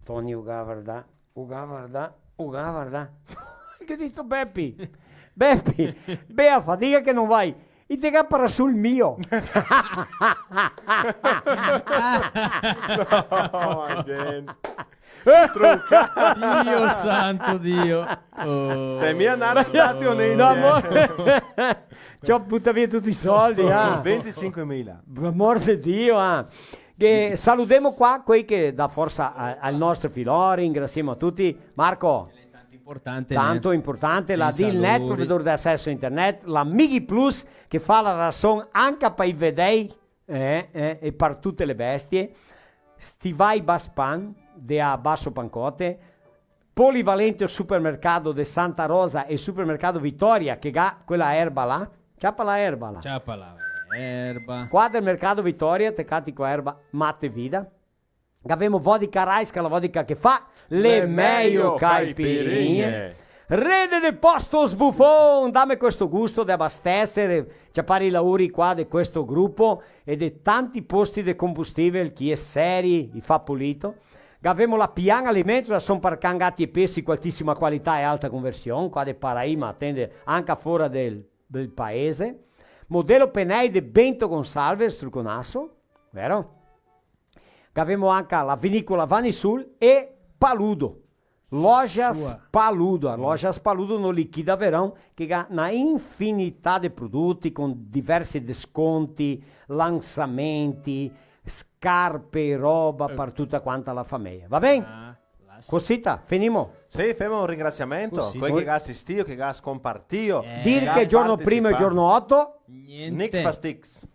Toni u ga vardà, u ga vardà, u ga vardà. Ghe ga dito, "Bepi, Bepi, bea fadiga che no vai, i te ga parà su el mio." No, ma gente. Trucà. Dio santo, Dio. Oh. Stai mia andar ai Stati Uniti, no, eh. Amor. Ciò, buta via tuti i soldi, ah. Ventisinquemila. Par amor de Dio, ah. Che saludemo qua quei che dà forsa a, al nostro filò, ringrasiemo a tuti. Marco, tanto importante, tanto importante, la Deal Network, vedor de aceso a internet, la Mighi Plus, che fa la rason anca par i vedei, eh, eh, e par tute le bestie. Stivai Baspan, de a Basso Pancote, Polivalente, o supermercado de Santa Rosa e supermercado Vitória, che ga quela erba là. Ciapa la erba là. Ciapa la erba. Qua del mercato Vitória, te cati co erba mate vida. Gavemo vodka Raiska, la vodka che fa le mejo caipirinhe. Rede de Postos Buffon, dame questo gusto de abastesere, ciapare i laori qua de questo grupo e de tanti posti de combustivel, chi xe seri, i fa pulito. Gavemo la Pian Alimentos, rason par can, gati e pesi, co altisima qualità e alta conversion, qua de Paraima, tende anca fora del, del paese. Modelo Penei de Bento Gonçalves, struconaso, vero? Gavemo anca la vinicola Vanisul e Paludo. Lojas Paludo, a Lojas Paludo no liquida verão, che ga na infinità de produti con diversi desconti, lansamenti, scarpe, roba par tuta quanta la fameja. Va ben? Ah, là sì. Cosita, finimo? Sì, femo un ringrasiamento a quei che ga asistìo, che ga scompartìo, che ga partecipà. Dir che giorno primo e giorno oto? Gnente. Nic Fastix.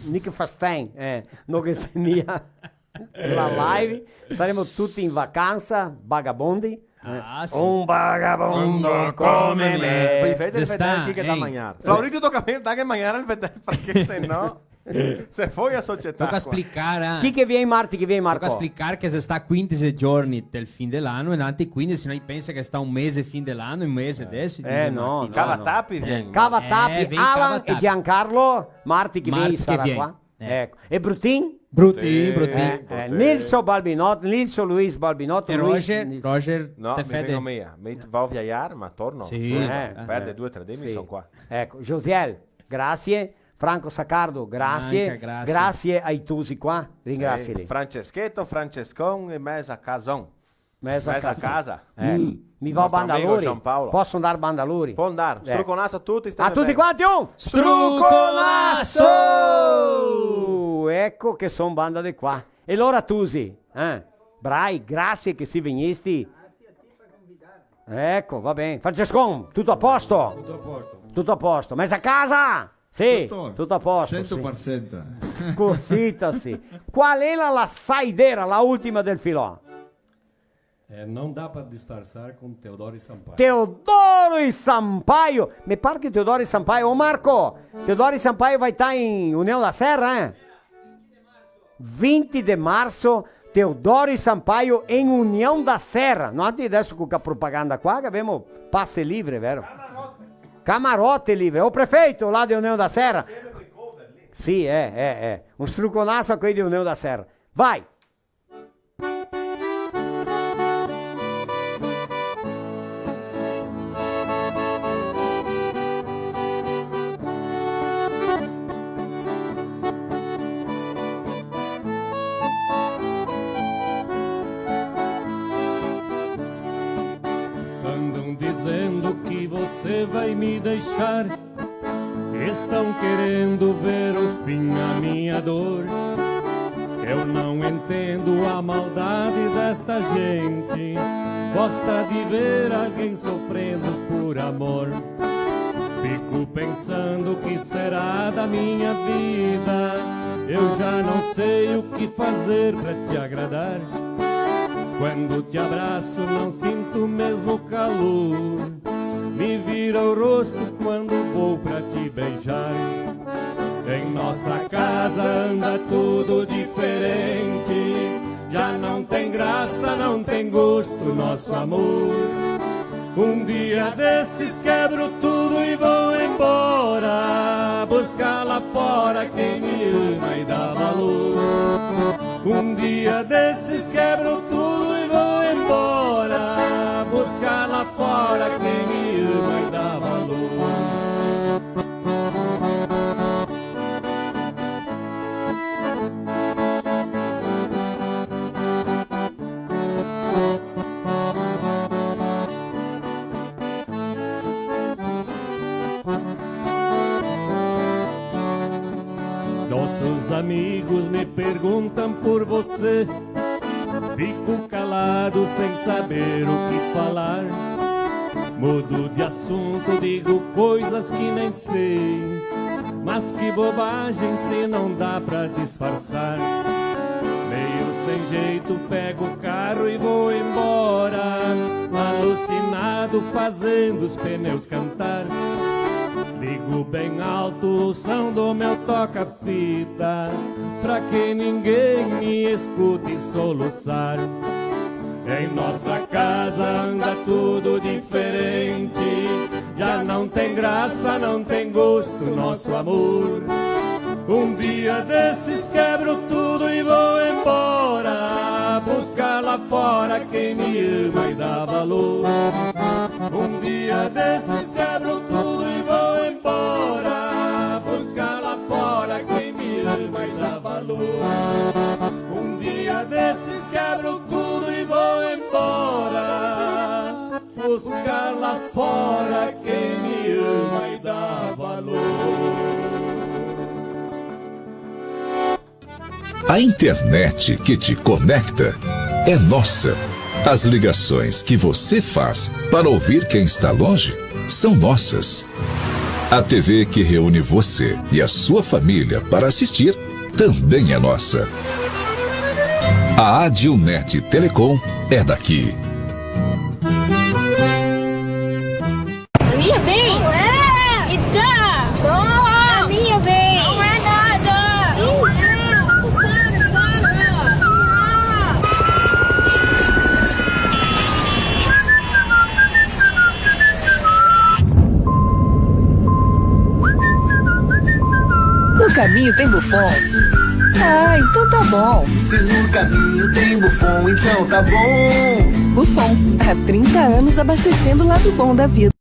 Nic Fasten, eh, no ghe xe mia la live, saremo tuti in vacansa, vagabondi. Ah, sì. Un vagabondo come me. Poi vedi el vedel chi che dà magnar. Flaurito, toca a me darghe magnar al vedel, parché se no, se foi a società qua. Toca splicar, eh. Chi che vien marti, chi vien, Marco? Toca splicar che se sta quindese giorni del fin de l'ano, e tanti quindese, se no i pensa che sta un mese fin de l'ano, un mese deso, eh, dixe, no, no. Cavatapi vien. Cavatapi, eh, vien Alan e Giancarlo. Marti che vien sarà qua. Eh. Eco. E Brutin? Brutin, sì, Brutin. Eh, eh, Nilson Balbinotto, Nilson Luis Balbinotto, e Luis Roger, Nilson. Roger, no, te fede? No, mi vengo mia. Mi vao a viajar, ma torno. Sì. Eh. Perde due, tre dì, mi son qua. Eco, Josiel, grasie. Franco Saccardo, grasie. Anca, grasie. Grasie ai tusi qua. Ringrasieli. Sì. Franceschetto, Francescon e meza cason. Meza casa. Meza casa. Eh. Mm. Mi vao banda lori. Nostro amico Giampaolo. Poso ndar banda lori? Pol ndar. Eh. Struconaso a tuti, state ben. A tuti quanti, un struconaso! Eco che son banda de qua. E lora tusi, eh? Brai, grasie che si vegnisti. Eco, va ben. Francescon, tuto a posto? Tuto a posto. Tuto a posto. Meza casa? Sì, tuto a posto, sì. Tuto, sento par sento. Cosita, sì. Qual xe la, la saidera, la ultima del filò? Eh, não dá pra disfarçar com Teodoro e Sampaio. Teodoro e Sampaio! Me par che Teodoro e Sampaio, ô Marco, Teodoro e Sampaio vai tá em União da Serra, eh? Vinte de março, Teodoro e Sampaio em União da Serra. Noantri deso co sta propaganda qua, che gavemo passe livre, vero? Camarote livre. Ô prefeito lá de União da Serra. Sì, eh, eh, eh. Un struconaso a quei de União da Serra. Vai! Andam dizendo que você vai me deixar. Estão querendo ver o fim na minha dor. Eu não entendo A maldade desta gente gosta de ver alguém sofrendo por amor. Fico pensando o que será da minha vida. Eu já não sei o que fazer pra te agradar. Quando te abraço, não sinto o mesmo calor. Me vira o rosto quando vou pra te beijar. Em nossa casa anda tudo diferente. Já não tem graça, não tem gosto nosso amor. Um dia desses quebro tudo e vou embora, buscar lá fora quem me ama e dá valor. Um dia desses quebro tudo e vou embora, buscar lá fora quem me ama e dá valor. Nossos amigos me perguntam por você. Fico calado sem saber o que falar. Mudo de assunto, digo coisas que nem sei. Mas que bobagem se não dá pra disfarçar. Meio sem jeito, pego o carro e vou embora. Alucinado, fazendo os pneus cantar. Ligo bem alto o som do meu toca-fita, pra que ninguém me escute soluçar. Em nossa casa anda tudo diferente. Já não tem graça, não tem gosto nosso amor. Um dia desses quebro tudo e vou embora, buscar lá fora quem me ama e dá valor. Um dia desses quebro tudo e vou embora, buscar lá fora quem me ama e dá valor. Um dia desses quebro tudo e vou embora, buscar lá fora quem me ama e dá valor. A internet que te conecta é nossa. As ligações que você faz para ouvir quem está longe são nossas. A T V que reúne você e a sua família para assistir também é nossa. A Adilnet Telecom é daqui. A minha vez? Não é! E dá! Não! A minha vez! Não é nada! Não é! Para, para! No caminho tem Buffon? Ah, então tá bom. Se no caminho tem Buffon, então tá bom. Buffon, há trinta anos abastecendo o lado bom da vida.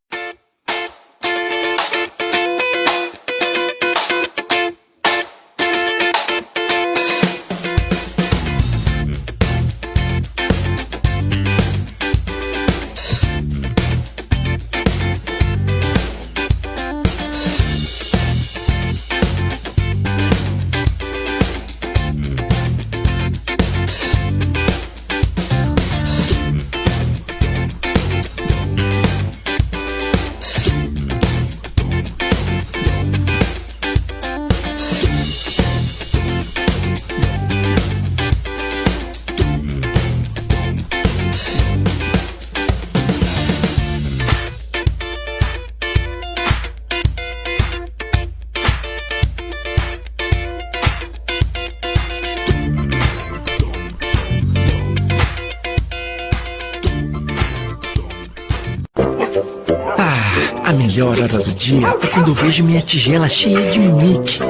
Ah, a melhor hora do dia é quando eu vejo minha tigela cheia de Mickey.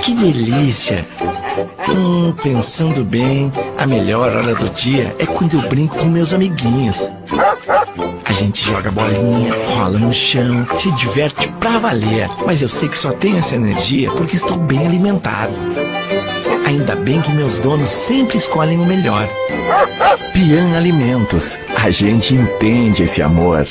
Que delícia! Hum, pensando bem, a melhor hora do dia é quando eu brinco com meus amiguinhos. A gente joga bolinha, rola no chão, se diverte pra valer. Mas eu sei que só tenho essa energia porque estou bem alimentado. Ainda bem que meus donos sempre escolhem o melhor. Pian Alimentos, a gente entende esse amor.